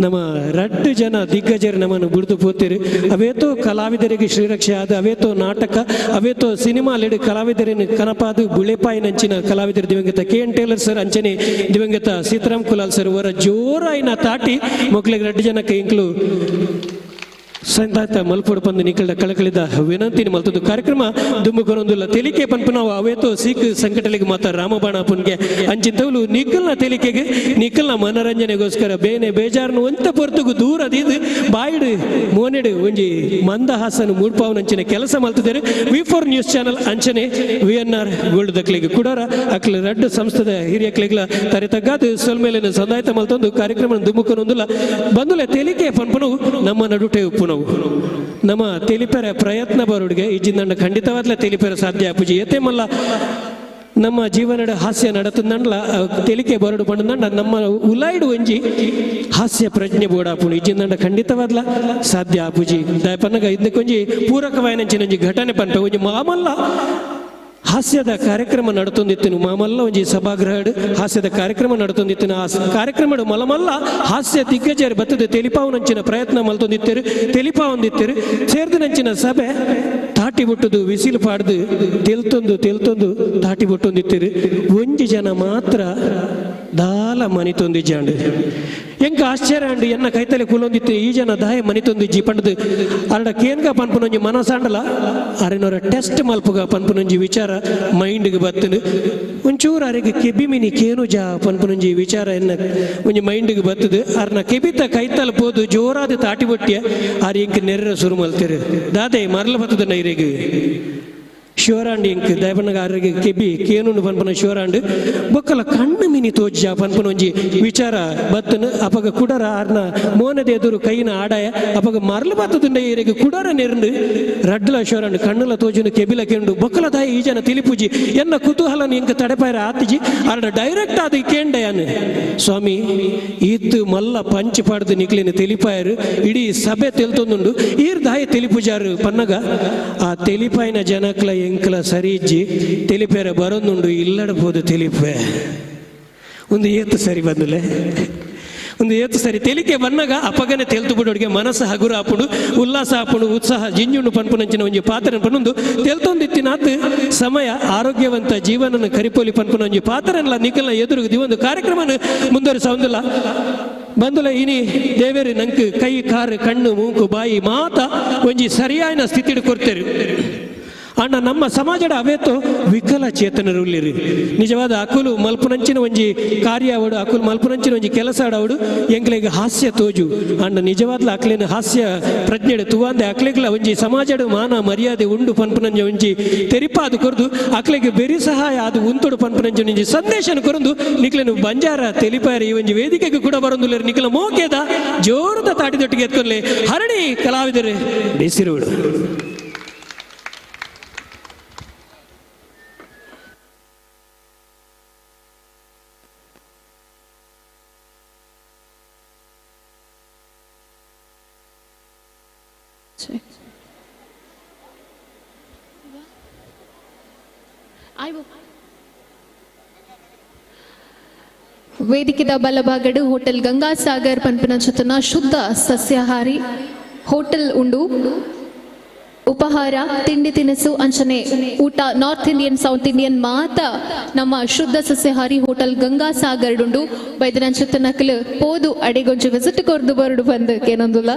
ನಮ್ಮ ರಡ್ಡು ಜನ ದಿಗ್ಗಜರು ನಮ್ಮನ್ನು ಬುಡ್ದು ಪೋತಿರು ಅವೇತೋ ಕಲಾವಿದರಿಗೆ ಶ್ರೀರಕ್ಷೆ ಆದ ಅವೇತೋ ನಾಟಕ ಅವೇತೋ ಸಿನಿಮಾ ಲೆಡು ಕಲಾವಿದರನ್ನು ಕನಪಾದು ಬುಳೆಪಾಯಿನಂಚಿನ ಕಲಾವಿದರು ದಿವಂಗತ ಕೆ ಎನ್ ಟೇಲರ್ ಸರ್ ಅಂಚನೆ ದಿವಂಗತ ಸೀತಾರಾಮ್ ಕುಲಾಲ್ ಸರ್ ಅವರ ಜೋರಾಯಿನ ತಾಟಿ ಮಕ್ಕಳಿಗೆ ರಡ್ಡು ಜನ ಕೈಂಕ್ಲು ಸಂತಾತ ಮಲ್ಪೊಡು ಪಂದು ನಿಕಲ್ಡ ಕಳಕಳಿದ ವಿನಂತಿನ ಮಲ್ತದ್ದು ಕಾರ್ಯಕ್ರಮ ದುಮ್ಮುಕೊರೊಂದುಲ್ಲ ತೆಲಿಕೆ ಪನ್ಪುನವು ಅವೇತೋ ಸೀಕ್ ಸಂಕಟಲಿಗೆ ಮಾತ ರಾಮಬಾಣ ಪುನ್ಗೆ ಅಂಚಿಂತವ್ಲು ನಿಖಲ್ನ ತೆಲಿಕೆಗೆ ನಿಖಲ್ನ ಮನರಂಜನೆಗೋಸ್ಕರ ಬೇನೆ ಬೇಜಾರನು ಒಂತ ಪೊರ್ತುಗು ದೂರ ದೀದು ಬಾಯಿಡು ಮೋನೆಡು ಒಂಜಿ ಮಂದಹಾಸನ ಮೂಡ್ಪಾವನಂಚಿನ ಕೆಲಸ ಮಲ್ತಿದ್ದಾರೆ ವಿ4 ನ್ಯೂಸ್ ಚಾನಲ್ ಅಂಚನೆ ವಿ ಎನ್ ಆರ್ ಗೋಲ್ಡ್ ದಕ್ಲಿಗೆ ಕುಡೋರ ಅಕ್ಲ ರಡ್ಡು ಸಂಸ್ಥೆದ ಹಿರಿಯ ಕ್ಲಿಗ್ಲ ತರೆ ತಗ್ಗಾದು ಸೊಲ್ಮೇಲಿನ ಸಂದಾಯತ ಮಲ್ತೊಂದು ಕಾರ್ಯಕ್ರಮ ದುಮ್ಮುಕೊರೊಂದುಲ್ಲ ಬಂದುಲೆ ತೆಲಿಕೆ ಪನ್ಪುನವು ನಮ್ಮ ನಡುಟೆ ಉಪ್ಪುನವು ನಮ್ಮ ತೆಲಿಪೆರ ಪ್ರಯತ್ನ ಬರುಡ್ಗೆ ಇಜ್ಜಿಂದಂಡ ಖಂಡಿತವಾದ್ಲ ತೆಲಿಪೆರ ಸಾಧ್ಯ ಅಪುಜಿ ಏತೆ ಮಲ್ಲ ನಮ್ಮ ಜೀವನದ ಹಾಸ್ಯ ನಡತಂದಂಡ್ಲ ತೆಲಿಕೆ ಬರಡು ಪಂಡಂದಂಡ ನಮ್ಮ ಉಲಾಯ್ಡು ಒಂಜಿ ಹಾಸ್ಯ ಪ್ರಜ್ಞೆ ಬೋಡಾಪುಣು ಇಜ್ಜಿಂದಂಡ ಖಂಡಿತವಾದ್ಲ ಸಾಧ್ಯ ಆಪುಜಿ ದಯಪನ್ನಗ ಇದಕ್ಕೊಂಜಿ ಪೂರಕವಾಯಿನಂಚಿನಂಜಿ ಘಟನೆ ಪನ್ಪೆ ಒಂಜಿ ಮಾಮಲ್ಲ ಹಾಸ್ಯದ ಕಾರ್ಯಕ್ರಮ ನಡತೊಂದಿತ್ತನು ಮಾಮಲ್ಲ ಒಂಜಿ ಸಭಾಗೃಹಡ್ ಹಾಸ್ಯದ ಕಾರ್ಯಕ್ರಮ ನಡತೊಂದಿತ್ತನು ಆ ಕಾರ್ಯಕ್ರಮಡು ಮಲಮಲ್ಲ ಹಾಸ್ಯ ದಿಗ್ಗಜರು ಬತ್ತದ ತೆಲಿಪಾವನಂಚಿನ ಪ್ರಯತ್ನ ಮಲ್ತೊಂದಿತ್ತರು ತೆಲಿಪಾವೊಂದಿತ್ತರು ಸೇರ್ದನಂಚಿನ ಸಭೆ ತಾಟಿ ಬಿಟ್ಟುದು ವಿಸಿಲು ಪಾಡ್ದು ತೆಲ್ತೊಂದು ತೆಲ್ತೊಂದು ತಾಟಿ ಬಿಟ್ಟೊಂದಿತ್ತರು ಒಂಜಿ ಜನ ಮಾತ್ರ ದಾಲ ಮನಿತೊಂದಿಜ್ಜಾಂಡು ಎಂಕ ಆಶ್ಚರ್ಯ ಅಂಡು ಎನ್ನ ಕೈತಲೆ ಕುಲೊಂದಿತ್ತು ಈ ಜನ ದಾಯ ಮನಿತೊಂದಿಜ್ಜಿ ಪಂಡದು ಅರಡ ಕೇನ್ಗ ಪನ್ಪುನೊಂಜಿ ಮನಸಾಂಡಲ ಅರೆನೊರ ಟೆಸ್ಟ್ ಮಲ್ಪುಗ ಪನ್ಪುನೊಂಜಿ ವಿಚಾರ ಮೈಂಡ್ಗೆ ಬತ್ತನು ಒಂಚೂರು ಅರೆಗೆ ಕೆಬಿ ಮಿನಿ ಕೇನು ಜಾ ಪನ್ಪುನೊಂಜಿ ವಿಚಾರ ಎನ್ನ ಒಂಜಿ ಮೈಂಡ್ಗೆ ಬತ್ತದು ಅರ್ನ ಕೆಬಿತ ಕೈತಲ್ ಪೋದು ಜೋರಾದ ತಾಟಿ ಬೊಟ್ಟಿಯ ಆರ್ ಎಂಕ್ ನೆರ್ರ ಸುರು ಮಲ್ತಿರು ದಾದೆ ಮರಲ ಬತ್ತದ ನೈರೆಗ್ ಶಿವರಾಂಡ್ ಇಂಕ್ ದಯಪಣ್ಣಗ ಆರಿಗೆ ಕೆಬಿ ಕೇನುಂಡು ಪನ್ಪನ ಶಿವರಾಂಡ್ ಬೊಕ್ಕಲ ಕಣ್ಣು ಮಿನಿ ತೋಜ್ಜ ಪನ್ಪನ ಒಂಜಿ ವಿಚಾರ ಬತ್ತನು ಅಪಗ ಕುಡರ ಆರ್ನ ಮೋನದ ಎದುರು ಕೈನ ಆಡಾಯ ಅಪಗ ಮರಲು ಬತ್ತದುಂಡ ಈರೆಗೆ ಕುಡರ ನೆರಂಡು ರಡ್ಲ ಶಿವರಾಂಡ್ ಕಣ್ಣುಲ ತೋಜುನು ಕೆಬಿಲ ಕೆಂಡು ಬೊಕ್ಕಲ ದಾಯ ಈ ಜನ ತಿಳಿಪುಜಿ ಎನ್ನ ಕುತೂಹಲನ ಇಂಕ್ ತಡೆಪಾಯರ ಆತಿಜಿ ಆರ್ನ ಡೈರೆಕ್ಟ್ ಅದು ಕೇಂಡಯಾನು ಸ್ವಾಮಿ ಈತ್ ಮಲ್ಲ ಪಂಚ್ ಪಾಡ್ದು ನಿಕ್ಲಿನ ತಿಳಿಪಾಯರು ಇಡೀ ಸಭೆ ತೆಲ್ತೊಂದುಂಡು ಈರ್ ದಾಯ ತಿಳಿಪುಜಾರು ಪನ್ನಗ ಆ ತಿಳಿಪಾಯಿನ ಜನಕ್ಲ ಎಂಕಲ ಸರಿಜ್ಜಿ ತಿಳಿಪೇರ ಬರೊಂದುಂಡು ಇಲ್ಲಡಬಹುದು ತಿಳಿಪೆ ಒಂದು ಏತು ಸರಿ ಬಂದುಲೆ ಒಂದು ಏತು ಸರಿ ತೆಲಿಕೆ ಬನ್ನಗ ಅಪಗನೆ ತೆಲ್ತು ಬಿಡೋಡಿಗೆ ಮನಸ್ಸು ಹಗುರ ಆಪುಂಡು ಉಲ್ಲಾಸ ಆಪುಂಡು ಉತ್ಸಾಹ ಜಿಂಜುಂಡು ಪನ್ಪುನಂಚಿನ ಒಂಜಿ ಪಾತ್ರ ಪನ್ನೊಂದು ತೆಲ್ತೊಂದಿತ್ತಿನಾತ್ ಸಮಯ ಆರೋಗ್ಯವಂತ ಜೀವನನ ಕರಿಪೋಲಿ ಪನ್ಪುನ ಒಂಜಿ ಪಾತ್ರನಲ್ಲ ನಿಖಲ್ನ ಎದುರು ದಿವೊಂದು ಕಾರ್ಯಕ್ರಮನ ಮುಂದುವರಿಸೊಂದಿಲ್ಲ ಬಂದುಲ ಇನಿ ದೇವೇರು ನಂಕ್ ಕೈ ಕಾರು ಕಣ್ಣು ಮೂಕು ಬಾಯಿ ಮಾತ ಒಂಜಿ ಸರಿಯಾಯಿನ ಸ್ಥಿತಿಡು ಕೊಡ್ತೇರು ಅಣ್ಣ ನಮ್ಮ ಸಮಾಜದ ಅವೇತೋ ವಿಕಲಚೇತನರು ಉಲ್ಲಿರು ನಿಜವಾದ ಅಕುಲು ಮಲ್ಪುನಂಚಿನ ಒಂಜಿ ಕಾರ್ಯ ಅವಡು ಅಕುಲು ಮಲ್ಪುನಂಚಿನ ಒಂಜಿ ಕೆಲಸ ಆಡವಡು ಎಂಕ್ಲೆಗ್ ಹಾಸ್ಯ ತೋಜು ಅಣ್ಣ ನಿಜವಾದ್ಲ ಅಕ್ಲೇನ ಹಾಸ್ಯ ಪ್ರಜ್ಞೆಡು ತುವಾಂದೆ ಅಕ್ಲೆಗ್ಲ ಒಂಜಿ ಸಮಾಜಡು ಮಾನ ಮರ್ಯಾದೆ ಉಂಡು ಪನ್ಪುನಂಜ ಒಂಜಿ ತೆರಿಪಾದು ಕೊರ್ದು ಅಕ್ಲೆಗ್ ಬೆರಿ ಸಹಾಯ ಅದು ಉಂತುಡು ಪನ್ಪುನಂಚಿನ ಒಂಜಿ ಸಂದೇಶನ ಕೊರಂದು ನಿಕ್ಲೆನು ಬಂಜಾರ ತೆಲಿಪಾರಿ ಈ ಒಂಜಿ ವೇದಿಕೆಗೆ ಕೂಡ ಬರೊಂದುಲ್ಲೇರು ನಿಕ್ಲ ಮೋಕೆದ ಜೋರದ ತಾಟಿದೊಟ್ಟಿಗೆ ಎತ್ಕೊನ್ಲೆ ಹರಣಿ ಕಲಾವಿದರು ಬೇಸಿರುವಡು. ವೇದಿಕೆದ ಬಲಭಾಗಡು ಹೋಟೆಲ್ ಗಂಗಾಸಾಗರ್ ಪನ್ಪಿನ ಜೊತೆನ ಶುದ್ಧ ಸಸ್ಯಾಹಾರಿ ಹೋಟೆಲ್ ಉಂಡು. ಉಪಹಾರ ತಿಂಡಿ ತಿನಿಸು ಅಂಚನೆ ಊಟ ನಾರ್ತ್ ಇಂಡಿಯನ್ ಸೌತ್ ಇಂಡಿಯನ್ ಮಾತ ನಮ್ಮ ಶುದ್ಧ ಸಸ್ಯಾಹಾರಿ ಹೋಟೆಲ್ ಗಂಗಾ ಸಾಗರ್ ಉಂಡು ಬೈದನಂಚುತ್ತ ನಕಲು ಪೋದು ಅಡಿಗೊಂಜಿ ವಿಸಿಟ್ ಕೊರ್ದು ಬರಡು ಬಂದು ಕೇನೊಂದುಲ್ಲ.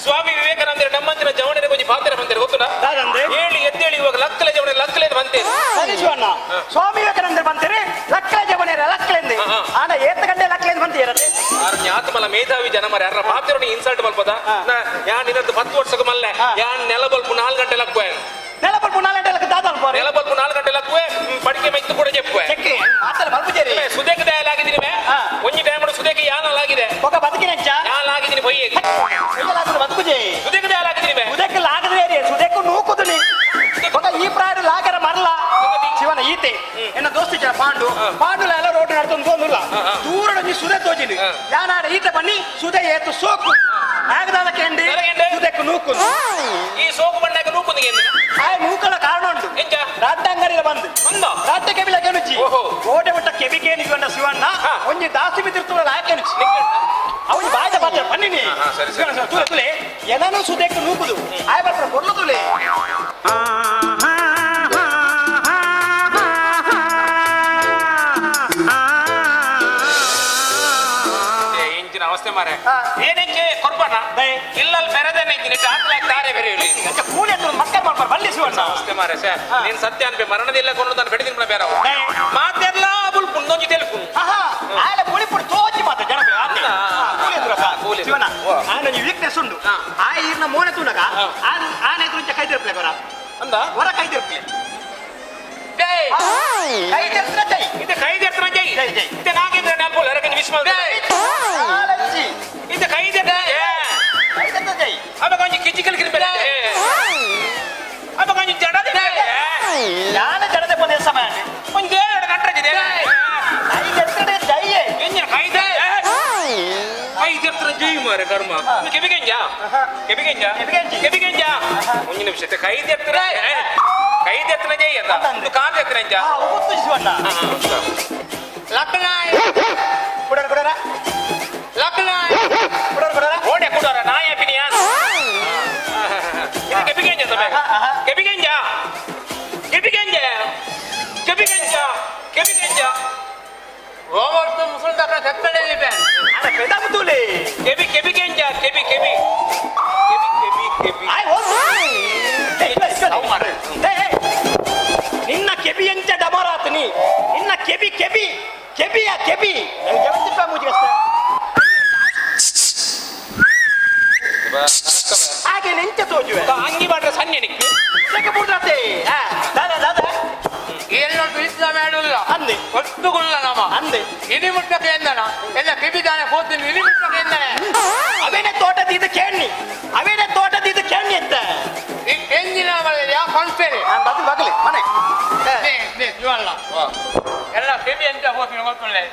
ಸ್ವಾಮಿ ವಿವೇಕಾನಂದರ ನಮ್ಮಂತಿನ ಜವಣರ ಕೊಂಚ ಪಾತ್ರ ಬಂದರೆ ಗೊತ್ತುನಾ? ಹೇಳಿ ಎದ್ದೇಳಿ ಇವಾಗ ಲಕ್ಕಲೆ ಜವಣೆ ಲಕ್ಕಲೆ ಬಂತೇನೆ. ಸರಿ ಶಿವಣ್ಣ, ಸ್ವಾಮಿ ವಿವೇಕಾನಂದರ ಬಂತೇನೆ ಲಕ್ಕಲೆ ಜವಣೆರ ಲಕ್ಕಲೆಂದೆ ಆನ ಏತ ಗಂಟೆ ಲಕ್ಕಲೆ ಬಂತೀರ ಆರ್ ಜ್ಞಾತಮಲ ಮೇಧಾವಿ ಜನ ಮರ ಯಾರ ಪಾತ್ರನಿ ಇನ್ಸಲ್ಟ್ ಮಲ್ಪದ ನಾ ಯಾನ್ ನಿನ್ನದು 10 ವರ್ಷಕ್ಕೆ ಮಲ್ಲೆ ಯಾನ್ ನೆಲ ಬಲ್ಪು 4 ಗಂಟೆ ಲಕ್ಕುವೆ ನೆಲ ಬಲ್ಪು 4 ಗಂಟೆ ಲಕ್ಕ ದಾದಲ್ ಪೋರೆ ನೆಲ ಬಲ್ಪು 4 ಗಂಟೆ ಲಕ್ಕುವೆ ಪಡಿಕೆ ಮೆತ್ತು ಕೂಡ ಜೆಪ್ಪುವೆ ಚೆಕ್ಕೆ ಮಾತಲ ಮಲ್ಪುಜೇರಿ ಸುದೇಕ ದಯಲಾಗಿದ್ದೀನಿ ಮೇ ಒಂಜಿ ಟೈಮ್ ಸುದೇಕ ಯಾನಲಾಗಿದೆ ಒಕ ಬದುಕಿನಂಚ ಯಾನಲಾಗಿದ್ದೀನಿ ಪೊಯ್ಯಗೆ ಬದುಕುಜೆ ಸುದೇಕ ದಯಲಾಗಿದ್ದೀನಿ ಮೇ ಸುದೇಕ ಲಾಗದ್ರೆ ಸುದೇಕ ನೂಕುದುನಿ ಒಕ ಈ ಪ್ರಾಯ ಲಾಗರ ಮರಲ ಶಿವನ ಈತೆ ಎನ್ನ ದೋಸ್ತಿ ಜನ ಪಾಂಡು ಪಾಂಡುಲ ಎಲ್ಲ ರೋಡ್ ನಡ್ತೊಂದು ಗೋಂದುಲ್ಲ ದೂರಡೊಂಜಿ ಸುದೆ ತೋಜಿನಿ ಯಾನಾಡ ಈತೆ ಬನ್ನಿ ಸುದೆ ಏತು ಸೋಕು ಆಗದಾದ ಕೆಂಡಿ ಸುದೆಕ್ ನೂಕು ಈ ಸೋಕು ಬಣ್ಣಕ್ಕೆ ನೂಕುದು ಆ ನೂಕಲ ಕಾರಣ ಉಂಟು ರಾಡ್ಡಂಗಡಿಲ ಬಂದು ರಾಡ್ಡ ಕೆಬಿಲ ಕೆನುಚಿ ಓಡೆ ಬಿಟ್ಟ ಕೆಬಿಕೇನು ಇವನ್ನ ಶಿವಣ್ಣ ಒಂಜಿ ದಾಸಿ ಬಿದ್ದಿರ್ತುಲ್ಲ ಹಾಕೆನುಚಿ ಅವನು ಬಾಯ್ದ ಪಾತ್ರ ಬನ್ನಿನಿ ತುಲೆ ತುಲೆ ಏನೂ ಸುದೆಕ್ ನೂಕುದು ಆಯ್ ಬರ್ತಾರೆ ಕೊಡ್ಲು ತುಲೆ. ಅವಸ್ಥೆ ಮಾರೆ ಏನಕ್ಕೆ ಕೊರ್ಬಣ್ಣ ಇಲ್ಲ ಬೆರದೇನೆ ಇದ್ದೀನಿ ತಾರೆ ಬೇರೆ ಹೇಳಿ ಕೂಲಿ ಅಂದ್ರೆ ಮಕ್ಕಳು ಮಾಡ್ತಾರೆ ಬಲ್ಲಿ ಶಿವಣ್ಣ ಅವಸ್ಥೆ ಮಾರೆ ಸರ್ ನೀನ್ ಸತ್ಯ ಅನ್ಪೆ ಮರಣದಿಲ್ಲ ಕೊಂಡು ನಾನು ಬೆಳೆದಿನ ಬೇರೆ ಮಾತೆಲ್ಲ ಬುಲ್ಪುಂಡೊಂಜಿ ತೆಲ್ಪುಂಡು ಆಲೆ ಬುಳಿಪುಡು ತೋಚಿ ಮಾತ ಜನ ಕೂಲಿ ಅಂದ್ರೆ ಕೂಲಿ ಶಿವಣ್ಣ ಆನ ವೀಕ್ನೆಸ್ ಉಂಡು ಆ ಈರ್ನ ಮೋನೆ ತುಣಗ ಆನೆ ತುಂಚ ಕೈ ತಿರುಪ್ಲೆ ಕೊರ ಅಂದ ಹೊರ ಕೈ ತಿರುಪ್ಲೆ ಜೈ ಕೈ ತಿರುಪ್ಲೆ ಜೈ ಇದು ಕೈ ತಿರುಪ್ಲೆ ಜೈ ಜೈ ಜೈ ಇದು ನಾಗೇಂದ್ರ ನೆನಪುಲ್ಲ ಎರಕಂಜಿ ವಿಶ್ವ ಇದು ಕೈ ಜೈ ಅವ ಕೊಂಚ ಕಿಚಿಕಲ್ ಕಿರಿಬೆ ಅವ ಕೊಂಚ ಜಡದೆ ಯಾನ ಜಡದೆ ಪದೇ ಸಮಯ ಒಂದೇ ಎರಡು ಗಂಟೆ ಕೈ ಎತ್ತಡೆ ಜೈ ಎಂಜಿನ ಕೈ ಕೈ ಎತ್ತರ ಜೈ ಮಾರೆ ಕರ್ಮ ಕೆಬಿಗೆಂಜ ಕೆಬಿಗೆಂಜ ಕೆಬಿಗೆಂಜ ಒಂದು ನಿಮಿಷ ಕೈ ಎತ್ತರ ಕೈ ಎತ್ತರ ಜೈ ಅಂತ ಕಾಲ್ ಎತ್ತರ ಎಂಜ ಶಿವಣ್ಣ ಲಕ್ನಾಯ್ ಕುಡರ ಕುಡರ ಲಕ್ನಾಯ್ ಕುಡರ ಕುಡರ ಓಡೆ ಕುಡರ ನಾಯ ಪಿನಿಯಾ ಇದು ಕೆಬಿಗೆಂಜ ತಬೆ ಕೆಬಿಗೆಂಜ ಕೆಬಿಗೆಂಜ ಕೆಬಿಗೆಂಜ ಕೆಬಿಗೆಂಜ ರೋಮರ್ತು ಮುಸುಲ್ದಕ ಸತ್ತಡೆ ದಿಬೆ ಅರೆ ಪೆದಮುತುಲೆ ಕೆಬಿ ಕೆಬಿಗೆಂಜ ಕೆಬಿ ಕೆಬಿ ಕೆಬಿ ಕೆಬಿ ಕೆಬಿ ಆಯ್ ಹೋಗು ನಿನ್ನ ಕೆಬಿ ಎಂಚ ಡಮರಾತನಿ ನಿನ್ನ ಕೆಬಿ ಕೆಬಿ ಕೆಬಿಯ ಕೆಬಿ ಜವಂತಿಪ್ಪ ಮುಜಿಗಸ್ತ ಹಾಗೆ ನೆಂಚ ತೋಜುವೆ ಅಂಗಿ ಮಾಡ್ರೆ ಸಣ್ಣ ನಿಕ್ಕು ಬುಡ್ರತೆ ದಾದಾ ದಾದಾ ಏನೋ ತಿಳಿಸಿದ ಮೇಡಲ್ಲ ಅಂದೆ ಒಟ್ಟುಗುಲ್ಲ ನಮ್ಮ ಅಂದೆ ಇನಿಮುಟ್ಟಕ್ಕೆ ಎಂದನ ಎಲ್ಲ ಕಿಬಿದಾನೆ ಹೋಗ್ತೀನಿ ಇನಿಮುಟ್ಟಕ್ಕೆ ಎಂದನೆ ಅವೇನೆ ತೋಟದ ಇದು ಕೇಣ್ಣಿ ಅವೇನೆ ತೋಟದ ಇದು ಕೇಣ್ಣಿ ಎತ್ತ ಈ ಕೆಂಜಿನ ಯಾವ ಕಾಣ್ತೇನೆ ಬದಲು ಬಗಲಿ ಮನೆ ಇವಲ್ಲ ಎಲ್ಲ ಕೆಬಿ ಎಂತ ಹೋಗ್ತೀನಿ ಗೊತ್ತುಳ್ಳೆ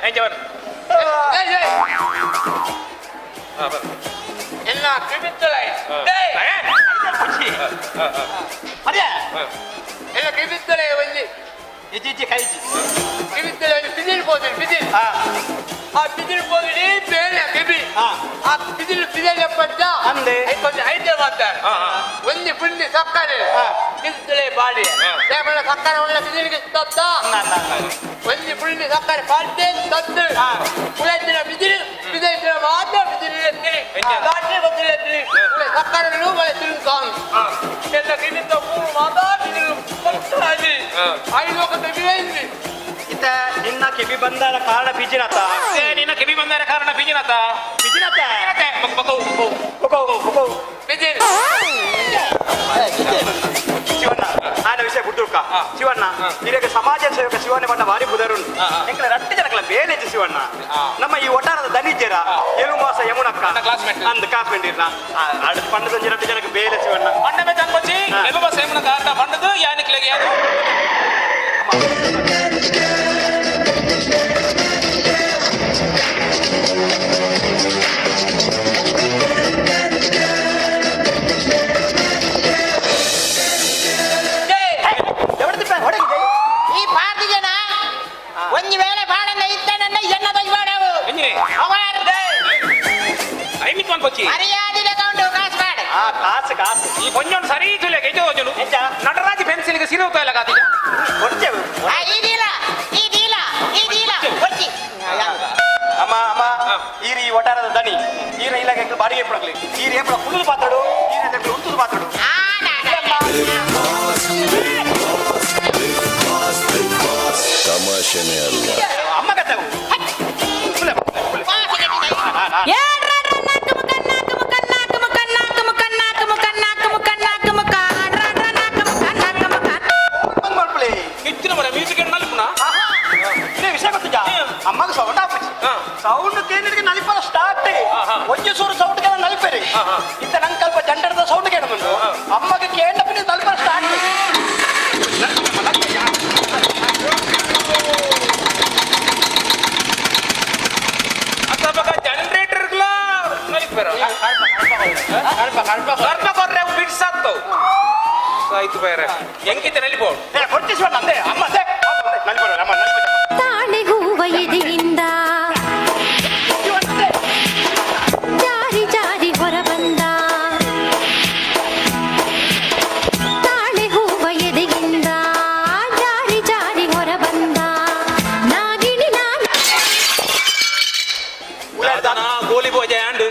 ಎಲ್ಲ ಕಿಬಿತ್ತಲೈ ಎಲ್ಲ ಕಿಬಿತ್ತಲೈ ಒಂಜಿ ಇಜ್ಜಿ ಕೈಜಿ ಕಿಬಿತ್ತಲೈ ಬಿದಿಲ್ ಹೋಗ್ತೀನಿ ಬಿದಿಲ್ ಆ ಬಿದಿಲ್ ಹೋಗಿ ಬೇರೆ ಕೆಬಿ ಆ ಬಿದಿಲ್ ಬಿದಿಲ್ ಪಟ್ಟ ಅಂದೆ కొంచెం ಐತೆ ಮಾಡ್ತಾರೆ ಒಂಜಿ ಪುಂಡಿ ಸಕ್ಕರೆ ಕಿತ್ತಳೆ ಬಾಡಿ ಸಕ್ಕರೆ ಒಳ್ಳೆ ಬಿದಿಲಿಗೆ ತತ್ತ ಒಂಜಿ ಪುಂಡಿ ಸಕ್ಕರೆ ಪಾಡ್ಡೆ ತತ್ತು ಉಳಿದಿನ ಬಿದಿಲು ಬಿದಿಲಿನ ಮಾತ್ರ ಬಿದಿಲು ಎತ್ತೀನಿ ಬಾಟ್ಲಿ ಬದಿಲು ಎತ್ತೀನಿ ಸಕ್ಕರೆ ಒಳ್ಳೆ ತಿರುಗಾನು ಎಲ್ಲ ಕಿವಿತ ಮೂರು ಮಾತಾ ಬಿದಿಲು ಪಟ್ಟಾಗಿ ಐದು ಬಿದಿಲು ಇತ ನಿನ್ನ ಕಿವಿ ಬಂದಾರ ಕಾರಣ ಬಿಜಿನತ ನಿನ್ನ ಕಿವಿ ಬಂದಾರ ಕಾರಣ ಬಿಜಿನತ ಬಿಜಿನತ ಬಕೌ ಬಕೌ ಬಕೌ ಬಿಜಿಲ್ ಶಿವಣ್ಣ ಆನ ವಿಷಯ ಗುಡ್ದುಡ್ಕ ಶಿವಣ್ಣ ಹಿರಿಯ ಸಮಾಜ ಸೇವಕ ಶಿವಣ್ಣ ಬಣ್ಣ ಭಾರಿ ಬುಧರುಂಡು ಎಂಕಲ ರಟ್ಟು ಜನಕಲ ಬೇಲೆಜ್ಜು ಶಿವಣ್ಣ ನಮ್ಮ ಈ ಒಟ್ಟಾರದ ದನಿಜ್ಜರ ಏಳು ಮಾಸ ಯಮುನಕ್ಕ ಅಂದ್ ಕ್ಲಾಸ್ಮೇಟ್ ಇರ್ನ ಅಡ್ ಪಂಡದೊಂಜಿ ರಟ್ಟು ಜನಕ್ಕೆ ಬೇಲೆ ಶಿವಣ್ಣ ಅಣ್ಣ ಬೇ ತಂಗೊಚ್ಚಿ ಎಲ್ಬ ಸೇಮನ ದಾಟ ಬಂಡದು ಯಾನಿಕ್ಲೆಗೆ ಯಾರು ಈ ಪಾರ್ಟಿ ಜನ ಒಂದು ವೇಳೆ ಬಾಳನ್ನ ಇದ್ದಾನನ್ನ ಎನ್ನ ದೊಯ್ಬಾಡವು ಮರ್ಯಾದೆ ತಗೊಂಡು ಕಾಸು ಬೇಡ. ಆ ಕಾಸು ಕಾಸು ಈ ಒಂಜೊಂದು ಸರಿ ತುಲೆ ಗೆಜ್ಜೆ ಒಂಜೊಂದು ನಟರಾಜ ಪೆನ್ಸಿಲ್ಗೆ ಸಿರೋತ ಇಲ್ಲ ಕಾತಿಜ ಆ, ಇದಿಲ್ಲ ಇದಿಲ್ಲ ಇದಿಲ್ಲ ಒಚ್ಚಿ. ಅಮ್ಮ ಅಮ್ಮ ಈರಿ ಒಟಾರದ ದಣಿ ಈರ ಇಲಾಖೆ ಬಾಡಿಗೆ ಪಡಕ್ಲಿ ಈರ ಏಪಡ ಕುಳ್ಳು ಪಾತ್ರಡು ಈರ ಉಂತುದು ಪಾತ್ರಡು. ತಮಾಷೆನೇ ಅಲ್ಲ. ಅಮ್ಮ ಕತ್ತವು. ಅಮ್ಮಗ ಸೌಂಡ್ ಆಪುಜಿ ಸೌಂಡ್ ಕೇಳಿದ್ರೆ ನಲಿಪಲ ಸ್ಟಾರ್ಟ್ ಒಂಜಿ ಸೂರು ಸೌಂಡ್ ಕೇಳ ನಲಿಪೇರಿ ಇತ್ತ ನಂಗೆ ಕಲ್ಪ ಜಂಡರದ ಸೌಂಡ್ ಕೇಳದುಂಟು ಅಮ್ಮಗ ಕೇಂದ್ರ ಪಿನ ನಲಿಪಲ ಸ್ಟಾರ್ಟ್. ಅತ್ತಬಕ ಜನರೇಟರ್ ಗ್ಲ ನಲಿಪೇರ ಕಲ್ಪ ಕಲ್ಪ ಕಲ್ಪ ಕೊರ್ರೆ ಬಿಡ್ಸಾತ್ತವು ಆಯ್ತು ಬೇರೆ ಎಂಕಿತ ನಲಿಪೋ ಕೊಡ್ತಿಸ್ವಣ್ಣ ಅಂದೆ ಅಮ್ಮ ಅದೇ ನಲಿಪರ ಅಮ್ಮ ನಲಿಪರ. ತಾಳೆ ಹೂವ ಎದೆಯಿಂದ ಜಾರಿ ಜಾರಿ ಹೊರಬಂದ, ತಾಳೆ ಹೂವ ಎದೆಯಿಂದ ಜಾರಿ ಜಾರಿ ಹೊರಬಂದ ನಾಗಿಣಿ ನಾನು. ಗೋಲಿ ಬೋಜೆ ಅಂಡ್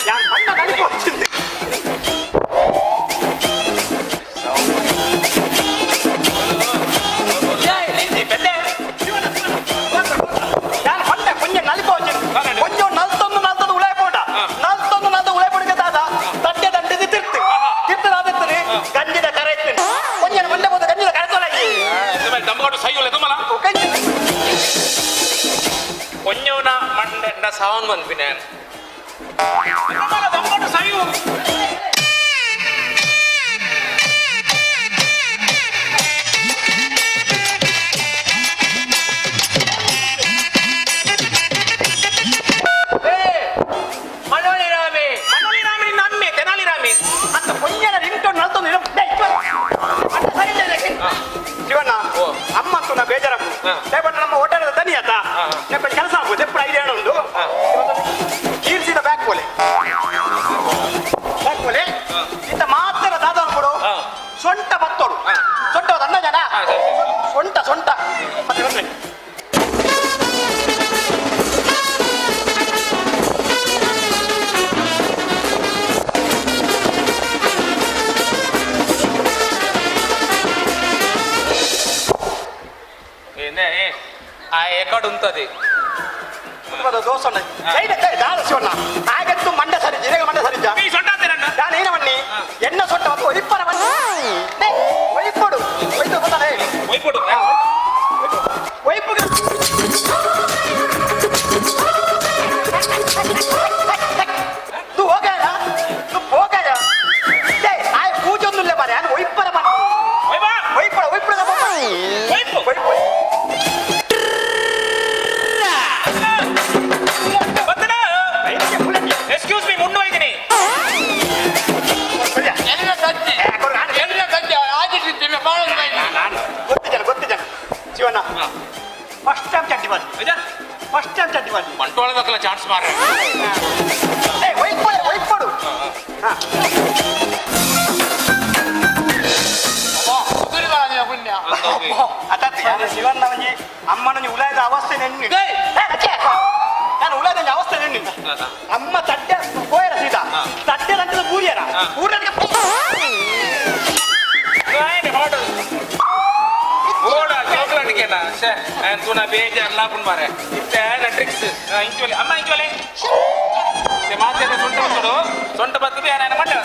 கொஞ்சம் நல்தொன்னு நல்தொன்னு உழைய போட்டா நல்தொன்னு நல்த உழைய போடுங்க தாதா தட்டை தண்டுது திருத்து திருத்து தாதத்துன்னு கஞ்சித கரைத்து கொஞ்சம் மண்டை போது கஞ்சித கரைத்தோலாகி ದಮ್ಮಗಡು ಸೈಯುಲ್ಲ ತುಮಲ கொஞ்சம் ಮಂಡೆ ಸಾವನ್ ಬಂದ್ಪಿನ ದಮ್ಮಗಡು ಸೈಯು. ಶಿವಣ್ಣ ಅಮ್ಮ ಅಂತ ಬೇಜಾರಪ್ಪು ನಮ್ಮ ಹೋಟೆಲ್ ದನಿ ಆತ ಕೆಲಸ ಆಗ್ಬೋದು ಎಪ್ಪಡ ಐದು ಏಳು ಉಂಟು ಕೀರ್ಸಿದ ಬ್ಯಾಕ್ ಕೋಲೆ ಬ್ಯಾಕ್ ಕೋಲೆ ಇಂತ ಮಾತ್ರ ದಾದ ಕೊಡು ಸೊಂಟ ಬತ್ತೋಡು ಸೊಂಟ ಅಣ್ಣ ಜನ ಸೊಂಟ ಸೊಂಟ ಮತ್ತೆ ಬಂದ್ರೆ ಆ ಎಕಡ್ ಉಂತದೆ ದೋಸಣ್ಣ ಶಿವಣ್ಣ ಹಾಗೆತ್ತು ಮಂಡೆ ಸರಿ ಜಿರೆಗೆ ಮಂಡೆ ಸರಿ ನಾನು ಏನ ಬನ್ನಿ ಎಣ್ಣ ಸೊಟ್ಟ ಮತ್ತು ಒಯ್ಪರ ಬನ್ನಿ ಒಯ್ಪಡು ಒಯ್ತು ಗೊತ್ತಾನೆ ಒಯ್ಪಡು ಒಯ್ಪು. तू हो गया तू हो गया ಆಯ್ ಪೂಜೊಂದುಲ್ಲ ಮಾರೆ ನಾನು ಒಯ್ಪರ ಬನ್ನಿ ಒಯ್ಪಡ ಒಯ್ಪಡ ಒಯ್ಪು ಒಯ್ಪು. ಎಕ್ಸ್ಕ್ಯೂಸ್ ಮೀ ಮುನ್ನು ಹೋಯ್ತೀನಿ. ಗೊತ್ತಿದ್ದಾನೆ ಗೊತ್ತಿದ್ದಾನೆ ಶಿವಣ್ಣ ಫಸ್ಟ್ ಟೈಮ್ ಚಡ್ಡಿ ಮಾಡಿ ಫಸ್ಟ್ ಟೈಮ್ ಚಡ್ಡಿ ಮಾಡಿ ಬಂಟ್ವಾಳದಕ್ಕಲ್ಲ ಚಾನ್ಸ್ ಮಾರ. ಒಯ್ಪಡು ಒಯ್ಪಡು. ಶಿವಣ್ಣ ಒಂಜಿ ಅಮ್ಮನ ಉಲಾಯದ ಅವಸ್ಥೆ ನೆನ್ನಿ ನಾನು ಉಲಾಯದ ಅವಸ್ಥೆ ನೆನ್ನಿ ಅಮ್ಮ ತಡ್ಡೆ ಪೋಯರ ಸೀದಾ ತಡ್ಡೆ ನಂಟದ ಬೂರಿಯರ ಊರನಿಗೆ ತೂನ ಬೇಜಾರ್ ಲಾಪುನ್ ಮಾರೆ ಇತ್ತೆ ಟ್ರಿಕ್ಸ್ ಇಂಚುವಲಿ ಅಮ್ಮ ಇಂಚುವಲಿ ಮಾತೆ ಸೊಂಟ ಬತ್ತಡು ಸೊಂಟ ಬತ್ತದು ಏನ ಮಂಡೆ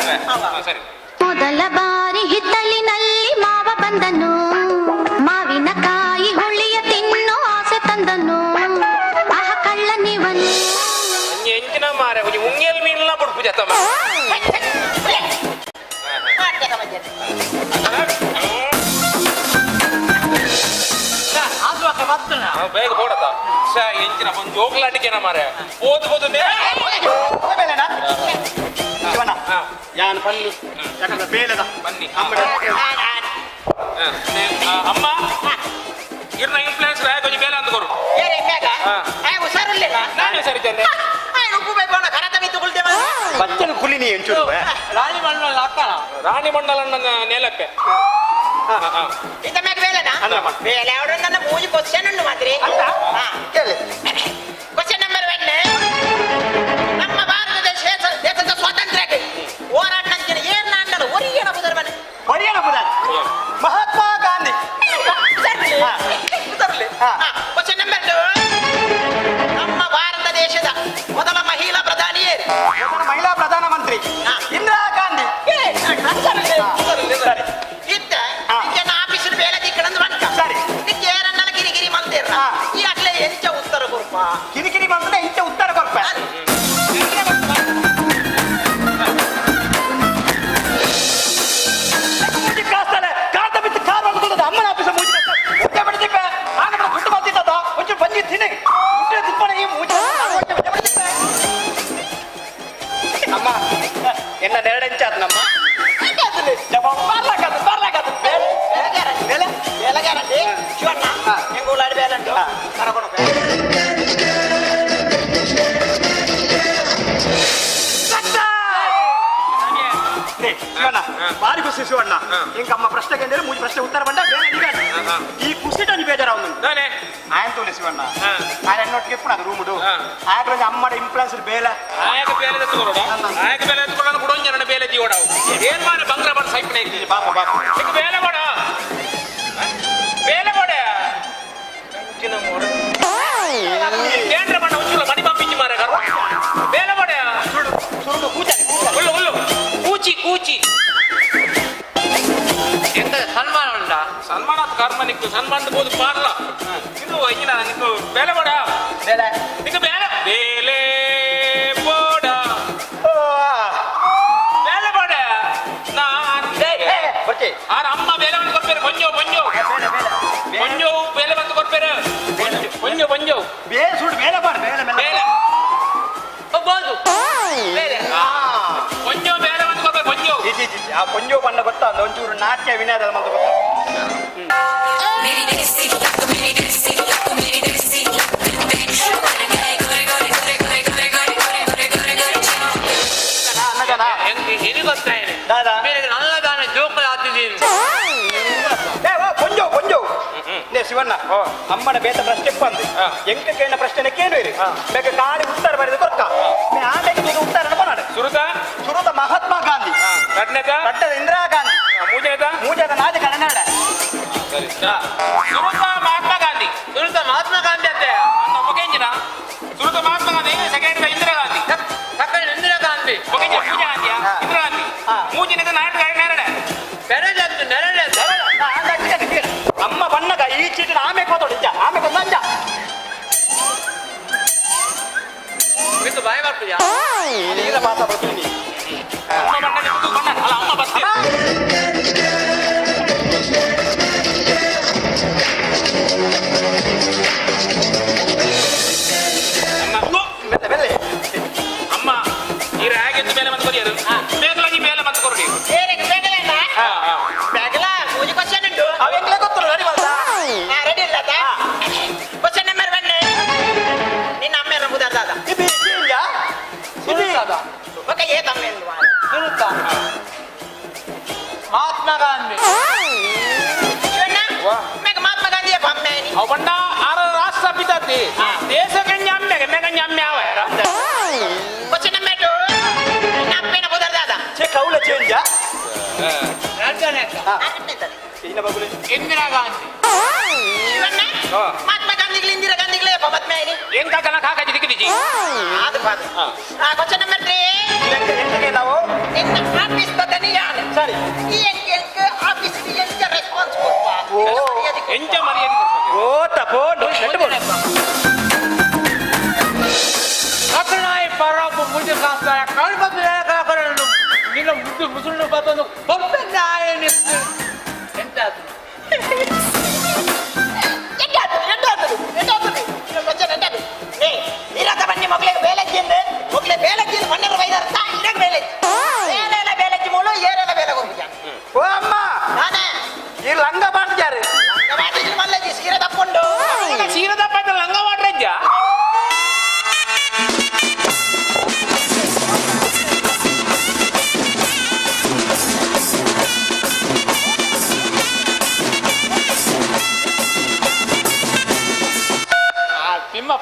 ಸರಿ. ಮೊದಲ ಬಾರಿ ಹಿತ್ತಲಿನಲ್ಲಿ ಮಾವ ಬಂದನು, ಮಾವಿನ ಕಾಯಿ ಹುಳಿಯ ತಿನ್ನೋ ಆಸೆ ತಂದನು, ಆಹ ಕಳ್ಳನಿವನು. ಎಂಚಿನ ಮಾರೆ ಒಂಜಿ ಉಂಗೆಲ್ ಮೀನ್ಲ ಬುಡ್ಪು ಜತಮ್ಮ. ಬೇಗ ಬೋಡತ ಶಾ ಎಂಚಿನ ಒಂದು ಜೋಗ್ಲಾಟಿಕೆನ ಮಾರೆ ಓದು ಓದು ಯಾನ್ ಪನ್ನಿ ಯಾಕಂದ್ರೆ ಬೇಲೆದ ಬನ್ನಿ ಅಮ್ಮ ಇರ್ನ ಇನ್ಫ್ಲೂಯೆನ್ಸ್ ರಾಯ ಕೊಂಚ ಬೇಲೆ ಅಂತ ಕೊರು ನಾನು ಸರಿತೇನೆ ಬಚ್ಚನ ಕುಲಿನಿ ಎಂಚೂರು ರಾಣಿ ಮಂಡಲ ಅಕ್ಕನ ರಾಣಿ ಮಂಡಲ ನೇಲಕ್ಕೆ ಇಂತ ಮ್ಯಾಗ ಬೇಲೆನಾ ಬೇಲೆ ಅವಡು ನನ್ನ ಮೂಜಿ ಕ್ವಶನ್ ಉಂಟು ಮಾತ್ರಿ ಕೇಳಿ ಕ್ವಶನ್ ನಂಬರ್ 1 ನಮ್ಮ ಭಾರತ ದೇಶದ ಸ್ವಾತಂತ್ರ್ಯಕ್ಕೆ ಹೋರಾಟ ನಂಚಿನ ಏನ್ ಅಂಡಲು ಒರಿಯಣ ಬುದರ್ ಮನೆ ಒರಿಯಣ ಬುದರ್ ಮಹಾತ್ಮ ಗಾಂಧಿ ಕ್ವಶನ್ ನಂಬರ್ 2 ನಮ್ಮ ಭಾರತ ದೇಶದ ಮೊದಲ ಮಹಿಳಾ ಪ್ರಧಾನಿಯೇ ಮೊದಲ ಮಹಿಳಾ ಪ್ರಧಾನ ಮಂತ್ರಿ ಇಂದಿರಾ ಗಾಂಧಿ ಇತ್ತ ನಿಕ್ಕೆ ಆಫೀಸ್ ಬೇಲೆ ದಿಕ್ಕಣಂದು ಬಂತ ಸರಿ ನಿಕ್ಕೆ ಏರನ್ನಲ ಕಿರಿಕಿರಿ ಮಂತಿರ ಈ ಅಟ್ಲೆ ಎಂಚ ಉತ್ತರ ಕೊರ್ಪ ಕಿರಿಕಿರಿ ಮಂತ್ರೆ ಇಂಚ ಉತ್ತರ ಕೊರ್ಪ ಅಮ್ಮನ ಆಫೀಸ್ ಮೂಜಿ ಬಿಡ್ತಿಪ್ಪೆ ಆಗ ದುಡ್ಡು ಬರ್ತಿದ್ದ ಒಂಚೂರು ಬಂದಿದ್ದೀನಿ ದುಡ್ಡು ತಿಪ್ಪಣೆ ಈ ಮೂಜಿ ಅಮ್ಮ ಎನ್ನ ನೆರಡೆಂಚಾದ ನಮ್ಮ ಬಾರಿ ಖುಷಿ ಶಿವಣ್ಣ ಇಂಕಮ್ಮ ಪ್ರಶ್ನೆ ಕೇಳಿದ್ರೆ ಮೂಜಿ ಪ್ರಶ್ನೆ ಉತ್ತರ ಬಂದ ಈ ಖುಷಿ ಬೇಜಾರ ಆಯನ್ ತೋಲೆ ಶಿವಣ್ಣ ಆಯನ ಎನ್ನೊಟ್ಟಿಗೆ ಎಪ್ಪುಣ ಅದು ರೂಮುಡು ಆಯಕ ಅಮ್ಮಡ ಇಂಪ್ಲುಯೆನ್ಸ್ ಬೇಲೆ ಆಯಕ ಬೇಲೆ ಎತ್ತುಕೊಡೋಡ ಆಯಕ ಬೇಲೆ ಎತ್ತುಕೊಡೋಣ ಕುಡೊಂಜನ ಬೇಲೆ ಜೀವಡ ಏನ್ ಮಾರೆ ಬಂಗ್ರ ಬರ್ ಸೈಪ್ನೆ ಇದ್ದೀನಿ ಪಾಪ ಪಾಪ ಈಗ ಬೇಲೆ ಕೊಡ ಬೇಲೆ ಕೊಡ ಕೇಂದ್ರ ಬಣ್ಣ ಉಚ್ಚುಲ ಮಣಿ ಪಂಪಿಂಚಿ ಮಾರೆ ಕರು ಬೇಲೆ ಕೊಡ ಸುಡು ಸುಡು ಕೂಚಿ ಉಳ್ಳು ಉಳ್ಳು ಕೂಚಿ ಕೂಚಿ ಎಂತ ಸನ್ಮಾನ ಉಂಟಾ ಸನ್ಮಾನ ಕರ್ಮ ನಿಕ್ಕು ಸನ್ಮಾನ ಬೋದು ಪಾರ್ಲ ಇದು ಇಂಜಿನ ನಿಕ್ಕು ಬೇಲೆ ಕೊಡ ಬೇಲೆ ನಿಕ್ಕು ಬೇಲೆ ಬೇಲೆ ಬೋಡ ಬೇಲೆ ಬೋಡ ನಾನ್ ಆರ ಅಮ್ಮ ಬೇಲೆ ಬಂದು ಕೊರ್ಪೇರು ಕೊಂಜೋ ಕೊಂಜೋ ಕೊಂಜೋ ಬೇಲೆ ಬಂದು ಕೊರ್ಪೇರು ಕೊಂಜೋ ಕೊಂಜೋ ಬೇಲೆ ಸುಡು ಬೇಲೆ ಬಾಡ ಬೇಲೆ ಬೇಲೆ ಬೋದು ಬೇಲೆ ಕೊಂಜೋ ಬೇಲೆ ಬಂದು ಕೊರ್ಪೇರು ಕೊಂಜೋ ಆ ಕೊಂಜೋ ಬಣ್ಣ ಗೊತ್ತಾ ಒಂಚೂರು ನಾಟ್ಯ ವಿನಯದಲ್ಲಿ ಮಂತ ಗೊತ್ತಾ ಕೊಂಜೋ ಕೊಂಜೋ ನೇ ಶಿವಣ್ಣ ಅಮ್ಮನ ಬೇತ ಪ್ರಶ್ನೆ ಬಂದು ಎಂಕ ಕೇಳಿನ ಪ್ರಶ್ನೆ ಕೇಳು ಇರಿ ಬೇಗ ಕಾಡಿ ಉತ್ತರ ಬರೆದು ಕೊರ್ಕ ಆಮೇಲೆ ಈಗ ಉತ್ತರ ಕೊನಾಡು ಸುರುತ ಸುರುತ ಮಹಾತ್ಮ ಗಾಂಧಿ ರಡ್ನೇದ ರಡ್ಡದ ಇಂದಿರಾ ಗಾಂಧಿ ಮೂಜನೇದ ಮೂಜದ ನಾಜ ಕನ್ನಡ ಸರಿ ಸುರುತ ಮಹಾತ್ಮ ಗಾಂಧಿ ಸುರುತ ಮಹಾತ್ಮ ಗಾಂಧಿ ಅಂತೆ ಒಕೆಂಜಿನ ಸುರುತ ಮಹಾತ್ಮ ಗಾಂಧಿ ಸೆಕೆಂಡ್ ಇಂದಿರಾ ಗಾಂಧಿ ಸೆಕೆಂಡ್ ಇಂದಿರಾ ಗಾಂಧಿ ಒಕೆಂಜ ಪೂಜಾ ಗಾಂಧಿಯಾ ಇಂದಿರಾ ಗಾಂಧಿ ಮೂಜನೇದ ನಾಯಕ ನೆರಡೆ ನೆರಡೆ ನೆರಡೆ ಅಮ್ಮ ಬಣ್ಣಗ ಈ ಚೀಟಿನ ಆಮೆ ಕೋತೋಡು ಇಜ್ಜ ಆಮೆ ಕೊತ್ತ ಅಂಜ ಬಿದ್ದು ಬಾಯ್ ಬರ್ತೀಯಾ ನೀರ ಪಾಸ ಬರ್ತೀನಿ ಅಮ್ಮ ಬಣ್ಣಗೆ ಬಣ್ಣ ಅಲ್ಲ ಅಮ್ಮ ಬರ್ತೀನಿ ಅಮ್ಮ ಈ ರಾಗಿದ್ದು ಮೇಲೆ ಮತ್ತೆ ಕೊರಿಯರು ಬೇಗಲಾಗಿ ಮೇಲೆ ಮತ್ತೆ ಕೊರಡಿ ಬೇಗಲ ಮೂಜಿ ಕ್ವಶನ್ ಉಂಟು ಅವೆಂಗ್ಲೇ ಗೊತ್ತಲ್ಲ ರೆಡಿ ಮಾಡ್ತಾ ರೆಡಿ ಇಲ್ಲ ಕ್ವಶನ್ ನಂಬರ್ 1 ನಿನ್ನ ಅಮ್ಮೇರ ಬುದಾರ್ ದಾದ ಇದು ಇಲ್ಲ ಇದು ಓಕೆ ಏ ತಮ್ಮೇಂದು ಸುರುತ ಮಹಾತ್ಮ ಗಾಂಧಿ ಶಿವಣ್ಣ ಮೇಗ ಮಹಾತ್ಮ ಗಾಂಧಿಯ ಬೊಮ್ಮೆನಿ ಅವ ಬಣ್ಣ ಆರ ರಾಷ್ಟ್ರ ಪಿತಾತಿ ದೇಶಕ್ಕೆ ಞಮ್ಮೆಗೆ ಮೇಗ ಞಮ್ಮೆ ಆವ ಕ್ವಶನ್ ನಂಬರ್ 2 ನಿನ್ನ ಅಪ್ಪೇನ ಬುದಾರ್ ದಾದ ಚೆ ಕೌಲ ಚೇಂಜ ಇಂದಿರಾ ಗಾಂಧಿ ಶಿವಣ್ಣ ಮಹಾತ್ಮ ಗಾಂಧಿಗಳು ಇಂದಿರಾ ಗಾಂಧಿಗಳೇ ಬೊಮ್ಮೆ ಏನ್ ಕಾಕನ ಕಾಕಾಜಿ ದಿಕ್ಕಿದಿಜಿ ಅದು ಪಾದ ಕ್ವಶನ್ ನಂಬರ್ 3 ನಾವು ನಿನ್ನ ಆಫೀಸ್ ತದನಿ ಯಾನ್ ಸರಿ ಈ ಎಂಕ ಆಫೀಸ್ ಎಂಚ ರೆಸ್ಪಾನ್ಸ್ ಕೊರ್ಪ ಎಂಚ ಮರ್ಯಾದೆ ಕೊರ್ಪ ಓ ತಪೋ ನೆಟ್ ಬೋಡು ಅಕಣಾಯಿ ಪರಬು ಮುಜಿ ಕಾಸ್ತಾಯ ಕಳ್ಬಂದು ಕಾಕರನ್ನು ನಿನ್ನ ಮುದ್ದು ಮುಸುಳು ಬತ್ತೊಂದು ಬೊಮ್ಮೆ ನಾಯ ನಿಂತು ಎಂತ ಎಂಟಾತು ಎಂಟಾತು ಎಂಟಾತು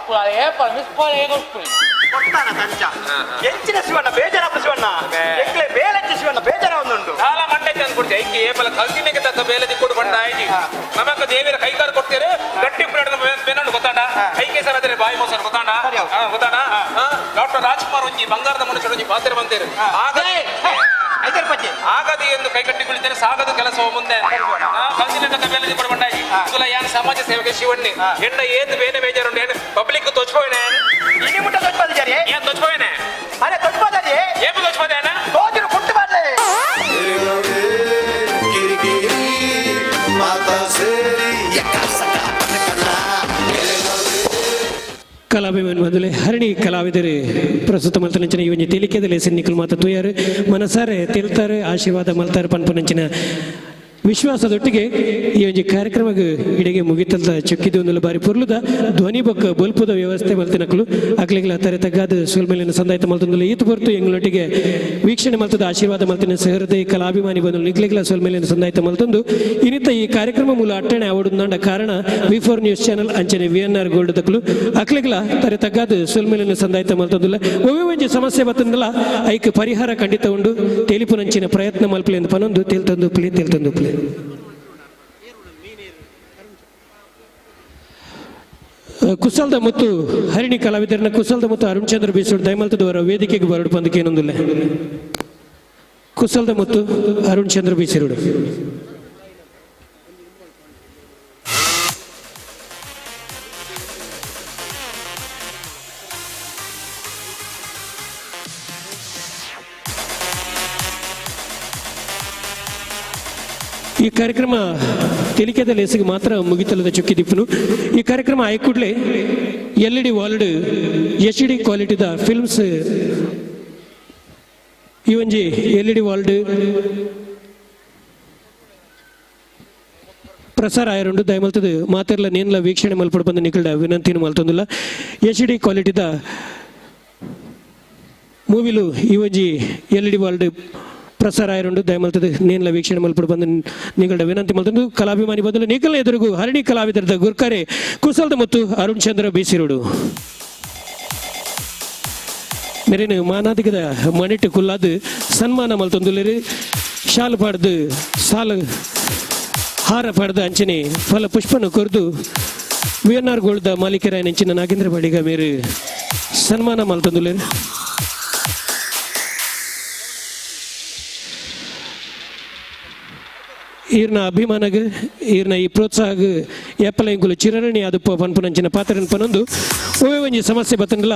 ಅಪ್ಪು ಏಪ ಮಿಸ್ ಕಾಲ್ ಹೇಗೆ ಕೊಟ್ಟಾನ ತಂಚ ಎಂಚಿನ ಶಿವಣ್ಣ ಬೇಜಾರಪ್ಪ ಶಿವಣ್ಣ ಎಂಕ್ಲೆ ಬೇಲಂಚ ಶಿವಣ್ಣ ಬೇಜಾರ ಒಂದುಂಡು ಸಾಲ ಮಂಡೆ ಚಂದ ಕೊಡ್ತೆ ಐಕಿ ಏಪಲ ಕಲ್ತಿನಕ್ಕೆ ತಕ್ಕ ಬೇಲೆ ದಿಕ್ಕೊಡು ಬಂಡ ಆಯ್ತು ನಮಕ ದೇವಿರ ಕೈಕಾಲು ಕೊಡ್ತೇನೆ ಗಟ್ಟಿ ಬೆನ್ನಂಡು ಗೊತ್ತಾಂಡ ಕೈಕೆ ಸರ್ ಅದೇ ಬಾಯಿ ಮೋಸ ಗೊತ್ತಾಂಡ ಗೊತ್ತಾಂಡ ಡಾಕ್ಟರ್ ರಾಜ್ಕುಮಾರ್ ಒಂಜಿ ಬಂಗಾರದ ಮನುಷ್ಯರು ಒಂಜಿ ಪಾತ್ರ ಬಂತೇರು ಆಗದು ಎಂದು ಕೈಕಟ್ಟಿ ಕುಳಿತೇನೆ ಸಾಗದು ಕೆಲಸ ಮುಂದೆ ಕಲ್ತಿನ ತಕ್ಕ ಬೇಲೆ ದಿಕ್ಕೊಡು ಬಂಡ ಆಯ್ತು ಯಾನ್ ಸಮಾಜ ಸೇವಕ ಶಿವಣ್ಣಿ ಎಂಡ ಏತು ಬೇನೆ ಬೇಜಾರುಂಡು ಏನು ಪಬ್ಲಿಕ್ ತೋಚ್ಬೋಯ್ನೆ ಇನಿ ಮುಟ್ಟ ತೋಚ್ಪಾದಿದ್ದಾರೆ ಏನ್ ತೋಚ್ಬೋಯ್ನೆ ಅರೆ ತೋಚ್ಪಾದಾರೆ ಏಪು ತೋಚ್ಪಾದೇನ ತೋಚಿರು ಕುಂಟು ಬಾರ್ಲೆ ಕಲಾಭಿಮಾನಿ ಮೊದಲೇ ಹರಣಿ ಕಲಾವಿದರು ಪ್ರಸ್ತುತ ಮಲ್ತನಂಚಿನ ಈ ಒಂಜಿ ತೇಲಿಕೆದಲ್ಲಿ ಸಿನ್ನಿಕುಲು ಮಾತ ತೂಯಾರು ಮನಸಾರೆ ತೆಲ್ತಾರೆ ಆಶೀರ್ವಾದ ಮಲ್ತಾರೆ ಪನ್ಪುನಂಚಿನ ವಿಶ್ವಾಸದೊಟ್ಟಿಗೆ ಈ ಒಂಜಿ ಕಾರ್ಯಕ್ರಮಕ್ಕೆ ಇಡೆಗೆ ಮುಗಿತಲ್ದ ಚುಕ್ಕಿದ್ದು ಒಂದು ಬಾರಿ ಪೊರ್ಲುದ ಧ್ವನಿ ಬೊಕ್ಕ ಬೊಲ್ಪುದ ವ್ಯವಸ್ಥೆ ಮಲ್ತಿನಕ್ಲು ಅಕ್ಲಿಗ್ಲ ತರೆ ತಗ್ಗಾದ ಸೋಲ್ಮೇಲಿನ ಸಂದಾಯ್ತ ಮಲ್ತೊಂದುಲ್ಲ ಈತು ಹೊರತು ಎಂಗ್ಲೊಟ್ಟಿಗೆ ವೀಕ್ಷಣೆ ಮಲ್ತದ ಆಶೀರ್ವಾದ ಮಲ್ತಿನ ಸಹೃದಯ ಕಲಾಭಿಮಾನಿ ಬಂದು ನಿಕ್ಲಿಗ್ಲ ಸೋಲ್ಮೇಲಿನ ಸಂದಾಯ್ತ ಮಲ್ತೊಂದು ಇನ್ನಿತ ಈ ಕಾರ್ಯಕ್ರಮ ಮೂಲ ಅಟ್ಟಣೆ ಅವಡುಂದಾಂಡ ಕಾರಣ ವಿ4 ನ್ಯೂಸ್ ಚಾನಲ್ ಅಂಚನೆ ವಿ.ಎನ್.ಆರ್ ಗೋಲ್ಡ್ ದಕ್ಲು ಅಕ್ಲಿಗ್ಲ ತರೆ ತಗ್ಗಾದ ಸೋಲ್ಮೇಲಿನ ಸಂದಾಯ್ತ ಮಲ್ತೊಂದುಲ್ಲ ಒವ್ವೆ ಒಂಜಿ ಸಮಸ್ಯೆ ಬತ್ತಂದಲ್ಲ ಐಕ್ ಪರಿಹಾರ ಖಂಡಿತ ಉಂಡು ತೇಲಿಪುನಂಚಿನ ಪ್ರಯತ್ನ ಮಲ್ಪಲೆ ಎಂದು ಪನೊಂದು ತೇಲ್ತೊಂದು ಪ್ಲೇ ತೇಲ್ತೊಂದು ಪ್ಲೇ. ಕುಸಲ್ದ ಮತ್ತು ಹರಿಣಿ ಕಲಾವಿದರನ್ನ ಕುಸಲ್ದ ಮತ್ತು ಅರುಣ್ ಚಂದ್ರ ಬೀಸೋಡ್ ದಯಮಲ್ತದವರ ವೇದಿಕೆಗೆ ಬರಡು ಪಂದಕ್ಕೆ ಏನೊಂದಿಲ್ಲ. ಕುಸಲ್ದ ಮತ್ತು ಅರುಣ್ ಚಂದ್ರ ಬೀಸಿರೋಡು ಈ ಕಾರ್ಯಕ್ರಮ ತೆಲಿಕೆದ ಲೇಸಿಗೆ ಮಾತ್ರ ಮುಗಿತಲದ ಚುಕ್ಕಿ ದಿಪ್ಪನು. ಈ ಕಾರ್ಯಕ್ರಮ ಆಯ್ಕೂಡ್ಲೆ L E D world H D ಕ್ವಾಲಿಟಿದ films ಈ ಒಂಜಿ ಎಲ್ ಇ ಡಿ ವರ್ಲ್ಡ್ ಪ್ರಸಾರ ಆಯರುಂಡು. ದಯಮಲ್ತದ ಮಾತೆರ್ಲ ನೇನ್ಲ ವೀಕ್ಷಣೆ ಮಲ್ಪಡು ಬಂದ ನಿಕಲ್ಡ ವಿನಂತಿನ ಮಲ್ತೊಂದುಲ್ಲ. ಎಚ್ ಡಿ ಕ್ವಾಲಿಟಿದ ಮೂವಿಲು ಈ ಒಂಜಿ ಎಲ್ ಇ ಡಿ ವರ್ಲ್ಡ್ ಪ್ರಸಾರ ಆಯರುಂಡು. ದಯಮಲ್ತದ ನೇನ್ಲ ವೀಕ್ಷಣೆ ಮಲ್ಪಡು ಬಂದ ನಿಗಲ್ಡ ವಿನಂತಿ ಮಲ್ತೊಂದು. ಕಲಾಭಿಮಾನಿ ಬದಲು ನಿಖಲ್ನ ಎದುರಿಗೂ ಹರಣಿ ಕಲಾವಿದರದ ಗುರ್ಕಾರೆ ಕುಸಲ್ದ ಮತ್ತು ಅರುಣ್ ಚಂದ್ರ ಬೀಸಿರೋಡು ಮೆರೇನು ಮಾನಾದಿಗದ ಮಣಿಟ್ಟು ಕುಲ್ಲಾದು ಸನ್ಮಾನ ಮಲ್ತೊಂದುಲ್ಲೇರು. ಶಾಲು ಪಾಡ್ದು ಸಾಲು ಹಾರ ಪಾಡ್ದು ಅಂಚನೆ ಫಲ ಪುಷ್ಪನು ಕೊರ್ದು ವಿ.ಎನ್.ಆರ್ ಗೋಲ್ದ ಮಾಲೀಕರಾಯ ನೆಂಚಿನ ನಾಗೇಂದ್ರ ಬಡಿಗ ಮೇರು ಸನ್ಮಾನ ಮಲ್ತೊಂದುಲ್ಲೇರು. ಈರ್ನ ಅಭಿಮಾನಗ ಈರ್ನ ಈ ಪ್ರೋತ್ಸಾಹ ಎಪ್ಪಲ ಚಿರಣಿ ಅದು ಪನ್ಪುನಂಚಿನ ಪಾತ್ರನ ಪನೊಂದು ಒವ್ವೆ ಒಂಜಿ ಸಮಸ್ಯೆ ಬತ್ತಂಡಲ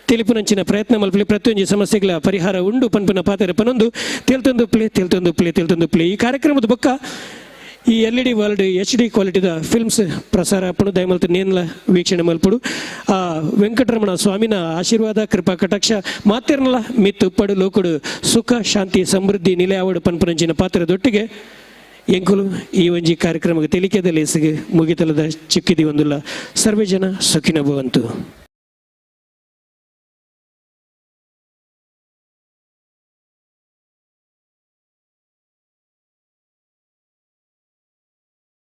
ತಿಳಿಪುನಂಚಿನ ಪ್ರಯತ್ನ ಮಲ್ಪಲಿ ಪ್ರತಿಯೊಂಜಿ ಸಮಸ್ಯೆಗಳ ಪರಿಹಾರ ಉಂಡು ಪನ್ಪುನ ಪಾತ್ರ ಪನೊಂದು ತೇಲ್ತೊಂದು ಪ್ಲೇ ತೇಲ್ತೊಂದು ಪ್ಲೇ ತೇಲ್ತೊಂದು ಪ್ಲೇ. ಈ ಕಾರ್ಯಕ್ರಮದ ಬೊಕ್ಕ ಈ L E D world H D ಕ್ವಾಲಿಟಿದ films ಪ್ರಸಾರ ಅಪ್ಪಣು ದಯಮಲ್ತ ನೇನ್ಲ ವೀಕ್ಷಣೆ ಮಲ್ಪಡು. ಆ ವೆಂಕಟರಮಣ ಸ್ವಾಮಿನ ಆಶೀರ್ವಾದ ಕೃಪಾ ಕಟಾಕ್ಷ ಮಾತೆರ್ನಲ ಮಿತ್ತು ಪಡು ಲೋಕುಡು ಸುಖ ಶಾಂತಿ ಸಮೃದ್ಧಿ ನಿಲಯಾವಡು ಪನ್ಪುನಂಚಿನ ಪಾತ್ರದೊಟ್ಟಿಗೆ ಎಂಕುಲು ಈ ಒಂಜಿ ಕಾರ್ಯಕ್ರಮಕ್ಕೆ ತೆಲಿಕೆದ ಲೇಸಿಗೆ ಮುಗಿತಲದ ಚಿಕ್ಕಿದಿ ಒಂದುಲ್ಲ. ಸರ್ವೇ ಜನ ಸುಖಿನ ಭವಂತು.